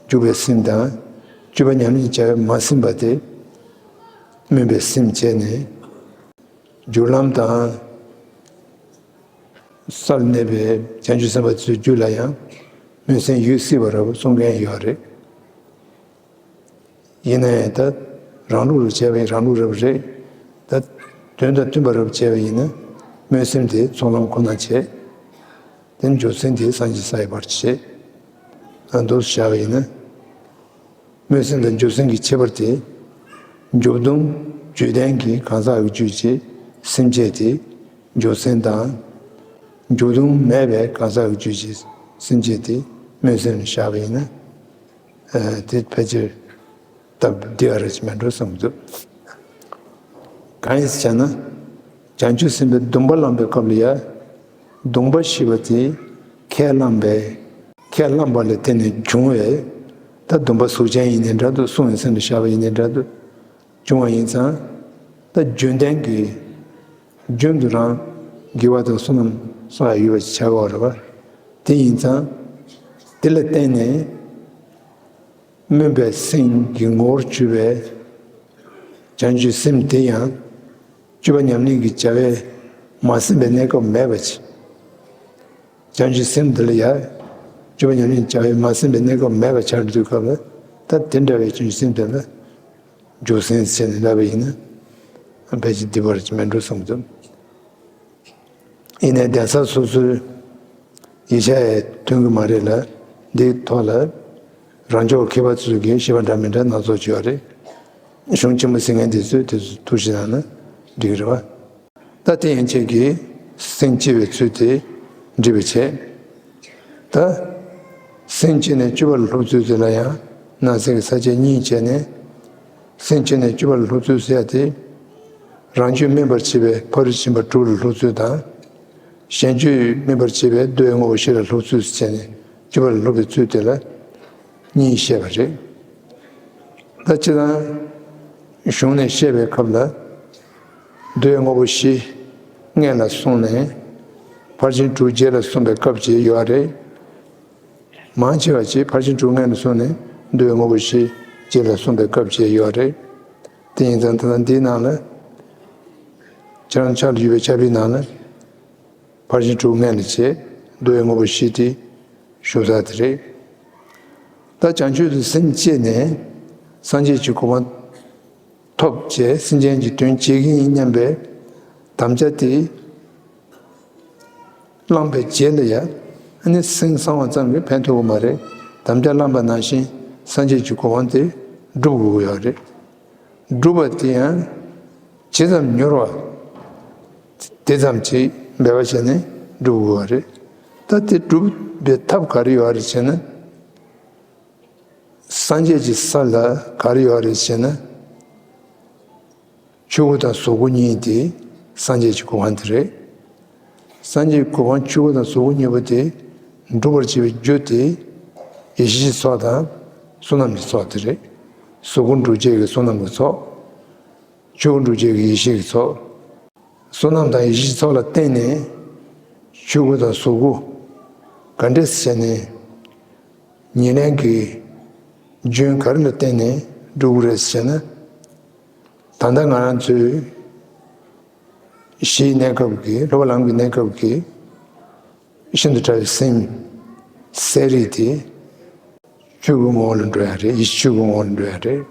འཇུག་པའི་སེམས་དང་། སྤྱོད་པ་ཉམས་ལེན་གྱི་བྱ་བས་མ་ཟིན་པ་དེ་སྨོན་པའི་སེམས་བྱས་ནས། སྦྱོར་ལམ་དང་། སར་གནས་པའི་བྱང་ཆུབ་སེམས་དཔའ་ཚོའི་རྒྱུད་ལ་ཡང་སྨོན་སེམས་ཡོད་སྲིད་པ་རབ་གསུང་མཁན་ཡོད་རེད། ཡིན་ན་ཡང་ད་རང་ལུགས་རབ་བྱས་པ་ཡིན་རང་ལུགས་རབ་རེད། ད་དོན་དང་མཐུན་པ་རབ་བྱས་པ་ཡིན་ན་སྨོན་སེམས་དེ་ཚོགས་ལམ་ཁོ་ན་བྱས། དེ་འཇུག་སེམས་དེ་སངས་རྒྱས་ས་ཡི་བར་བྱས། ཨ་འདུག་བྱ་བ་ཡིན་ན། སྨོན་སེམས་དང་འཇུག་སེམས་ཀྱི་ཁྱད་པར་དེ། འཇུག་ལྡོག་བརྗོད་ལྡན་གྱི་གང་ཟག་གི་རྒྱུད་ཀྱི་སེམས་བསྐྱེད་དེ་འཇུག་སེམས་དང་། འཇུག་ལྡོག་མེད་པའི་གང་ཟག་གི་རྒྱུད་ཀྱི་སེམས་བསྐྱེད་དེ་སྨོན་སེམས་ལ་བཞག་པ་ཡིན་ན། ཨ་དེ་ཕལ་ཆེར་སྟབས་བདེ་བ་རེད་ཅེས་མེད་འགྲོ་བསམ་གྱི་འདུག་གང་ཡིན་ཟེར་ན། བྱང་ཆུབ་སེམས་དཔའི་སྡོམ་པ་བླངས་པའི་སྐབས་ལ་ཡང་། སྡོམ་པ་ཞེས་པ་དེ་ཁས་བླངས་པའི། ཁས་བླངས་པ་ལ་བརྟེན་ནས་བྱུང་བའི། ད་སྡོམ་པ་གཟུགས་ཅན་ཡིན་ནའི་འདྲ་འདུག་གསུང་བའི་སེམས་ལ་བཞག་པ་ཡིན་ནའི་འདྲ་འདུག་བྱུང་བ་ཡིན་ཙང་། ད་རྒྱུན་ལྡན་གྱི། རྒྱུན་དུ་རང་དགེ་བ་དང་བསོད་ནམས་གསོག་ཡ་ཡོད་པ་ཞིག་བྱ་དགོས་རེད་པ། དེ་ཡིན་ཙང་། དེ་ལ་བརྟེན་ནས། སྨོན་པའི་སེམས་ཀྱི་ངོ་བོར་གྱུར་པའི་བྱང་ཆུབ་སེམས་དེ་ཡང་སྤྱོད་པ་ཉམས་ལེན་གྱི་བྱ་བས་མ་ཟིན་པའི་གནས་སྐབས་མེད་པ་ཅིག་བྱང་ཆུབ་སེམས་དེ་ལ་ཡང་སྤྱོད་པ་ཉམས་ལེན་གྱི་བྱ་བས་མ་ཟིན་པའི་གནས་སྐབས་མེད་པ་ཆགས་འགྲོ་དུས་སྐབས་ལ། ད་དེ་འདྲ་བའི་བྱང་ཆུབ་སེམས་དེ་ལ་འཇུག་སེམས་ཟེར་ནས་ལབ་པ་ཡིན་ན་ཕལ་ཆེར་བདེ་བ་རེད་ཅེས་མེད་འགྲོ་བསམ་གྱི་འདུག་ཡིན་ནའི་གདན་ས་སོ་སོའི་ཡིག་ཆ་ཡང་ཐོན་གྱི་མ་རེད་ལ། འདིའི་ཐོག་ལ་རང་ཕྱོགས་མཁས་པ་ཚོས་ཀྱིས་བཤད་པ་འདྲ་མི་འདྲ་སྣ་ཚོགས་བརྗོད་རེད། གཞུང་ཆེན་མོ་ཟེར་མཁན་དེ་ཚོས་དེ་ཚོ་ཐུགས་ཞིབ་གནང་ན་འགྲིག་གི་རེད་བ། ད་དེ་ཡན་ཆད་ཀྱིས་སེམས་བསྐྱེད་པའི་ཚུལ་དེ་འགྲེལ་པར་བྱེད། ད་སེམས་བསྐྱེད་ནས་སྤྱོད་པ་ལ་སློབ་ཚུལ་དེ་ལ་ཡང་ནང་གསེས་ཀྱི་ས་བཅད་གཉིས་བྱས་ནས། སེམས་བསྐྱེད་ནས་སྤྱོད་པ་ལ་སློབ་ཚུལ་ཟེར་ཡ་དེ། རང་རྒྱུད་སྨིན་པར་བྱེད་པའི་ཕ་རོལ་ཕྱིན་པ་དྲུག་ལ་སློབ་ཚུལ་དང་། གཞན་རྒྱུད་སྨིན་པར་བྱེད་པའི་འདུལ་བའི་དངོས་པོ་བཞི་ལ་སློབ་ཚུལ་ཟེར་བྱས་ནས་སྤྱོད་པ་ལ་སློབ་པའི་ཚུལ་དེ་ལ་གཉིས་བཤད་པ་རེད། ད་སྤྱིར་བཏང་གཞུང་ནས་བཤད་པའི་སྐབས་ལ། འདུལ་བའི་དངོས་པོ་བཞི་སྔོན་ལ་གསུངས་ནས། ཕར་ཕྱིན་དྲུག་རྗེས་ལ་གསུངས་པའི་སྐབས་ཅིག་ཡོད་རེད། མང་ཆེ་བ་ཅིག་ཕར་ཕྱིན་དྲུག་སྔོན་ལ་གསུངས་ནས་འདུལ་བའི་དངོས་པོ་བཞི་རྗེས་ལ་གསུངས་པའི་སྐབས་ཅིག་ཡོད་རེད། དེ་ཡིན་ཙང་ད་ལྟ་འདིའི་ནང་ལ། ཁྱེད་རང་ཕྱག་ལ་ཡོད་པའི་ཕྱག་དཔེའི་ནང་ལ། ཕར་ཕྱིན་དྲུག་སྔོན་ལ་བྱས། འདུལ་བའི་དངོས་པོ་བཞི་དེ་ཞུ་ས་དེ་རེད། ད་བྱང་ཆུབ་ཏུ་སེམས་བསྐྱེད་ནས་སངས་རྒྱས་ཀྱི་གོ་འཕང་ཐོབ་བྱས་སེམས་ཅན་གྱི་དོན་བྱེད་ཀྱི་ཡིན་སྙམ་པའི་དམ་བཅའ་དེ་བླངས་པའི་རྗེས་ལ་ཡང་ཨ་ནི་སེམས་བསམ་པ་ཙམ་གྱིས་ཕན་ཐོགས་ཀྱི་མ་རེད། དམ་བཅའ་བླངས་པ་ནང་བཞིན་སངས་རྒྱས་ཀྱི་གོ་འཕང་དེ་སྒྲུབ་དགོས་ཀྱི་ཡོད་རེད། སྒྲུབ་པ་དེ་ཡང་ཇི་ཙམ་མྱུར་བ་དེ་ཙམ་གྱིས་འབད་པ་བྱས་ནས་སྒྲུབ་དགོས་པ་རེད། ད་དེ་སྒྲུབ་པའི་ཐབས་ག་རེ་ཡོད་རེད་ཟེར་ན། སངས་རྒྱས་ཀྱི་ས་ལ་ག་རེ་ཡོད་རེད་ཟེར་ན། ཆོས་སྐུ་དང་གཟུགས་སྐུ་གཉིས་དེ་སངས་རྒྱས་ཀྱི་གོ་འཕང་དེ་རེད། སངས་རྒྱས་ཀྱི་གོ་འཕང་ཆོས་སྐུ་དང་གཟུགས་སྐུ་གཉིས་པོ་དེ་སྒྲུབ་པར་བྱེད་པའི་རྒྱུ་དེ་ཡེ་ཤེས་ཀྱི་ཚོགས་དང་བསོད་ནམས་ཀྱི་ཚོགས་དེ་རེད། གཟུགས་སྐུ་འགྲུབ་བྱེད་ཀྱི་བསོད་ནམས་ཀྱི་ཚོགས། ཆོས་སྐུ་འགྲུབ་བྱེད་ཀྱི་ཡེ་ཤེས་ཀྱི་ཚོགས། བསོད་ནམས་དང་ཡེ་ཤེས་ཀྱི་ཚོགས་ལ་བརྟེན་ནས་ཆོས་སྐུ་དང་གཟུགས་སྐུ་ག་འདྲས་བྱས་ནས་ཉེར་ལེན་གྱི་རྒྱུན་ག་རེ་ལ་བརྟེན་ནས་སྒྲུབ་དགོས་རེད་ཟེར་ན། ད་ལྟ་ང་རང་ཚོའི་གཞིའི་གནས་སྐབས་ཀྱི་སློབ་པ་ལམ་གྱི་གནས་སྐབས་ཀྱི་ ཤིན་ཏུ་ཕྲ་བའི་སེམས་གསལ་རིག་དེ་ཆོས་སྐུའི་ངོ་བོ་ལ་འགྲོ་ཡ་རེད། ཡེ་ཤེས་ཆོས་སྐུའི་ངོ་བོ་ལ་འགྲོ་ཡ་རེད།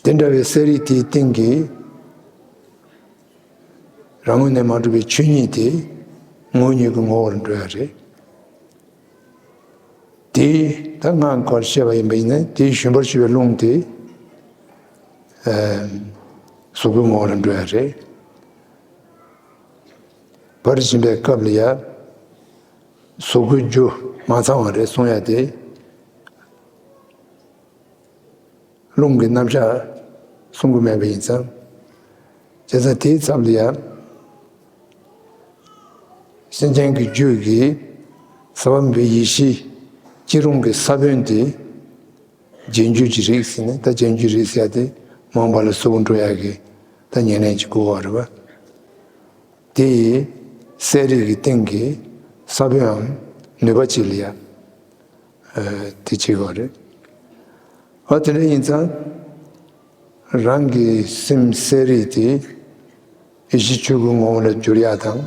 དེ་འདྲ་བའི་གསལ་རིག་དེའི་སྟེང་གི་རང་ངོས་ནས་མ་གྲུབ་པའི་ཆོས་ཉིད་དེ་ངོ་བོ་ཉིད་ཀྱི་ངོ་བོ་ལ་འགྲོ་ཡ་རེད། དེ་ད་སྔགས་སྐོར་བཤད་པ་ཡིན་པ་ཡིན་ན། དེའི་ཞུན་པར་ཞུ་བའི་རླུང་དེ་གཟུགས་སྐུའི་ངོ་བོ་ལ་འགྲོ་ཡ་རེད། ཕ་རོལ་ཕྱིན་པའི་སྐབས་ལ་ཡ་གཟུགས་སྐུའི་རྒྱུ་མ་ཚང་བ་རེད་གསུང་ཡ་དེ། རླུང་གི་རྣམ་གཞག་གསུང་གི་མེད་པ་ཡིན་ཙང་། བྱས་ཙང་དེའི་ཚབ་ལ་ཡང་སེམས་ཅན་གྱི་རྒྱུད་ཀྱི་ཟག་པ་མེད་པའི་ཡེ་ཤེས་སྐྱིད་རུང་གི་ས་བོན་དེ་རྗེས་འཇུག་གི་རིགས་ཟེར་ནས། ད་རྗེས་འཇུག་རིགས་ཟེར་ཡ་དེ་མ་འོངས་པ་ལ་གཟུགས་སྐུ་འགྲོ་ཡ་གི་ད་ཉེར་ལེན་གྱི་སྐུལ་བ་རེད་པ། དེ་ཡི་གསལ་རིག་གི་སྟེང་གི་ས་བོན་འམ་ནུས་པ་ཅིག་ལ་ཡ། ཨ། དེ་བྱེད་དགོས་རེད། ཨ། དེ་འདྲ་ཡིན་ཙང་རང་གི་སེམས་གསལ་རིག་དེ་ཡེ་ཤེས་ཆོས་སྐུའི་ངོ་བོ་ལ་འགྱུར་ཡ་དང་།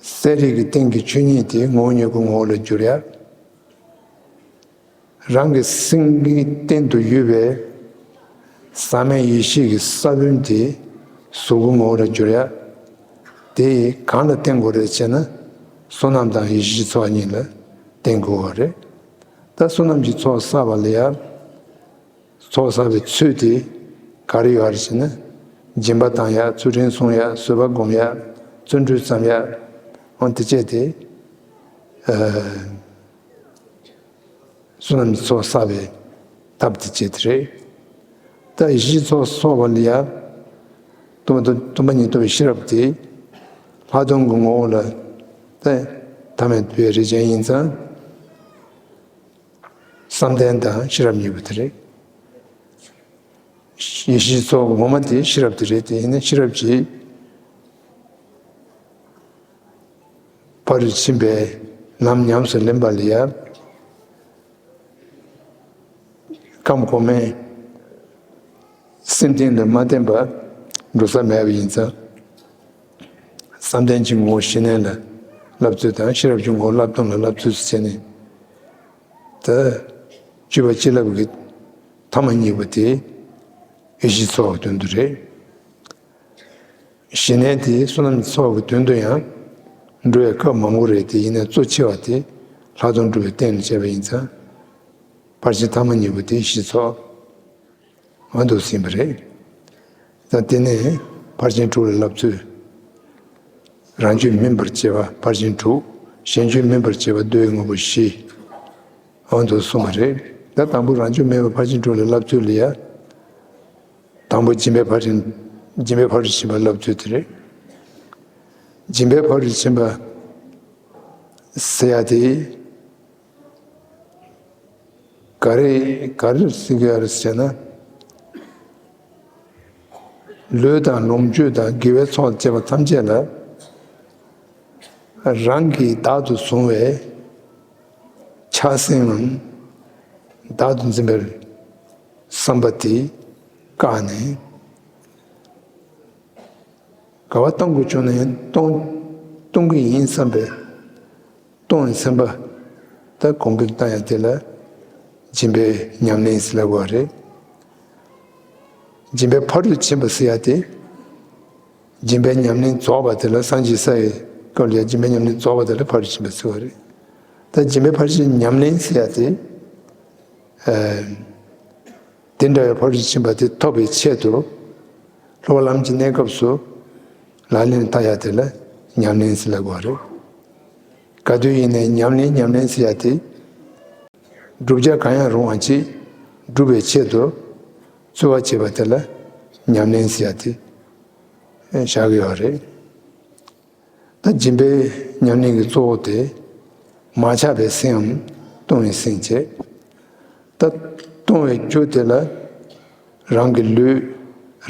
གསལ་རིག་གི་སྟེང་གི་ཆོས་ཉིད་དེ་ངོ་བོ་ཉིད་ཀྱི་ངོ་བོ་ལ་འགྱུར་ཡ། རང་གི་སེམས་ཀྱི་སྟེང་དུ་ཡོད་པའི་ཟག་མེད་ཡེ་ཤེས་ཀྱི་ས་བོན་དེ་གཟུགས་སྐུ་ངོ་བོ་ལ་འགྱུར་ཡ། དེ་གང་ལ་བརྟེན་དགོས་རེད་ཅེ་ན། བསོད་ནམས་དང་ཡེ་ཤེས་ཀྱི་ཚོགས་གཉིས་ལ་བརྟེན་དགོས་པ་རེད། ད་བསོད་ནམས་ཀྱི་ཚོགས་བསགས་པ་ལ་ཡ། ཚོགས་བསགས་པའི་ཚུལ་དེ་ག་རེ་ཡོད་རེད་ཅེ་ན། སྦྱིན་པ་བཏང་ཡ། ཚུལ་ཁྲིམས་སྲུང་ཡ། བཟོད་པ་སྒོམ་ཡ། བརྩོན་འགྲུས་བརྩམ་ཡ། འོ་དེ་བྱས་ཏེ། ཨ། བསོད་ནམས་ཀྱི་ཚོགས་བསགས་པའི་ཐབས་དེ་བྱེད་དེ་རེད། ད་ཡེ་ཤེས་ཚོགས་གསོག་པ་ལ་ཡ། སྟོང་པ་སྟོང་པ་ཉིད་རྟོགས་པའི་ཤེས་རབ་དེ་ལྷག་མཐོང་གི་ངོ་བོ་ལ་ད་ཐ་མལ་པའི་རིགས་ཅན་ཡིན་ཙང་། བསམ་གཏན་དང་ཤེས་རབ་གཉིས་པོ་དེ་རེད། ཡེ་ཤེས་ཚོགས་ངོ་མ་དེ་ཤེས་རབ་དེ་རེད། དེ་ཡིན་ན་ཤེས་རབ་ཀྱིས་ཕ་རོལ་ཕྱིན་པའི་ལམ་ཉམས་སུ་ལེན་པ་ལ་ཡ། ཁམས་གོང་མའི་སེམས་རྟེན་དུ་མ་བརྟེན་པར་འགྲོ་ས་མེད་པ་ཡིན་ཙང་། བསམ་གཏན་གྱི་ངོ་བོ་ཞི་གནས་ལ་བསླབ་ཚུལ་དང་། ཤེས་རབ་ཀྱི་ངོ་བོ་བསླབ་སྟོང་ལ་བསླབ་ཚུལ་ཟེར་ནས། ད་སྤྱོད་པ་སྤྱི་བསླབ་ཀྱི་ཐ་མ་གཉིས་པོ་དེ་ཡེ་ཤེས་ཚོགས་ཀྱི་དོན་དུ་རེད། ཞི་གནས་དེ་བསོད་ནམས་ཚོགས་ཀྱི་དོན་དུ་ཡང་འགྲོ་བའི་སྐབས་མང་པོ་རེད། དེ་ཡིན་ན་གཙོ་ཆེ་བ་དེ་ལྷག་མཐོང་སྒྲུབ་པའི་རྟེན་ལ་བྱས་པ་ཡིན་ཙང་། ཕར་ཕྱིན་ཐ་མ་གཉིས་པོ་དེ་ཡེ་ཤེས་ཚོགས་འོ་འདུག་ཟིན་པ་རེད། ད་དེ་ནས་ཕར་ཕྱིན་དྲུག་ལ་བསླབ་ཚུལ། རང་རྒྱུད་སྨིན་པར་བྱེད་པ་ཕར་ཕྱིན་དྲུག། གཞན་རྒྱུད་སྨིན་པར་བྱེད་པ་བསྡུ་བའི་དངོས་པོ་བཞི། འོ་འདུག་གསུངས་པ་རེད། ད་དང་པོ་རང་རྒྱུད་སྨིན་པ་ཕར་ཕྱིན་དྲུག་ལ་བསླབ་ཚུལ་ལ་ཡ། དང་པོ་སྦྱིན་པའི་ཕར་ཕྱིན། སྦྱིན་པའི་ཕ་རོལ་ཕྱིན་པ་བསླབ་ཚུལ་དེ་རེད། སྦྱིན་པའི་ཕ་རོལ་ཕྱིན་པ་ཟེར་ཡ་དེ། ག་རེ་ག་རེ་ཟེར་གྱི་ཡོད་རེད་ཟེར་ན། ལུས་དང་ལོངས་སྤྱོད་དང་དགེ་བའི་ཚོགས་བཅས་པ་ཐམས་ཅད་ལ་རང་གིས་བདག་ཏུ་བཟུང་བའི་ཆགས་སེམས་ངམ་བདག་ཏུ་འཛིན་པའི་བསམ་པ་དེ་བཀག་ནས། ག་བ་གཏོང་དགོས་བྱུང་ན་ཡང་གཏོང་གཏོང་གི་ཡིན་བསམ་པའི་གཏོང་བའི་སེམས་པ་ད་གོང་འཕེལ་བཏང་ཡ་དེ་ལ་སྦྱིན་པའི་ཉམས་ལེན་ཟེར་ལབ་དགོས་པ་རེད། སྦྱིན་པའི་ཕ་རོལ་ཕྱིན་པ་ཟེར་ཡ་དེ། སྦྱིན་པའི་ཉམས་ལེན་རྫོགས་པ་དེ་ལ་སངས་རྒྱས་ས་ཡི་སྐབས་ལ་ཡ་སྦྱིན་པའི་ཉམས་ལེན་རྫོགས་པ་དེ་ལ་ཕ་རོལ་ཕྱིན་པ་ཟེར་བ་རེད། ད་སྦྱིན་པའི་ཕ་རོལ་ཕྱིན་ཉམས་ལེན་ཟེར་ཡ་དེ། ཨ། དེ་འདྲ་བའི་ཕ་རོལ་ཕྱིན་པ་དེ་ཐོབ་པའི་ཆེད་དུ་སློབ་པ་ལམ་གྱི་གནས་སྐབས་སུ་ལག་ལེན་བསྟར་ཡ་དེ་ལ་ཉམས་ལེན་ཟེར་ལབ་དགོས་པ་རེད། ག་དུས་ཡིན་ནའི་ཉམས་ལེན་ཉམས་ལེན་ཟེར་ཡ་དེ་བསྒྲུབ་བྱ་གང་ཡང་རུང་བ་ཅིག་སྒྲུབ་པའི་ཆེད་དུ་རྩོལ་བ་བྱེད་པ་དེ་ལ་ཉམས་ལེན་ཟེར་ཡ་དེ་བཞག་གི་ཡོད་རེད། ད་སྦྱིན་པའི་ཉམས་ལེན་གྱི་གཙོ་བོ་དེ་མ་ཆགས་པའི་སེམས་འམ་གཏོང་བའི་སེམས་བྱེད། ད་གཏོང་བའི་རྒྱུ་དེ་ལ་རང་གི་ལུས།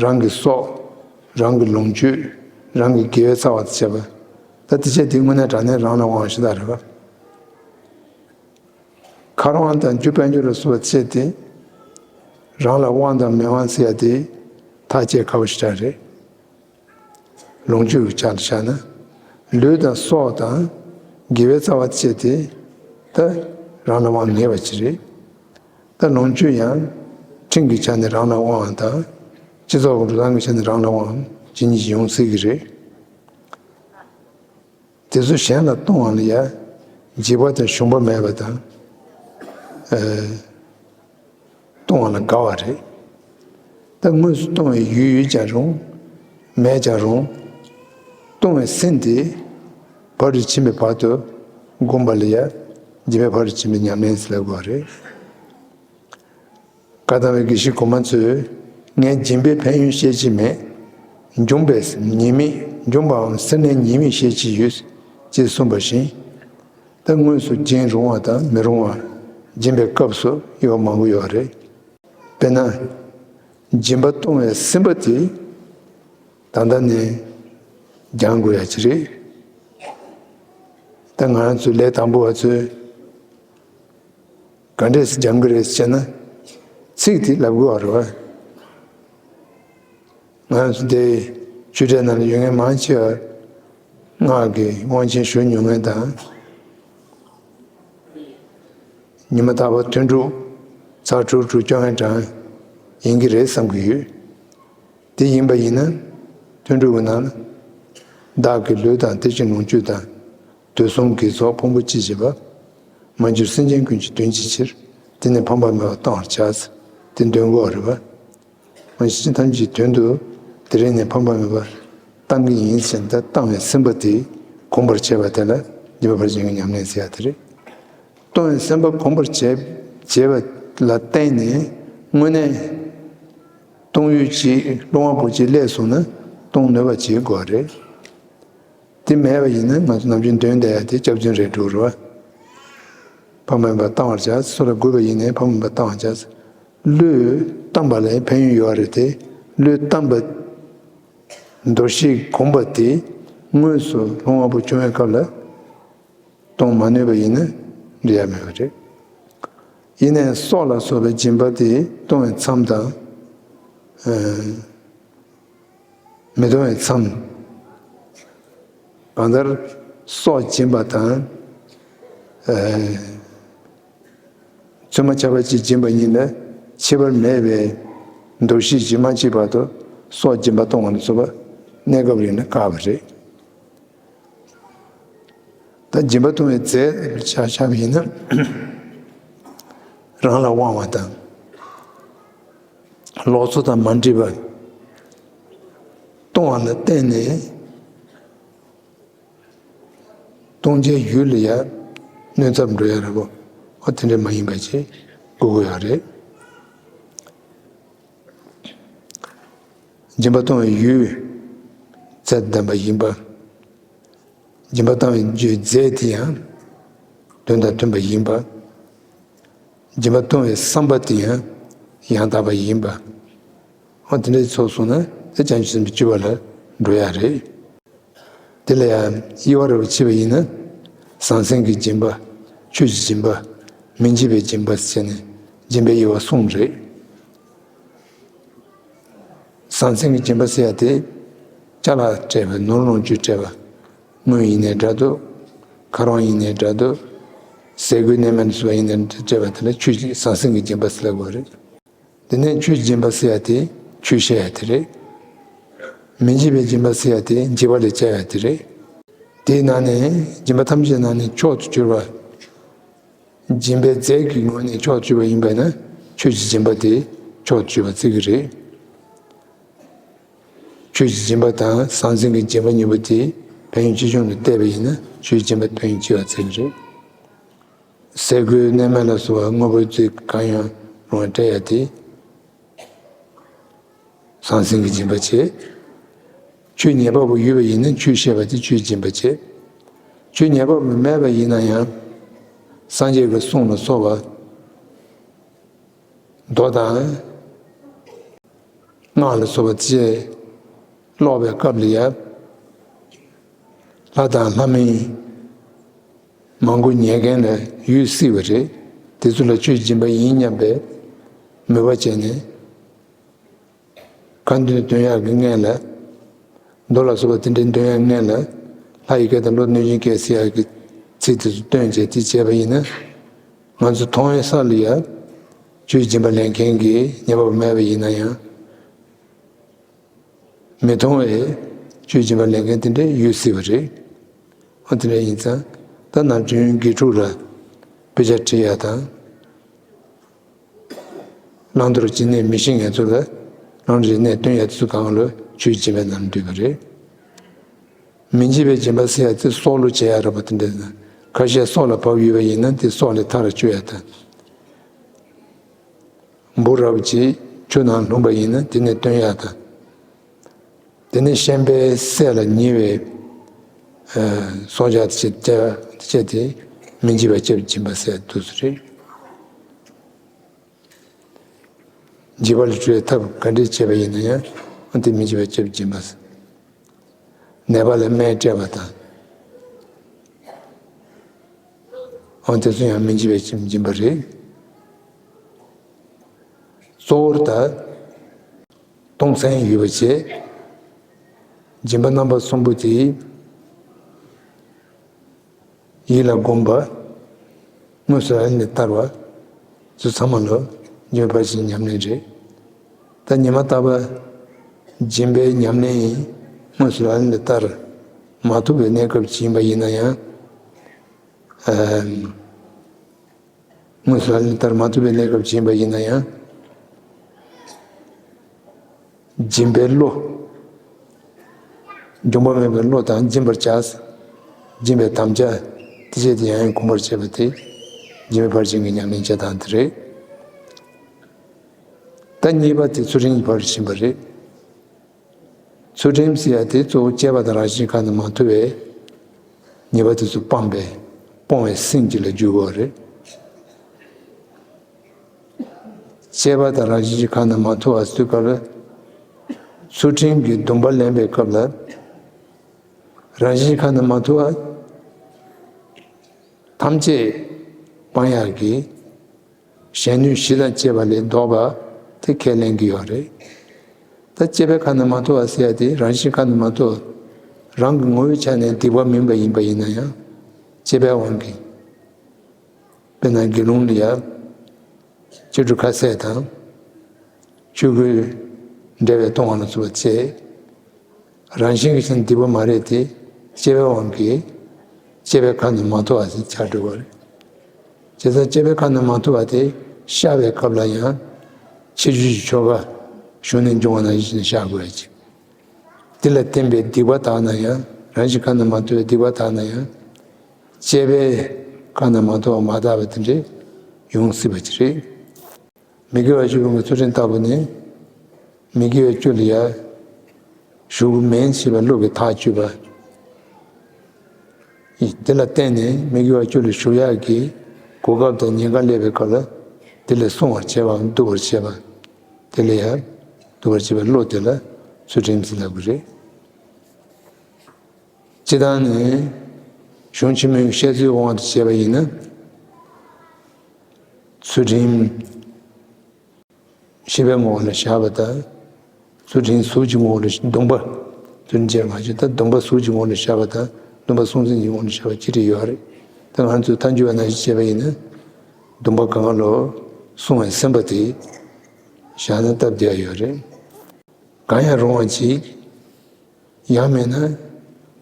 རང་གི་སྲོག། རང་གི་ལོངས་སྤྱོད། རང་གི་དགེ་བའི་རྩ་བ་དང་བཅས་པ། ད་དེ་བྱས་དེ་དངོས་གནས་དྲང་གནས་རང་ལ་དབང་ཞེ་དྲག་རེད་པ། ཁ་རང་དང་རྒྱུ་དཔལ་འབྱོར་ལ་སོགས་པ་བྱས་ཏེ་རང་ལ་དབང་དང་མི་དབང་ཟེར་ཡ་དེ་ཐག་བཅད་ཁག་པོ་ཞེ་དྲག་རེད། ལོངས་སྤྱོད་ཀྱི་ཆ་ལ་བཞག་ན། ལུས་དང་སྲོག་དང་དགེ་བའི་རྩ་བ་བཅས་ཏེ་ད་རང་ལ་དབང་ངེས་པ་ཅིག་རེད། ད་ལོངས་སྤྱོད་ཡང་ཁྲིམས་ཀྱི་ཆ་ནས་རང་ལ་དབང་བ་དང་། སྤྱི་ཚོགས་ཀྱི་འགྲོ་སྟངས་ཀྱི་ཆ་ནས་རང་ལ་དབང་བ་ཇི་སྙེད་ཅིག་ཡོང་སྲིད་ཀྱི་རེད། དེ་ཚོ་གཞན་ལ་གཏོང་བ་ལ་ཡང་འཇིགས་པ་དང་ཞུམ་པ་མེད་པ་དང་། ཨ། གཏོང་བ་ལ་དགའ་བ་རེད། ད་དངོས་སུ་གཏོང་བའི་ཡུལ་ཡོད་ཀྱང་རུང་། མེད་ཀྱང་རུང་། གཏོང་བའི་སེམས་དེ་ཕ་རོལ་ཕྱིན་པའི་བར་དུ་བསྒོམ་པ་ལ་ཡང་སྦྱིན་པའི་ཕ་རོལ་ཕྱིན་པའི་ཉམས་ལེན་ཟེར་ལབ་དགོས་པ་རེད། བཀའ་གདམས་པའི་དགེ་བཤེས་གོང་མ་ཚོས། ངས་སྦྱིན་པའི་ཕན་ཡོན་བཤད་ཀྱི་མེད། འབྱུང་བའི་ཉེས་དམིགས། འབྱུང་བའམ་སེར་སྣའི་ཉེས་དམིགས་བཤད་ཀྱི་ཡོད། ཅེས་གསུངས་པ་བཞིན། ད་དངོས་སུ་སྦྱིན་རུང་བ་དང་མི་རུང་བ། སྦྱིན་པའི་སྐབས་སུ་དབྱེ་བ་མང་པོ་ཡོད་རེད། དཔེར་ན། སྦྱིན་པ་གཏོང་བའི་སེམས་པ་དེ་ད་ལྟ་ནས་སྦྱང་དགོས་ཡ་ཅིག་རེད། ད་ང་རང་ཚོའི་ལས་དང་པོ་བ་ཚོས་ག་འདྲས་སེ་སྦྱང་གི་རེད་ཟེར་ན། ཚིག་དེ་ལབ་དགོས་པ་རེད་བ། ང་རང་ཚོ་འདི་ཆོས་གྲྭའི་ནང་ལ་ཡོད་མཁན་མང་ཆེ་བ་སྔགས་ཀྱི་དབང་ཆེན་ཞུ་མྱོང་མཁན་དང་། ཉི་མ་རྟག་པར་ཐུན་དྲུག་ཚར་དྲུག་དྲུག་སྐྱོར་མཁན་གྲངས་ཡིན་གྱི་རེད་བསམ་གྱི་ཡོད། དེ་ཡིན་པ་ཡིན་ན། ཐུན་དྲུག་གི་ནང་ན། བདག་གི་ལུས་དང་དེ་བཞིན་ལོངས་སྤྱོད་དང་། དུས་གསུམ་དགེ་ཚོགས་ཕུང་པོ་ཅི་མཆིས་པ། མ་གྱུར་སེམས་ཅན་ཀུན་གྱི་དོན་བྱེད་ཕྱིར། དེ་ནི་ཕངས་པ་མེད་པར་གཏོང་བར་བྱ། དེ་འདོན་དགོས་པ་རེད་པ། མ་གཞི་ཐམས་ཅད་དོན་དུ་དེ་རིང་ནས་ཕངས་པ་མེད་པར་བཏང་གི་ཡིན་ཟེར་ད་བཏང་བའི་སེམས་པ་དེ་གོམས་པར་བྱས་པ་དེ་ལ་སྦྱིན་པ་ཕར་ཕྱིན་གྱི་ཉམས་ལེན་ཟེར་ཡ་དེ་རེད། གཏོང་བའི་སེམས་པ་གོམས་པར་བྱས་བྱས་པ་ལ་བརྟེན་ནས་དངོས་གནས་གཏོང་ཡུལ་ཅིག་སློང་བ་པོ་ཅིག་སླེབས་སོང་ན་གཏོང་ནུས་པ་བྱེད་དགོས་རེད། དེ་མེད་པ་ཡིན་ན་ང་ཚོ་ནམ་རྒྱུན་འདོན་བསྡད་ཡ་དེ་སྐྱག་རྫུན་རེད་འགྲོ་རེད་བ། ཕངས་པ་མེད་པར་བཏང་བར་བྱ། སུ་ལ་དགོས་པ་ཡིན་ནའི་ཕངས་པ་མེད་པར་བཏང་བར་བྱ། བློས་བཏང་པ་ལ་ཕན་ཡོན་ཡོད་རེད་དེ། བློས་བཏང་པ། འདུ་ཤེས་གོམས་པ་དེ་དངོས་སུ་སློང་བ་པོ་བྱུང་བའི་སྐབས་ལ་གཏོང་མ་ནུས་པ་ཡིན་ན་འགྲིག་ཡ་མེད་པ་རེད། ཡིན་ནའི་སྲོག་ལ་སོགས་པའི་སྦྱིན་པ་དེ་གཏོང་བའི་མཚམས་དང་། ཨ། མི་གཏོང་བའི་མཚམས། གང་ལྟར་སྲོག་སྦྱིན་པ་དང་། ཨ། ཚོད་མ་ཆག་པ་ཅིག་སྦྱིན་པ་ཡིན་ན་ཁྱད་པར་མེད་པའི་འདུ་ཤེས་ཀྱིས་མ་བྱས་བར་དུ་སྲོག་སྦྱིན་པ་གཏོང་བ་ལ་སོགས་པ་གནས་སྐབས་རིང་ལ་དཀའ་བ་རེད། ད་སྦྱིན་པ་གཏོང་བའི་རྫས་ཆ་བཞག་པ་ཡིན་ན། རང་ལ་དབང་བ་དང་། ལོགས་སུ་དང་མ་འདྲེས་པ། གཏོང་བ་ལ་བརྟེན་ནས་གཏོང་བྱའི་ཡུལ་ལ་ཡང་གནོད་འཚེ་འགྲོ་ཡ་རེད་པ། ཨོ་དེ་འདྲ་མ་ཡིན་པ་ཅིག་དགོས་ཀྱི་ཡོད་རེད། སྦྱིན་པ་གཏོང་བའི་ཡུལ་ཚད་ལྡན་པ་ཡིན་པ། སྦྱིན་པ་གཏོང་བའི་རྫས་དེ་ཡང་དོན་དང་མཐུན་པ་ཡིན་པ། སྦྱིན་པ་གཏོང་བའི་བསམ་པ་དེ་ཡང་ཡང་དག་པ་ཡིན་པ། འོ་དེ་འདྲའི་ཚོགས་སོང་ན་དེ་བྱང་ཆུབ་སེམས་དཔའི་སྤྱོད་པ་ལ་འགྲོ་ཡ་རེད། དེ་ལ་ཡང་དབྱེ་བ་རེ་བ་ཕྱེ་བ་ཡིན་ན། ཟང་ཟིང་གི་སྦྱིན་པ། ཆོས་ཀྱི་སྦྱིན་པ། མི་འཇིགས་པའི་སྦྱིན་པ་ཟེར་ནས་སྦྱིན་པའི་དབྱེ་བ་གསུམ་རེད། ཟང་ཟིང་གི་སྦྱིན་པ་ཟེར་ཡ་དེ། ཅ་ལག་སྤྲད་པ། ནོར་ལོངས་སྤྱོད་སྤྲད་པ། དངུལ་ཡིན་ནའི་འདྲ་འདུག་ཁ་རོག་ཡིན་ནའི་འདྲ་འདུག་ཟས་གོས་གནས་མལ་སོགས་ཡིན་ནའི་འདྲ་སྤྲད་པ་དེ་ལ་ཆོས་ཀྱི་ཟང་ཟིང་གི་སྦྱིན་པ་ཟེར་ལབ་དགོས་རེད། དེ་ནས་ཆོས་ཀྱི་སྦྱིན་པ་ཟེར་ཡ་དེ་ཆོས་བཤད་ཡ་དེ་རེད། མི་འཇིགས་པའི་སྦྱིན་པ་ཟེར་ཡ་དེ་འཇིགས་པ་ལས་སྐྱོབ་ཡ་དེ་རེད། དེའི་ནང་ནས་སྦྱིན་པ་ཐམས་ཅད་ནང་ནས་མཆོག་ཏུ་གྱུར་པ། སྦྱིན་པའི་རྫས་ཀྱི་ངོས་ནས་མཆོག་ཏུ་གྱུར་པ་ཡིན་པས་ན་ཆོས་ཀྱི་སྦྱིན་པ་དེ་མཆོག་ཏུ་གྱུར་པ་བརྩི་གི་རེད། ཆོས་ཀྱི་སྦྱིན་པ་དང་ཟང་ཟིང་གི་སྦྱིན་པ་གཉིས་པོ་དེ་ཕན་ཡོན་ཆེ་ཆུང་ལ་བལྟས་པ་ཡིན་ན་ཆོས་ཀྱི་སྦྱིན་པ་ཕན་ཡོན་ཆེ་བ་བརྩི་གི་རེད། ཟས་གོས་གནས་མལ་ལ་སོགས་པ་དངོས་པོའི་རྫས་གང་ཡང་རུང་བ་སྤྲད་ཡ་དེ། ཟང་ཟིང་གི་སྦྱིན་པ་བྱེད། ཆོས་ཉན་པ་པོ་ཡོད་པ་ཡིན་ན་ཆོས་བཤད་པ་དེ་ཆོས་སྦྱིན་པ་བྱེད། ཆོས་ཉན་པ་པོ་མེད་པ་ཡིན་ན་ཡང་། སངས་རྒྱས་ཀྱི་གསུང་ལ་སོགས་པ། མདོ་དང་། སྔགས་ལ་སོགས་པ་བཅས་ཀློག་པའི་སྐབས་ལ་ཡང་། ལྷ་དང་ལྷ་མིན། མང་པོ་ཉན་མཁན་ལ་ཡུལ་སྲིད་པ་རེད། དེ་ཚོ་ལ་ཆོས་སྦྱིན་པ་ཡིན་སྙམ་པའི་མོས་པ་བྱས་ནས། ཁ་འདོན་འདོན་ཡག་གི་སྔོན་ལ། མདོ་ལ་སོགས་པ་དེ་འདྲའི་འདོན་ཡག་སྔོན་ལ། ལྷ་ཡི་སྐད་དང་ཀླུ་གནོད་སྦྱིན་སྐད་ཟེར་ཡག་གི་ཚིག་དེ་ཚོ་བཏོན་བྱས་དེ་བྱས་པ་ཡིན་ན། ང་ཚོ་མཐོང་བའི་ས་ལ་ཡ་ཆོས་སྦྱིན་པ་ལེན་མཁན་གྱི་ཉན་པ་མེད་པ་ཡིན་ན་ཡང་། མི་མཐོང་བའི་ཆོས་སྦྱིན་པ་ལེན་མཁན་དེ་འདྲ་ཡོད་སྲིད་པ་རེད། འོ་དེ་འདྲ་ཡིན་ཙང་ད་ནམ་རྒྱུན་དགེ་ཕྲུག་ལ་དཔེ་ཆ་ཁྲིད་ཡག་དང་། བླང་དོར་གྱི་གནས་མི་ཤེས་མཁན་ཚོ་ལ་བླང་དོར་གྱི་གནས་སྟོན་ཡག་དེ་ཚོ་གང་ལ་ཆོས་སྦྱིན་པའི་ནང་འདུས་པ་རེད། མི་འཇིགས་པའི་སྦྱིན་པ་ཟེར་ཡག་དེ་སྲོག་ལ་བྱེད་ཡག་རེད་པ། དེ་འདྲ་ན་ཁ་ཤས་སྲོག་ལ་བབས་ཡོད་པ་ཡིན་ན་དེ་སྲོག་ལས་ཐར་བཅུག་ཡག་དང་། འབུ་རབ་ཅིག་ཆུ་ནང་ལྷུང་པ་ཡིན་ན་དེ་ནས་བཏོན་ཡག་དང་། དེ་ནས་ཤན་པའི་སྲས་ལ་ཉེ་བའི་སྲོག་ཆགས་དེ་བཅད་དེ་མི་འཇིགས་པ་སྐྱབས་སྦྱིན་པ་ཟེར་དུས་སུ་རེད། འཇིགས་པ་ལས་གྲོལ་བའི་ཐབས་ག་འདྲས་བྱས་པ་ཡིན་ན་ཡང་དེ་མི་འཇིགས་པ་སྐྱབས་སྦྱིན་པ་ཟེར། ནད་པ་ལ་སྨན་སྤྲད་པ་དང་། འོ་དེ་ཚོ་ཡང་མི་འཇིགས་པའི་སྦྱིན་པ་རེད། གཙོ་བོར་ད་སྟོང་སེམས་ཡོད་པ་བྱས། སྦྱིན་པ་རྣམ་པ་གསུམ་པོ་དེ་ཡིད་ལ་བསྒོམ་པ། དངོས་སུ་ཨ་ནི་བསྟར་བ། ཚོ་ཚང་མ་ལོ་འཇོན་པ་ཞིག་ཉམས་ལེན་རེད། ད་ཉི་མ་རྟག་པར་སྦྱིན་པའི་ཉམས་ལེན་ཡིན་དངོས་སུ་ཨ་ནི་བསྟར་མ་ཐུབ་པའི་གནས་སྐབས་ཅིག་ཡིན་པ་ཡིན་ན་ཡང་། དངོས་སུ་ཨ་ནི་བསྟར་མ་ཐུབ་པའི་གནས་སྐབས་ཅིག་ཡིན་པ་ཡིན་ན་ཡང་། སྦྱིན་པའི་བློ། འགྱུར་བ་མེད་པའི་བློ་དང་སྦྱིན་པར་བྱ། སྦྱིན་པའི་དམ་བཅའ་དེ་བྱས་ཏེ་ཡང་ཡང་གོམས་པར་བྱས་པ་དེ་སྦྱིན་པའི་ཕར་ཕྱིན་གྱི་ཉམས་ལེན་བྱེད་སྟངས་དེ་རེད། ད་གཉིས་པ་དེ་ཚུལ་ཁྲིམས་ཀྱི་ཕར་ཕྱིན་པ་རེད། ཚུལ་ཁྲིམས་ཟེར་ཡ་དེ་གཙོ་བོ་སྤྱད་པ་དང་རང་བཞིན་གང་དུ་མ་ཐུབ་པས་ཉེས་པ་དེ་ཚོ་སྤངས་པས་སྤོང་བའི་སེམས་ཀྱི་ལ་འཇུག་དགོས་པ་རེད། སྤྱད་པ་དང་རང་བཞིན་གྱི་ཁམས་ན་མ་ཐུབ་པ་ཟེར་སྐབས་ལ། ཚུལ་ཁྲིམས་ཀྱི་སྡོམ་པ་ལེན་པའི་སྐབས་ལ། རང་བཞིན་གྱི་ཁམས་ན་མ་ཐུབ་པ་ཐམས་ཅད་སྤང་ཡག་གི་གཞན་གནོད་གཞི་དང་བཅས་པ་ལས་ལྡོག་པ་དེ་ཁས་ལེན་གྱི་ཡོད་རེད། ད་སྤྱད་པའི་ཁམས་ན་མ་ཐུབ་པ་ཟེར་ཡ་དེ་རང་བཞིན་ཁམས་ན་མ་ཐུབ་པ། རང་གི་ངོ་བོའི་ཆ་ནས་སྡིག་པ་མིན་པ་ཡིན་པ་ཡིན་ན་ཡང་སྤྱད་པའི་དབང་གིས། དཔེར་ན་དགེ་སློང་ལ་ཡང་བཅུ་དྲུག་ཁ་ཟས་དང་། ཆོས་གོས་འབྲེལ་བའི་གཏོང་བ་ལ་སོགས་པ་བྱས། རང་བཞིན་གྱི་ཆ་ནས་སྡིག་པ་མ་རེད་དེ་སྤྱད་པའི་དབང་གིས་སྤྱད་པའི་ཁམས་ནས་མ་ཐོབ་པ་ཞིག་ཆགས་འགྲོ་བ་རེད། བྱས་ཙང་སྤྱད་པའི་ཁམས་ནས་མ་ཐོབ་པ་དེ་བཤགས་པའི་སྐབས་ལ་ཡང་ཕྱི་འགྱུར་གྱི་ཆོ་ག་གཞུང་ནས་འབྱུང་བ་ནང་བཞིན་བཤགས་དགོས་ཡ་ཅིག་དེ་ལ་བརྟེན་པའི་སྡིག་པ་དག་ན་ཡང་རང་བཞིན་ཁམས་ནས་མ་ཐོབ་པའི་སྡིག་པ་དག་ན་ཡང་སྤྱད་པའི་ཁམས་ནས་མ་ཐོབ་པ་མ་དག་པ་དེ་འདྲ་ཡོང་སྲིད་པ་ཅིག་རེད། མི་དགེ་བ་བཅུ་སྤོང་གི་ཚུལ་ཁྲིམས་ལྟ་བུ་ནི། མི་དགེ་བ་བཅུ་ལ་ཡང་ཞུགས་མིན་ཞེས་པའི་བློ་གིས་ཐག་གཅོད་པ། དེ་ལ་བརྟེན་ནས་མི་དགེ་བ་བཅུ་ལ་ཞུགས་ཡག་གི་གོ་སྐབས་དང་ཉེན་ཁ་སླེབས་པའི་སྐབས་ལ་དེ་ལས་སྲུང་བར་བྱེད་པའམ་བསྡུ་བར་བྱེད་པ། དེ་ལ་ཡང་བསྡུ་བར་བྱེད་པའི་བློ་དེ་ལ་ཚུལ་ཁྲིམས་ཟེར་ལབ་ཀྱི་རེད། སྤྱིར་བཏང་ནས་གཞུང་ཆེན་མོའི་བཤད་ཚུལ་དབང་དུ་བྱས་པ་ཡིན་ན། ཚུལ་ཁྲིམས་ཤེས་པའི་ངོ་བོ་ལ་བཞག་པ་དང་། ཚུལ་ཁྲིམས་གཟུགས་ཀྱི་ངོ་བོ་ལ་སྡོམ་པ། ཚུལ་ཁྲིམས་ཅེས་མ་བྱས་ད་སྡོམ་པ་གཟུགས་ཀྱི་ངོ་བོ་ལ་བཞག་པ་དང་སྡོམ་པ་སྲོག་འཛིན་གྱི་ངོ་བོ་ལ་བཞག་པ་ཅི་རིགས་ཡོད་རེད། ད་ང་ཚོས་མཐའ་འཇུག་པ་ནང་བཞིན་བྱས་པ་ཡིན་ན། སྡོམ་པ་གང་ལ་སྲུང་བའི་སེམས་པ་དེ་བཞག་ན་སྟབས་བདེ་བ་ཡོད་རེད། གང་ཡང་རུང་བ་ཅིག་ཡང་མིན་ན་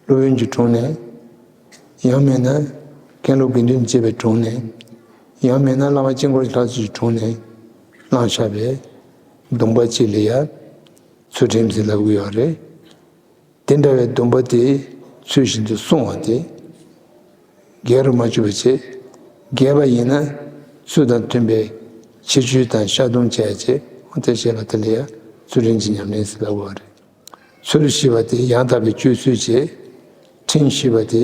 སློབ་དཔོན་གྱི་དྲུང་ནས། ཡང་མིན་ན་མཁན་སློབ་དགེ་འདུན་བཅས་པའི་དྲུང་ནས། ཡང་མིན་ན་བླ་མ་དཀྱིལ་འཁོར་གྱི་ལྷ་ཚོགས་ཀྱི་དྲུང་ནས་བླངས་བཞག་པའི་སྡོམ་པ་གཅིག་ལ་ཡང་ཚུལ་ཁྲིམས་ཟེར་ལབ་ཀྱི་ཡོད་རེད། དེ་འདྲ་བའི་སྡོམ་པ་དེ་ཚུལ་བཞིན་དུ་སྲུང་བ་དེ། འགལ་རུ་མ་གྱུར་པ་བྱེད། འགལ་བ་ཡིན་ན་ཚུལ་དང་མཐུན་པའི་ཕྱིར་བཅོས་དང་བཤགས་སྡོམ་བྱས་བྱས་དེ་བྱས་པ་དེ་ལ་ཡང་ཚུལ་ཁྲིམས་ཀྱི་ཉམས་ལེན་ཟེར་ལབ་ཀྱི་ཡོད་རེད། ཚུལ་ཞེས་པ་དེ་ཡང་དག་པའི་སྤྱོད་ཚུལ་བྱས། ཁྲིམས་ཞེས་པ་དེ་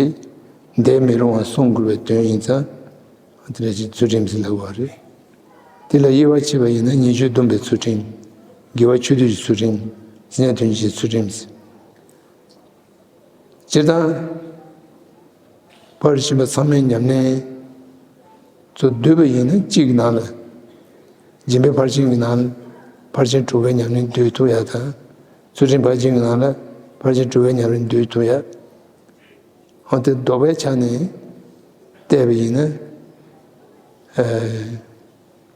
འདས་མི་རུང་བ་སྲུང་དགོས་པའི་དོན་ཡིན་ཙང་། དེ་ལ་ཅིག་ཚུལ་ཁྲིམས་ཟེར་ལབ་པ་རེད། དེ་ལ་དབྱེ་བ་ཕྱེ་བ་ཡིན་ན་ཉེས་སྤྱོད་སྡོམ་པའི་ཚུལ་ཁྲིམས། དགེ་བ་ཆོས་སྡུད་ཀྱི་ཚུལ་ཁྲིམས། བྱམས་སྙིང་ལྡན་ཕྱོགས་ཀྱི་ཚུལ་ཁྲིམས། སྤྱིར་བཏང་། ཕར་ཕྱིན་པ་ཚང་མའི་ཉམས་ལེན་ཚོ་བསྡུས་པ་ཡིན་ན་གཅིག་གི་ནང་ལ། སྦྱིན་པའི་ཕར་ཕྱིན་གྱི་ནང་ལ་ཕར་ཕྱིན་དྲུག་པའི་ཉམས་ལེན་བསྡུས་ཐུབ་ཡ་དང་། ཚུལ་ཁྲིམས་ཕར་ཕྱིན་གྱི་ནང་ལ་ཕར་ཕྱིན་དྲུག་པའི་ཉམས་ལེན་བསྡུས་ཐུབ་ཡ། འོན་ཏེ་ལྡོག་པའི་ཆ་ནས་བལྟས་པ་ཡིན་ན།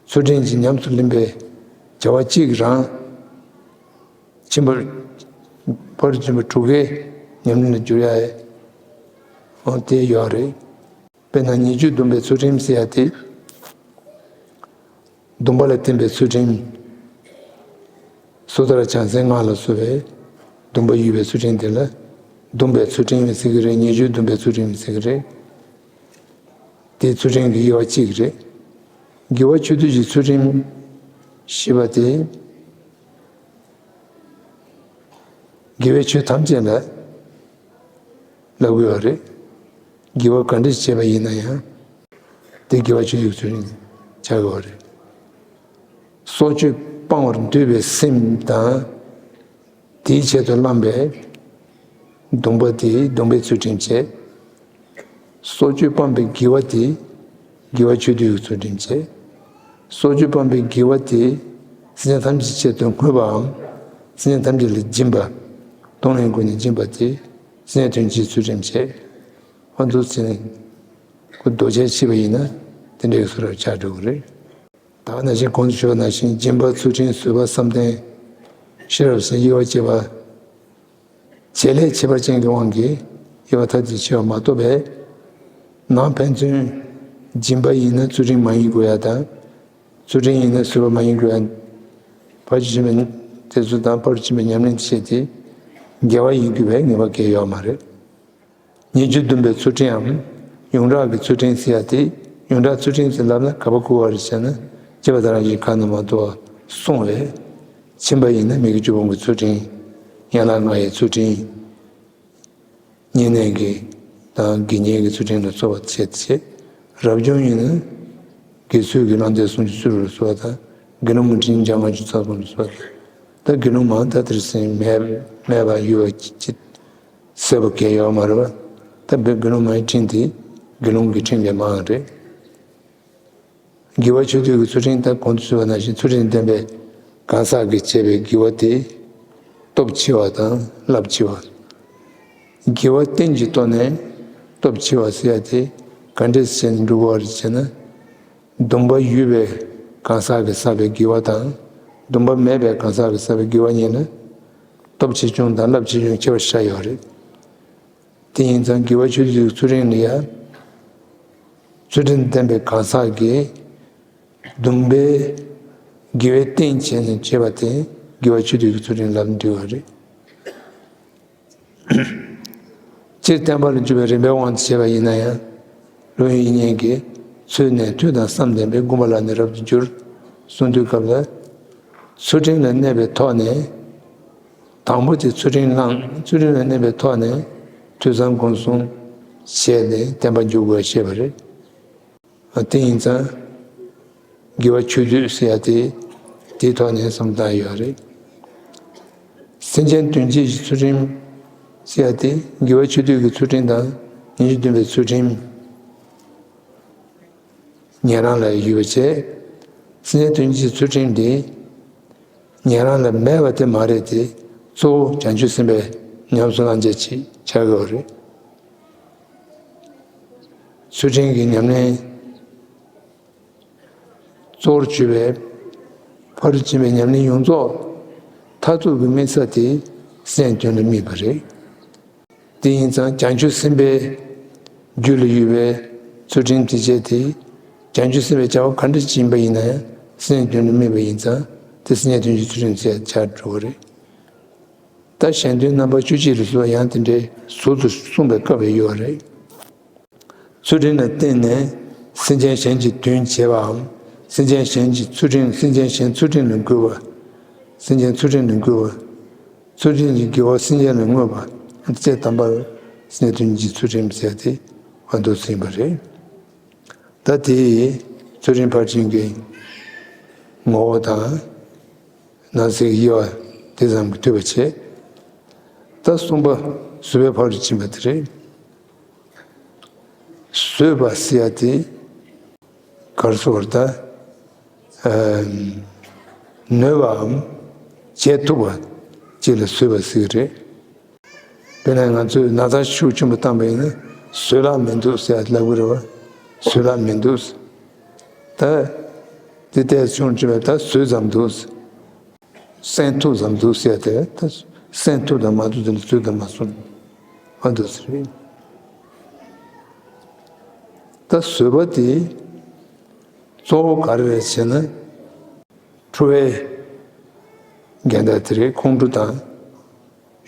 ཚུལ་ཁྲིམས་ཀྱི་ཉམས་སུ་ལེན་པའི་བྱ་བ་གཅིག་རང་ཕྱིན་པ། ཕ་རོལ་ཕྱིན་པ་དྲུག་གི་ཉམས་ལེན་ལ་འགྱུར་ཡ་འོ་དེ་ཡོད་རེད། དཔེར་ན་ཉེས་སྤྱོད་སྡོམ་པའི་ཚུལ་ཁྲིམས་ཟེར་ཡ་དེ། སྡོམ་པ་ལ་བརྟེན་པའི་ཚུལ་ཁྲིམས། སོ་ཐར་བྱང་སེམས་ལྔ་ལ་སོགས་པའི་སྡོམ་པ་ཡོད་པའི་ཚུལ་ཁྲིམས་དེ་ལ་སྡོམ་པའི་ཚུལ་ཁྲིམས་ཟེར་གྱི་རེད། ཉེས་སྤྱོད་སྡོམ་པའི་ཚུལ་ཁྲིམས་ཟེར་གྱི་རེད། དེའི་ཚུལ་ཁྲིམས་ཀྱི་དབྱེ་བ་གཅིག་རེད། དགེ་བ་ཆོས་སྡུད་ཀྱི་ཚུལ་ཁྲིམས་ཞེས་པ་དེ། དགེ་བའི་ཆོས་ཐམས་ཅད་ལ་ལབ་དགོས་པ་རེད། དགེ་བ་ག་འདྲ་བྱས་པ་ཡིན་ན་ཡང་། དེ་དགེ་བ་ཆོས་སྡུད་ཀྱི་ཚུལ་ཁྲིམས་ཆགས་དགོས་པ་རེད། སྲོག་གཅོད་སྤང་བར་འདོད་པའི་སེམས་དང་། དེའི་ཆེད་དུ་བླངས་པའི་སྡོམ་པ་དེ་སྡོམ་པའི་ཚུལ་ཁྲིམས་བྱས། སྲོག་གཅོད་སྤངས་པའི་དགེ་བ་དེ་དགེ་བ་ཆོས་སྡུད་ཀྱི་ཚུལ་ཁྲིམས་བྱས། སྲོག་གཅོད་སྤངས་པའི་དགེ་བ་དེ་སེམས་ཅན་ཐམས་ཅད་ཆེད་དུ་བསྔོས་པའམ། སེམས་ཅན་ཐམས་ཅད་ལ་སྦྱིན་པ། གཏོང་ལེན་སྒོ་ནས་སྦྱིན་པ་དེ་སེམས་ཅན་དོན་བྱེད་ཚུལ་ཁྲིམས་བྱས། ཨ་འདུག་ཟེར་ནས་ཁོ་ལྡོག་ཆ་ཕྱེ་བ་ཡིན་ན་དེ་འདྲའི་བཟོ་འདྲ་ཆགས་འགྲོ་གི་རེད། ད་ག་ནང་བཞིན་གོང་དུ་ཞུས་པ་ནང་བཞིན་སྦྱིན་པ་ཚུལ་ཁྲིམས་བཟོད་པ་བསམ་གཏན་ཤེས་རབ་ཟེར་དབྱེ་བ་ཕྱེ་བ། བྱེད་ལས་ཁྱད་པར་ཅན་གྱི་དབང་གིས་དབྱེ་བ་ཐ་དད་ཕྱེ་བ་མ་གཏོགས་པའི། ནང་ཕན་ཚུན་སྦྱིན་པ་ཡིན་ན་ཚུལ་ཁྲིམས་མ་ཡིན་དགོས་ཡ་དང་། ཚུལ་ཁྲིམས་ཡིན་ན་བཟོད་པ་མ་ཡིན་དགོས་ཡ། ཕར་ཕྱིན་པའི་དེ་ཚོ་དང་ཕར་ཕྱིན་པའི་ཉམས་ལེན་བྱེད་དེ་དགེ་བ་ཡིན་དགོས་པའི་ངེས་པ་གང་ཡང་ཡོད་མ་རེད། ཉེས་སྤྱོད་སྡོམ་པའི་ཚུལ་ཁྲིམས་འམ། ཡོངས་གྲགས་ཀྱི་ཚུལ་ཁྲིམས་ཟེར་ཡ་དེ། ཡོངས་གྲགས་ཚུལ་ཁྲིམས་ཟེར་ལབ་ན་ག་པར་གོ་བ་རེད་ཟེར་ན། སྤྱོད་པ་དང་རང་བཞིན་གང་དུ་མ་དོར་བ་སྲུང་བས། ཕྱིན་པ་ཡིན་ན་མི་དགེ་བཅུ་སྤོང་གི་ཚུལ་ཁྲིམས། ཡན་ལག་ལྔ་ཡི་ཚུལ་ཁྲིམས། བསྙེན་གནས་ཀྱི་དང་དགེ་བསྙེན་གྱི་ཚུལ་ཁྲིམས་ལ་སོགས་པ་བྱེད་བྱེད། རབ་བྱུང་ཡིན་ན་དགེ་ཚུལ་གྱི་བླང་དོར་སུམ་ཅུ་རྩ་དྲུག་ལ་སོགས་པ་དང་། དགེ་སློང་གི་ཁྲིམས་བརྒྱ་ལྔ་བཅུ་རྩ་གསུམ་ལ་སོགས་པ་དང་། ད་དགེ་སློང་མ་ད་དེར་སེམས་མེད་མེད་པ་ཡོད་པ་ཅི་ཟེར་བ་གང་ཡང་ཡོད་མ་རེད་པ། ད་དགེ་སློང་མའི་ཁྲིམས་དེ་དགེ་སློང་གི་ཁྲིམས་ལས་མང་རེད། དགེ་བ་ཆོས་སྡུད་ཀྱི་ཚུལ་ཁྲིམས་དང་གོང་དུ་ཞུས་པ་ནང་བཞིན་ཚུལ་ཁྲིམས་ལྡན་པའི་གང་ཟག་གིས་བྱས་པའི་དགེ་བ་དེ་སྟོབས་ཆེ་བ་དང་རླབས་ཆེ་བ། དགེ་བ་རྟེན་གྱི་ཐོག་ནས་སྟོབས་ཆེ་བ་ཟེར་ཡ་དེ་ག་འདྲས་བྱས་ནས་འགྲུབ་པ་རེད་ཅེ་ན། སྡོམ་པ་ཡོད་པའི་གང་ཟག་གིས་བསགས་པའི་དགེ་བ་དང་། སྡོམ་པ་མེད་པའི་གང་ཟག་གིས་བསགས་པའི་དགེ་བ་གཉིས་ལ་སྟོབས་ཆེ་ཆུང་དང་རླབས་ཆེ་ཆུང་ཁྱད་པར་ཆགས་ཡོད་རེད། དེ་ཡིན་ཙང་དགེ་བ་ཆོས་སྡུད་ཀྱི་ཚུལ་ཁྲིམས་ལ་ཡང་། ཚུལ་ཁྲིམས་ལྡན་པའི་གང་ཟག་གིས་སྡོམ་པའི་དགེ་བའི་རྟེན་བྱས་ནས་བྱས་པ་དེ་དགེ་བ་ཆོས་སྡུད་ཀྱི་ཚུལ་ཁྲིམས་ལ་འགྲིག་པ་རེད། སྤྱིར་བསྟན་པ་ལ་འཇུག་པའི་རིམ་པའི་དབང་དུ་བྱས་པ་ཡིན་ན་ཡང་། བློ་ཡིན་ཉན་གྱིས་ཚུལ་ནི་ཐོས་དང་བསམ་ལྡན་པས། མགོན་པོ་ལ་ནི་རབ་ཏུ་བསྒྱུར། གསུངས་དུས་སྐབས་ལ། ཚུལ་ཁྲིམས་ལ་གནས་པའི་ཐོག་ནས། དང་པོ་དེ་ཚུལ་ཁྲིམས་བླངས། ཚུལ་ཁྲིམས་ལ་གནས་པའི་ཐོག་ནས་ཐོས་བསམ་སྒོམ་གསུམ་བྱས་ནས་བསྟན་པ་འཇུག་དགོས་ཞེས་པ་རེད། དེ་ཡིན་ཙང་དགེ་བ་ཆོས་སྡུད་ཟེར་ཡ་དེ་དེའི་ཐོག་ནས་བསམ་བཏང་ཡོད་རེད། སེམས་ཅན་དོན་བྱེད་ཀྱི་ཚུལ་ཁྲིམས་ཟེར་ཡ་དེ་དགེ་བ་ཆོས་སྡུད་ཀྱི་ཚུལ་ཁྲིམས་དང་ཉེས་སྤྱོད་སྡོམ་པའི་ཚུལ་ཁྲིམས། ཉན་རང་ལ་ཡོད་པ་བྱས། སེམས་ཅན་དོན་བྱེད་ཀྱི་ཚུལ་ཁྲིམས་དེ་ཉན་རང་ལ་མེད་པ་དེ་མ་རེད་དེ། གཙོ་བོ་བྱང་ཆུབ་སེམས་དཔའི་ཉམས་སུ་བླང་བྱ་ཅིག་ཆགས་ཡོད་རེད། ཚུལ་ཁྲིམས་ཀྱི་ཉམས་ལེན་གཙོ་བོར་གྱུར་པའི་ཕ་རོལ་ཕྱིན་པའི་ཉམས་ལེན་ཡོངས་རྫོགས་མཐར་ཐུག་གི་དམིགས་ས་དེ་སེམས་དོན་ལ་དམིགས་པ་རེད། དེ་ཡིན་ཙང་བྱང་ཆུབ་སེམས་དཔའི་རྒྱུད་ལ་ཡོད་པའི་ཚུལ་ཁྲིམས་དེ་བྱས་ཏེ། བྱང་ཆུབ་སེམས་དཔའི་བྱ་བ་ག་འདྲ་ཅིག་ཡིན་པ་ཡིན་ན་ཡང་སེམས་དོན་ལ་དམིགས་པ་ཡིན་ཙང་དེ་སེམས་ཉིད་དོན་གྱི་ཚུལ་ཁྲིམས་ཟེར་ཆགས་འགྲོ་གི་རེད། ད་གཞན་དོན་རྣམ་པ་བཅུ་གཅིག་ལ་སོགས་ཡང་དེ་འདྲའི་ཟུར་དུ་གསུངས་པའི་སྐབས་ཡོད་རེད། ཚུལ་ཁྲིམས་ལ་བརྟེན་ནས་སེམས་ཅན་གཞན་གྱི་དོན་བྱེད་པའམ། སེམས་ཅན་གཞན་གྱི་ཚུལ་ཁྲིམས། སེམས་ཅན་གཞན་ཚུལ་ཁྲིམས་ལ་འགོད་པ། སེམས་ཅན་ཚུལ་ཁྲིམས་ལ་འགོད་པ། ཚུལ་ཁྲིམས་ཀྱི་དགེ་བ་སེམས་ཅན་ལ་བསྔོས་པ། དེ་དམ་པར་སེམས་ཅན་དོན་གྱི་ཚུལ་ཁྲིམས་ཟེར་ཏེ་ཨ་འདུག་ཟིན་པ་རེད། ད་དེ་ཚུལ་ཁྲིམས་ཕར་ཕྱིན་གྱི་ངོ་བོ་དང་། ནང་གསེས་དབྱེ་བ་དེ་ཙམ་གྱིས་ཐུབ་པ་བྱས། ད་གསུམ་པ་བཟོད་པའི་ཕ་རོལ་ཕྱིན་པ་དེ་རེད། བཟོད་པ་ཟེར་ཡ་དེ་ག་རེ་ཟེར་བ་རེད་ད། ཨ་ནུས་པའམ་བྱེད་ཐུབ་པ་ཅིག་ལ་བཟོད་པ་ཟེར་གྱི་རེད། དཔེར་ན་ང་ཚོས་ན་ཚ་ཤུགས་ཆེན་པོ་བཏང་པ་ཡིན་ན། བཟོད་གླགས་མི་འདུག་ཟེར་ལབ་གི་རེད་བ། བཟོད་གླགས་མི་འདུག་ད་དེ་ལྟས་བྱུང་དྲི་བས་ད་བཟོད་ཙམ་འདུག་གསན་ཐུབ་ཙམ་འདུག་ཟེར་ཏེ་ད་གསན་ཐུབ་དང་མ་ཐུབ་དེ་ལ་བཟོད་དང་མ་གསུངས་མ་འདུག་ཟེར། ད་བཟོད་པ་དེ་གཙོ་བོ་ག་རེ་རེད་ཟེར་ན། ཁྲོ་བའི་འགལ་ཟླ་དེ་རེད། ཁོང་ཁྲོ་དང་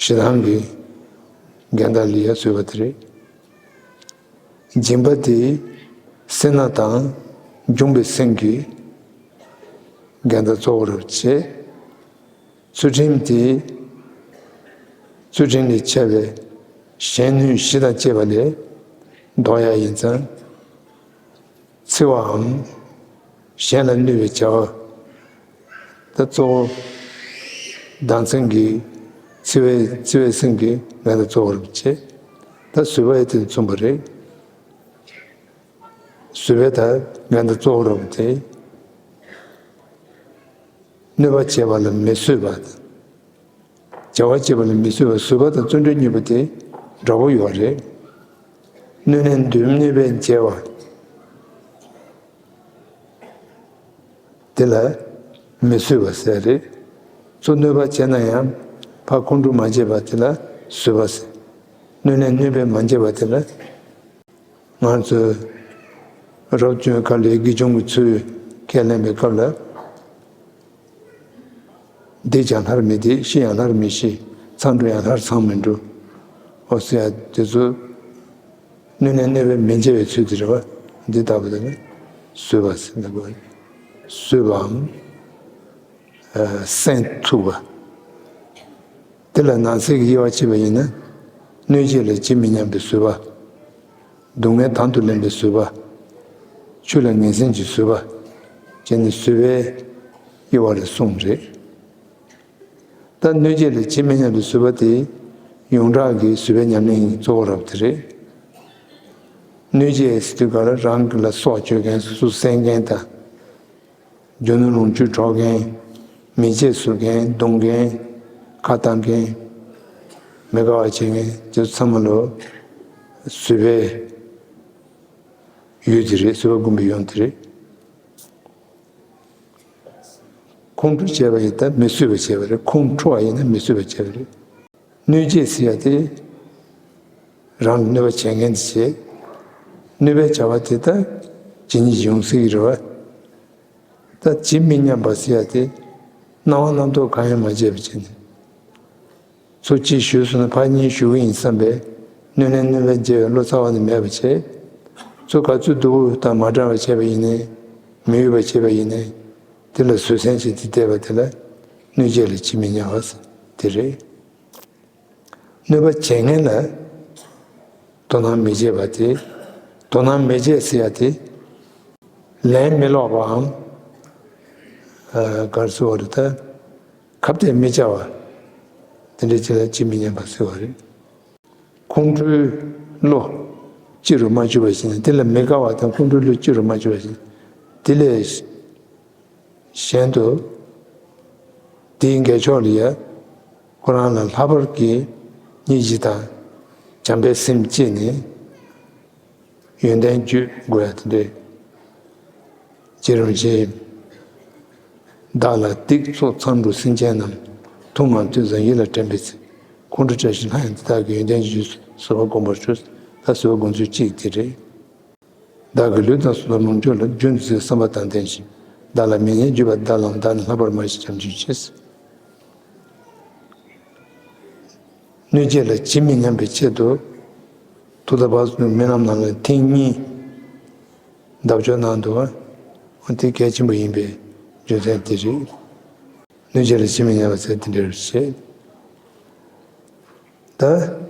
ཞེ་སྡང་གི་འགལ་ཟླ་ལ་ཡ་བཟོད་པ་དེ་རེད། སྦྱིན་པ་དེ་སེར་སྣ་དང་འབྱུང་བའི་སེམས་ཀྱི་འགལ་ཟླ་གཙོ་བོ་རུ་བྱེད། ཚུལ་ཁྲིམས་དེ་ཚུལ་ཁྲིམས་ལས་ཆད་པའི་གཞན་གནོད་གཞི་དང་བཅས་པ་ལས་ལྡོག་ཡ་ཡིན་ཙང་། འཚེ་བའམ་གཞན་ལ་གནོད་པའི་བྱ་བ། ད་གཙོ་བོ་སྡང་སེམས་ཀྱི་འཚེ་བའི་འཚེ་བའི་སེམས་ཀྱི་འགལ་ཟླ་གཙོ་བོར་བྱེད། ད་བཟོད་པ་ཡི་དེ་མཚུངས་པ་རེད། བཟོད་པའི་ད་འགལ་ཟླ་གཙོ་བོ་རུ་དེ་གནོད་པ་བྱས་པ་ལ་མི་བཟོད་པ། བྱ་བ་བྱེད་པ་ལ་མི་བཟོད་པ། བཟོད་པ་དང་བརྩོན་འགྲུས་གཉིས་པོ་དེ་འདྲ་པོ་ཡོད་རེད། གནོད་ནས་འདུལ། གནོད་པས་འཇལ་བ། དེ་ལ་མི་བཟོད་པ་ཟེར་རེད། སུ་གནོད་པ་བྱས་ན་ཡང་ཕར་ཁོང་ཁྲོ་མ་བྱེད་པ་དེ་ལ་བཟོད་པ་ཟེར། གནོད་ནས་གནོད་པས་མ་འཇལ་བ་དེ་ལ། ང་ཚོས་རབ་བྱུང་ཁ་ལས་དགེ་སྦྱོང་གི་ཚུལ་ཁས་ལེན་པའི་སྐབས་ལ། བདེ་ཀྱང་སླར་མི་བདེ། ཤི་ཡང་སླར་མི་ཤི། མཚང་འབྲུ་ཡང་སླར་མཚང་མི་འབྲུ། འོ་ཟེར་ཡ་དེ་ཚོ་གནོད་ནས་གནོད་པས་མི་འཇལ་བའི་ཚུལ་དེ་རེད་བ། འདི་ལྟ་བུ་དེ་ནི་བཟོད་པ་ཟེར་འདུག་གོ། བཟོད་པའམ་གསན་ཐུབ་པ། དེ་ལ་ནང་གསེས་ཀྱི་དབྱེ་བ་ཕྱེ་བ་ཡིན་ན། གནོད་བྱེད་ལ་ཇི་མི་སྙམ་པའི་བཟོད་པ། སྡུག་བསྔལ་དང་དུ་ལེན་པའི་བཟོད་པ། ཆོས་ལ་ངན་སེམས་ཀྱི་བཟོད་པ། བཅས་ནི་བཟོད་པའི་དབྱེ་བ་ལ་གསུམ་རེད། ད་གནོད་བྱེད་ལ་ཇི་མི་སྙམ་པའི་བཟོད་པ་དེ་ཡོངས་གྲགས་ཀྱི་བཟོད་པའི་ཉམས་ལེན་གཙོ་བོ་རབ་དེ་རེད། གནོད་བྱེད་ཟེར་དུས་ག་ལ་རང་གི་ལ་སྲོག་གཅོད་མཁན། སོ་སོ་བསད་མཁན་དང་། རྒྱུ་ནོར་ལོངས་སྤྱོད་འཕྲོག་མཁན། མི་ཚེ་ཟུར་མཁན། རྡུང་མཁན། ཁ་བཏང་མཁན། མི་དགའ་བ་བྱེད་མཁན་དེ་ཚོ་ཚང་མ་ལ་བཟོད་པའི་ཡུལ་དེ་རེད། བཟོད་པ་སྒོམ་པའི་ཡུལ་དེ་རེད། ཁོང་ཁྲོ་བྱས་པ་ཡིན་ན་མི་བཟོད་པ་བྱས་པ་རེད། ཁོང་ཁྲོ་བ་ཡིན་ན་མི་བཟོད་པ་བྱས་པ་རེད། གནོད་བྱེད་ཟེར་ཡ་དེ་རང་ལ་གནོད་པ་བྱེད་མཁན་དེ་བྱེད། གནོད་པའི་བྱ་བ་དེ་ད་ཇི་སྙེད་ཡོང་སྲིད་ཀྱི་རེད་བ། ད་ཇི་མི་སྙམ་པ་ཟེར་ཡ་དེ་སྣང་བ་རྣམ་རྟོག་གང་ཡང་མ་བྱས་པ་བྱས་ནས། ཚུར་གཅིག་ཞུས་སོང་ན་ཕར་གཉིས་ཞུ་གི་ཡིན་བསམ་པའི་གནོད་ནས་གནོད་པ་འཇལ་བའི་བློ་རྩ་བ་ནས་མེད་པ་བྱས། ཚུར་ག་ཚོད་སྡུག་དང་མ་འདྲ་བ་བྱས་པ་ཡིན་ནའི་མི་འོས་པ་བྱས་པ་ཡིན་ནའི་དེ་ལ་བཟོད་བསྲན་བྱས་ཏེ་བསྡད་པ་དེ་ལ་གནོད་བྱེད་ལ་ཇི་མི་སྙམ་པ་དེ་རེད། གནོད་པ་བྱེད་མཁན་ལ་དོ་སྣང་མི་བྱེད་པ་དེ། དོ་སྣང་མི་བྱེད་ཟེར་ཡ་དེ་ལན་མི་སློག་པའམ། ཨ། ག་རེ་ཟེར་བ་རེད་ད། ཁ་གཏད་མི་བཅག་པ། དེ་འདྲའི་ཅིག་ལ་ཇི་མི་སྙམ་པ་ཟེར་བ་རེད། ཁོང་ཁྲོའི་བློ་ལྕི་རུ་མ་གྱུར་པ་ཞིག་ནས། དེ་ལ་མི་དགའ་བ་དང་ཁོང་ཁྲོའི་བློ་ལྕི་རུ་མ་གྱུར་པ་ཞིག་དེ་ལས་གཞན་དུ་དེའི་འགལ་ཕྱོགས་ལ་ཡ་ཁོ་རང་ལ་ལྷག་པར་གྱི་སྙིང་རྗེ་དང་བྱམས་པའི་སེམས་བསྐྱེད་ནས། ཡོན་ཏན་བརྗོད་དགོས་ཡ་དེ་འདྲས། རྗེ་རིན་པོ་ཆེས། བདག་ལ་སྡིག་ཚོགས་མཚང་འབྲུ་སེམས་ཅན་རྣམས། མཐོང་ངམ་ཐོས་ཙམ་ཡིད་ལ་དྲན་པའི་ཚེ། ཁོང་ཁྲོ་བྱ་ཞིང་སླར་ཡང་འདི་དག་གི་ཡོན་ཏན་གྱི་རྗེས་སུ་བཟོད་པ་བསྒོམ་པར་ཞུ། ད་བཟོད་པ་སྒོམ་ཚུལ་གཅིག་དེ་རེད། བདག་གི་ལུས་དང་སྲོག་དང་ལོངས་སྤྱོད་ལ། རྒྱུ་འདི་ཚེ་བསམ་པ་དང་ལྡན་ཞིང་། བདག་ལ་མི་སྙན་བརྗོད་པ་དག་ལའང་། བདག་ནི་ལྷག་པར་མ་ཞིག་བྱམས་སྤྱོད་བྱེད། གནོད་བྱེད་ལ་ཇི་མི་སྙམ་པའི་ཆེད་དུ། ཐུགས་ལ་བབས་སོ་ནས་རྨི་ལམ་ནང་ལ་ཐེངས་གཉིས་བཟླས་བརྗོད་གནང་འདུག་པ། འོ་དེ་གལ་ཆེན་པོ་ཡིན་པའི་རྒྱུ་མཚན་དེ་རེད། གནོད་བྱེད་ལ་ཇི་མི་སྙམ་པ་ཟེར་དེ་འདྲ་རེད་བྱེད། ད།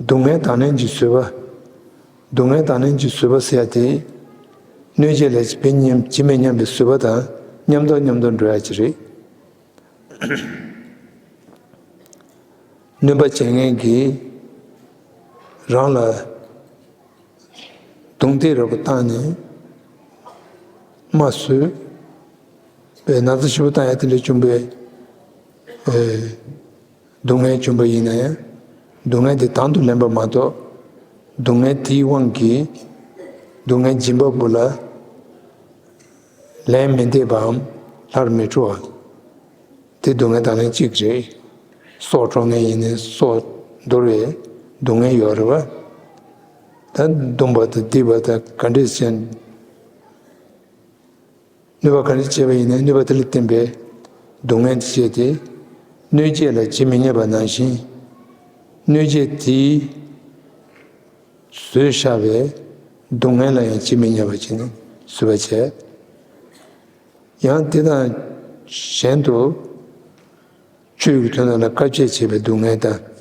སྡུག་བསྔལ་དང་ལེན་གྱི་བཟོད་པ། སྡུག་བསྔལ་དང་ལེན་གྱི་བཟོད་པ་ཟེར་ཡ་དེ། གནོད་བྱེད་ལ་ཇི་མི་སྙམ་ཇི་མི་སྙམ་པའི་བཟོད་པ་དང་མཉམ་དུ་མཉམ་དུ་འགྲོ་ཡ་ཅིག་རེད། གནོད་པ་བྱེད་མཁན་གྱིས་རང་ལ་རྡུང་རྡེག་ར་སྤྲོད་བཏང་ནས་རྨ་ཟོས་པའི་ན་ཚ་ཞེ་པོ་བཏང་ཡ་དེ་ལས་བྱུང་བའི་ཨེ་སྡུག་བསྔལ་བྱུང་བ་ཡིན་ན་ཡང་སྡུག་བསྔལ་དེ་དང་དུ་ལེན་པ་མ་གཏོགས། སྡུག་བསྔལ་དེའི་དབང་གིས་སྡུག་བསྔལ་འབྱིན་པ་པོ་ལ་ལན་མི་འདེབས་པའམ་སླར་མི་འཁྲུ་བ། དེ་སྡུག་བསྔལ་དང་ལེན་གཅིག་རེད། སྲོག་འཕྲོག་མཁན་ཡིན་ནའི་སྲོག་འདོར་བའི་སྡུག་བསྔལ་ཡོད་རེད་བ། ད་བརྡུངས་པ་དང་བརྡིབས་པ་དང་ག་འདྲས་བྱས། གནོད་པ་ག་འདྲས་བྱས་པ་ཡིན་ནའི་གནོད་པ་དེ་ལ་བརྟེན་པའི་སྡུག་བསྔལ་དེ་བྱས་ཏེ། གནོད་བྱེད་ལ་ཇི་མི་སྙམ་པ་ནང་བཞིན། གནོད་བྱེད་དེས་བཟོས་བཞག་པའི་སྡུག་བསྔལ་ལ་ཡང་ཇི་མི་སྙམ་པ་བྱས་ནས་བཟོད་པ་བྱས། ཡང་དེ་དང་གཞན་དུ་ཆོས་ཀྱི་དོན་དག་ལ་དཀའ་སྤྱད་བྱེད་པའི་སྡུག་བསྔལ་དང་།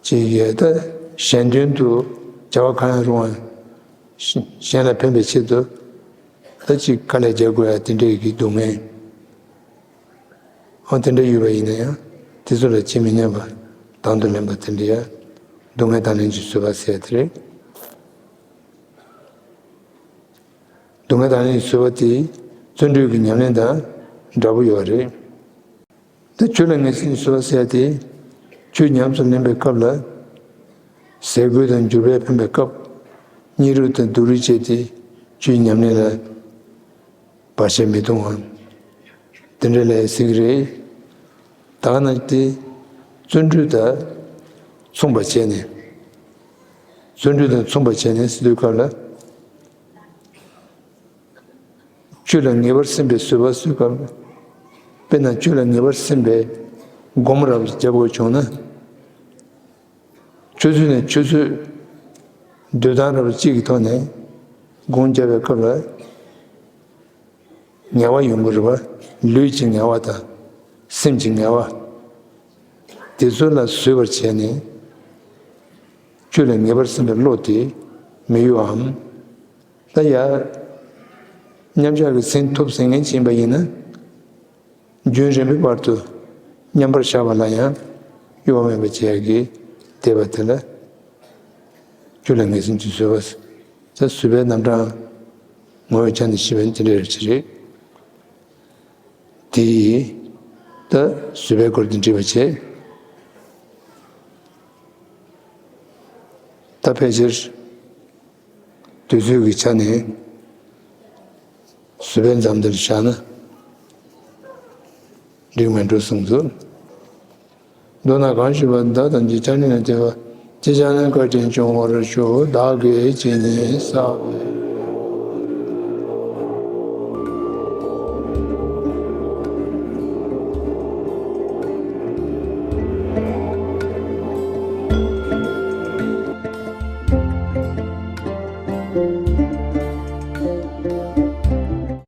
ཅིག་ཡོད་ད། གཞན་དོན་དུ་བྱ་བ་གང་ཡང་རུང་བ། གཞན་ལ་ཕན་པའི་ཆེད་དུ་ད་ཅིག་དཀའ་ལས་རྒྱག་དགོས་ཡ་དེ་འདྲའི་གི་སྡུག་བསྔལ། འོ་དེ་འདྲ་ཡོད་པ་ཡིན་ན་ཡང་དེ་ཚོ་ལ་ཇི་མི་སྙམ་པ་དང་དུ་ལེན་པ་དེ་འདྲ་ཡ། སྡུག་བསྔལ་དང་ལེན་གྱི་བཟོད་པ་ཟེར་དེ་རེད། སྡུག་བསྔལ་དང་ལེན་གྱི་བཟོད་པ་དེ་བརྩོན་འགྲུས་ཀྱི་ཉམས་ལེན་དང་འདྲ་པོ་ཡོད་རེད། ད་ཆོས་ལ་ངེས་འཛིན་གྱི་བཟོད་པ་ཟེར་ཡ་དེ། ཆོས་ཉམས་སུ་ལེན་པའི་སྐབས་ལ། ཟས་གོས་དང་འགྱུར་བས་ཕན་པའི་སྐབས། སྙིང་རུས་དང་སྡུག་རུས་བྱས་ཏེ་ཆོས་ཉམས་ལེན་ལ་བར་ཆད་མི་གཏོང་བ། དེ་འདྲ་ལ་ཟེར་གྱི་རེད། ད་ག་ནང་བཞིན་དེ་བརྩོན་འགྲུས་དང་མཚུངས་པ་བྱས་ནས། བརྩོན་འགྲུས་དང་མཚུངས་པ་བྱས་ནས་ཟེར་དུས་སྐབས་ལ། ཆོས་ལ་ངེས་པར་སེམས་པའི་བཟོད་པ་བཟོད་པ། དཔེར་ན་ཆོས་ལ་ངེས་པར་སེམས་པའི་སྒོམ་རབ་རྒྱབ་དགོས་བྱུང་ན། ཆུ་ཚོད་ནས་ཆུ་ཚོད་སྡོད་སྟངས་རབ་གཅིག་གི་ཐོག་ནས་སྒོམ་རྒྱབ་པའི་སྐབས་ལ་ངལ་བ་ཡོང་གི་རེད་བ། ལུས་ཀྱི་ངལ་བ་དང་སེམས་ཀྱི་ངལ་བ། དེ་ཚོ་ལ་བཟོད་པར་བྱས་ནས་ཆོས་ལ་ངེས་པར་སེམས་པའི་བློ་དེ་མི་གཡོ་འམ། ད་ཡ། མཉམ་བཞག་གི་སེམས་ཐོབ་ཟིན་མཁན་ཅིག་ཡིན་པ་ཡིན་ན། རྒྱུན་རིང་པོའི་བར་དུ་མཉམ་པར་བཞག་པ་ལ་ཡང་གཡོ་བ་མེད་པ་བྱེད་ཡག་གི་བསྡད་པ་དེ་ལ་ཆོས་ལ་ངེས་འཛིན་གྱི་བཟོད་པ། ད་བཟོད་པའི་རྣམ་གྲངས་ངོ་བོའི་ཆ་ནས་ཤེས་པ་ནི་དེ་འདྲ་རེད་ཅེས་རེད། དེ་ཡིས་ད་བཟོད་པའི་སྐོར་དུ་འདྲི་བ་བྱེད། ད་ཕལ་ཆེར་དུས་ཚོད་ཀྱི་ཆ་ནས་བཟོད་པའི་མཚམས་འདིར་བཞག་ན་འགྲིག་མེད་འགྲོ་གསུངས་སོ། མདོར་ན་གང་ཞུས་པ་བདག་དང་བཅས་བཅར་འདྲི་ལ་བརྟེན་པ་ཅི་བྱ་ན་བཀའ་དྲིན་སྐྱོང་བར་ཞུ། བདག་གིས་ཇི་སྙེད་བསགས་པའི།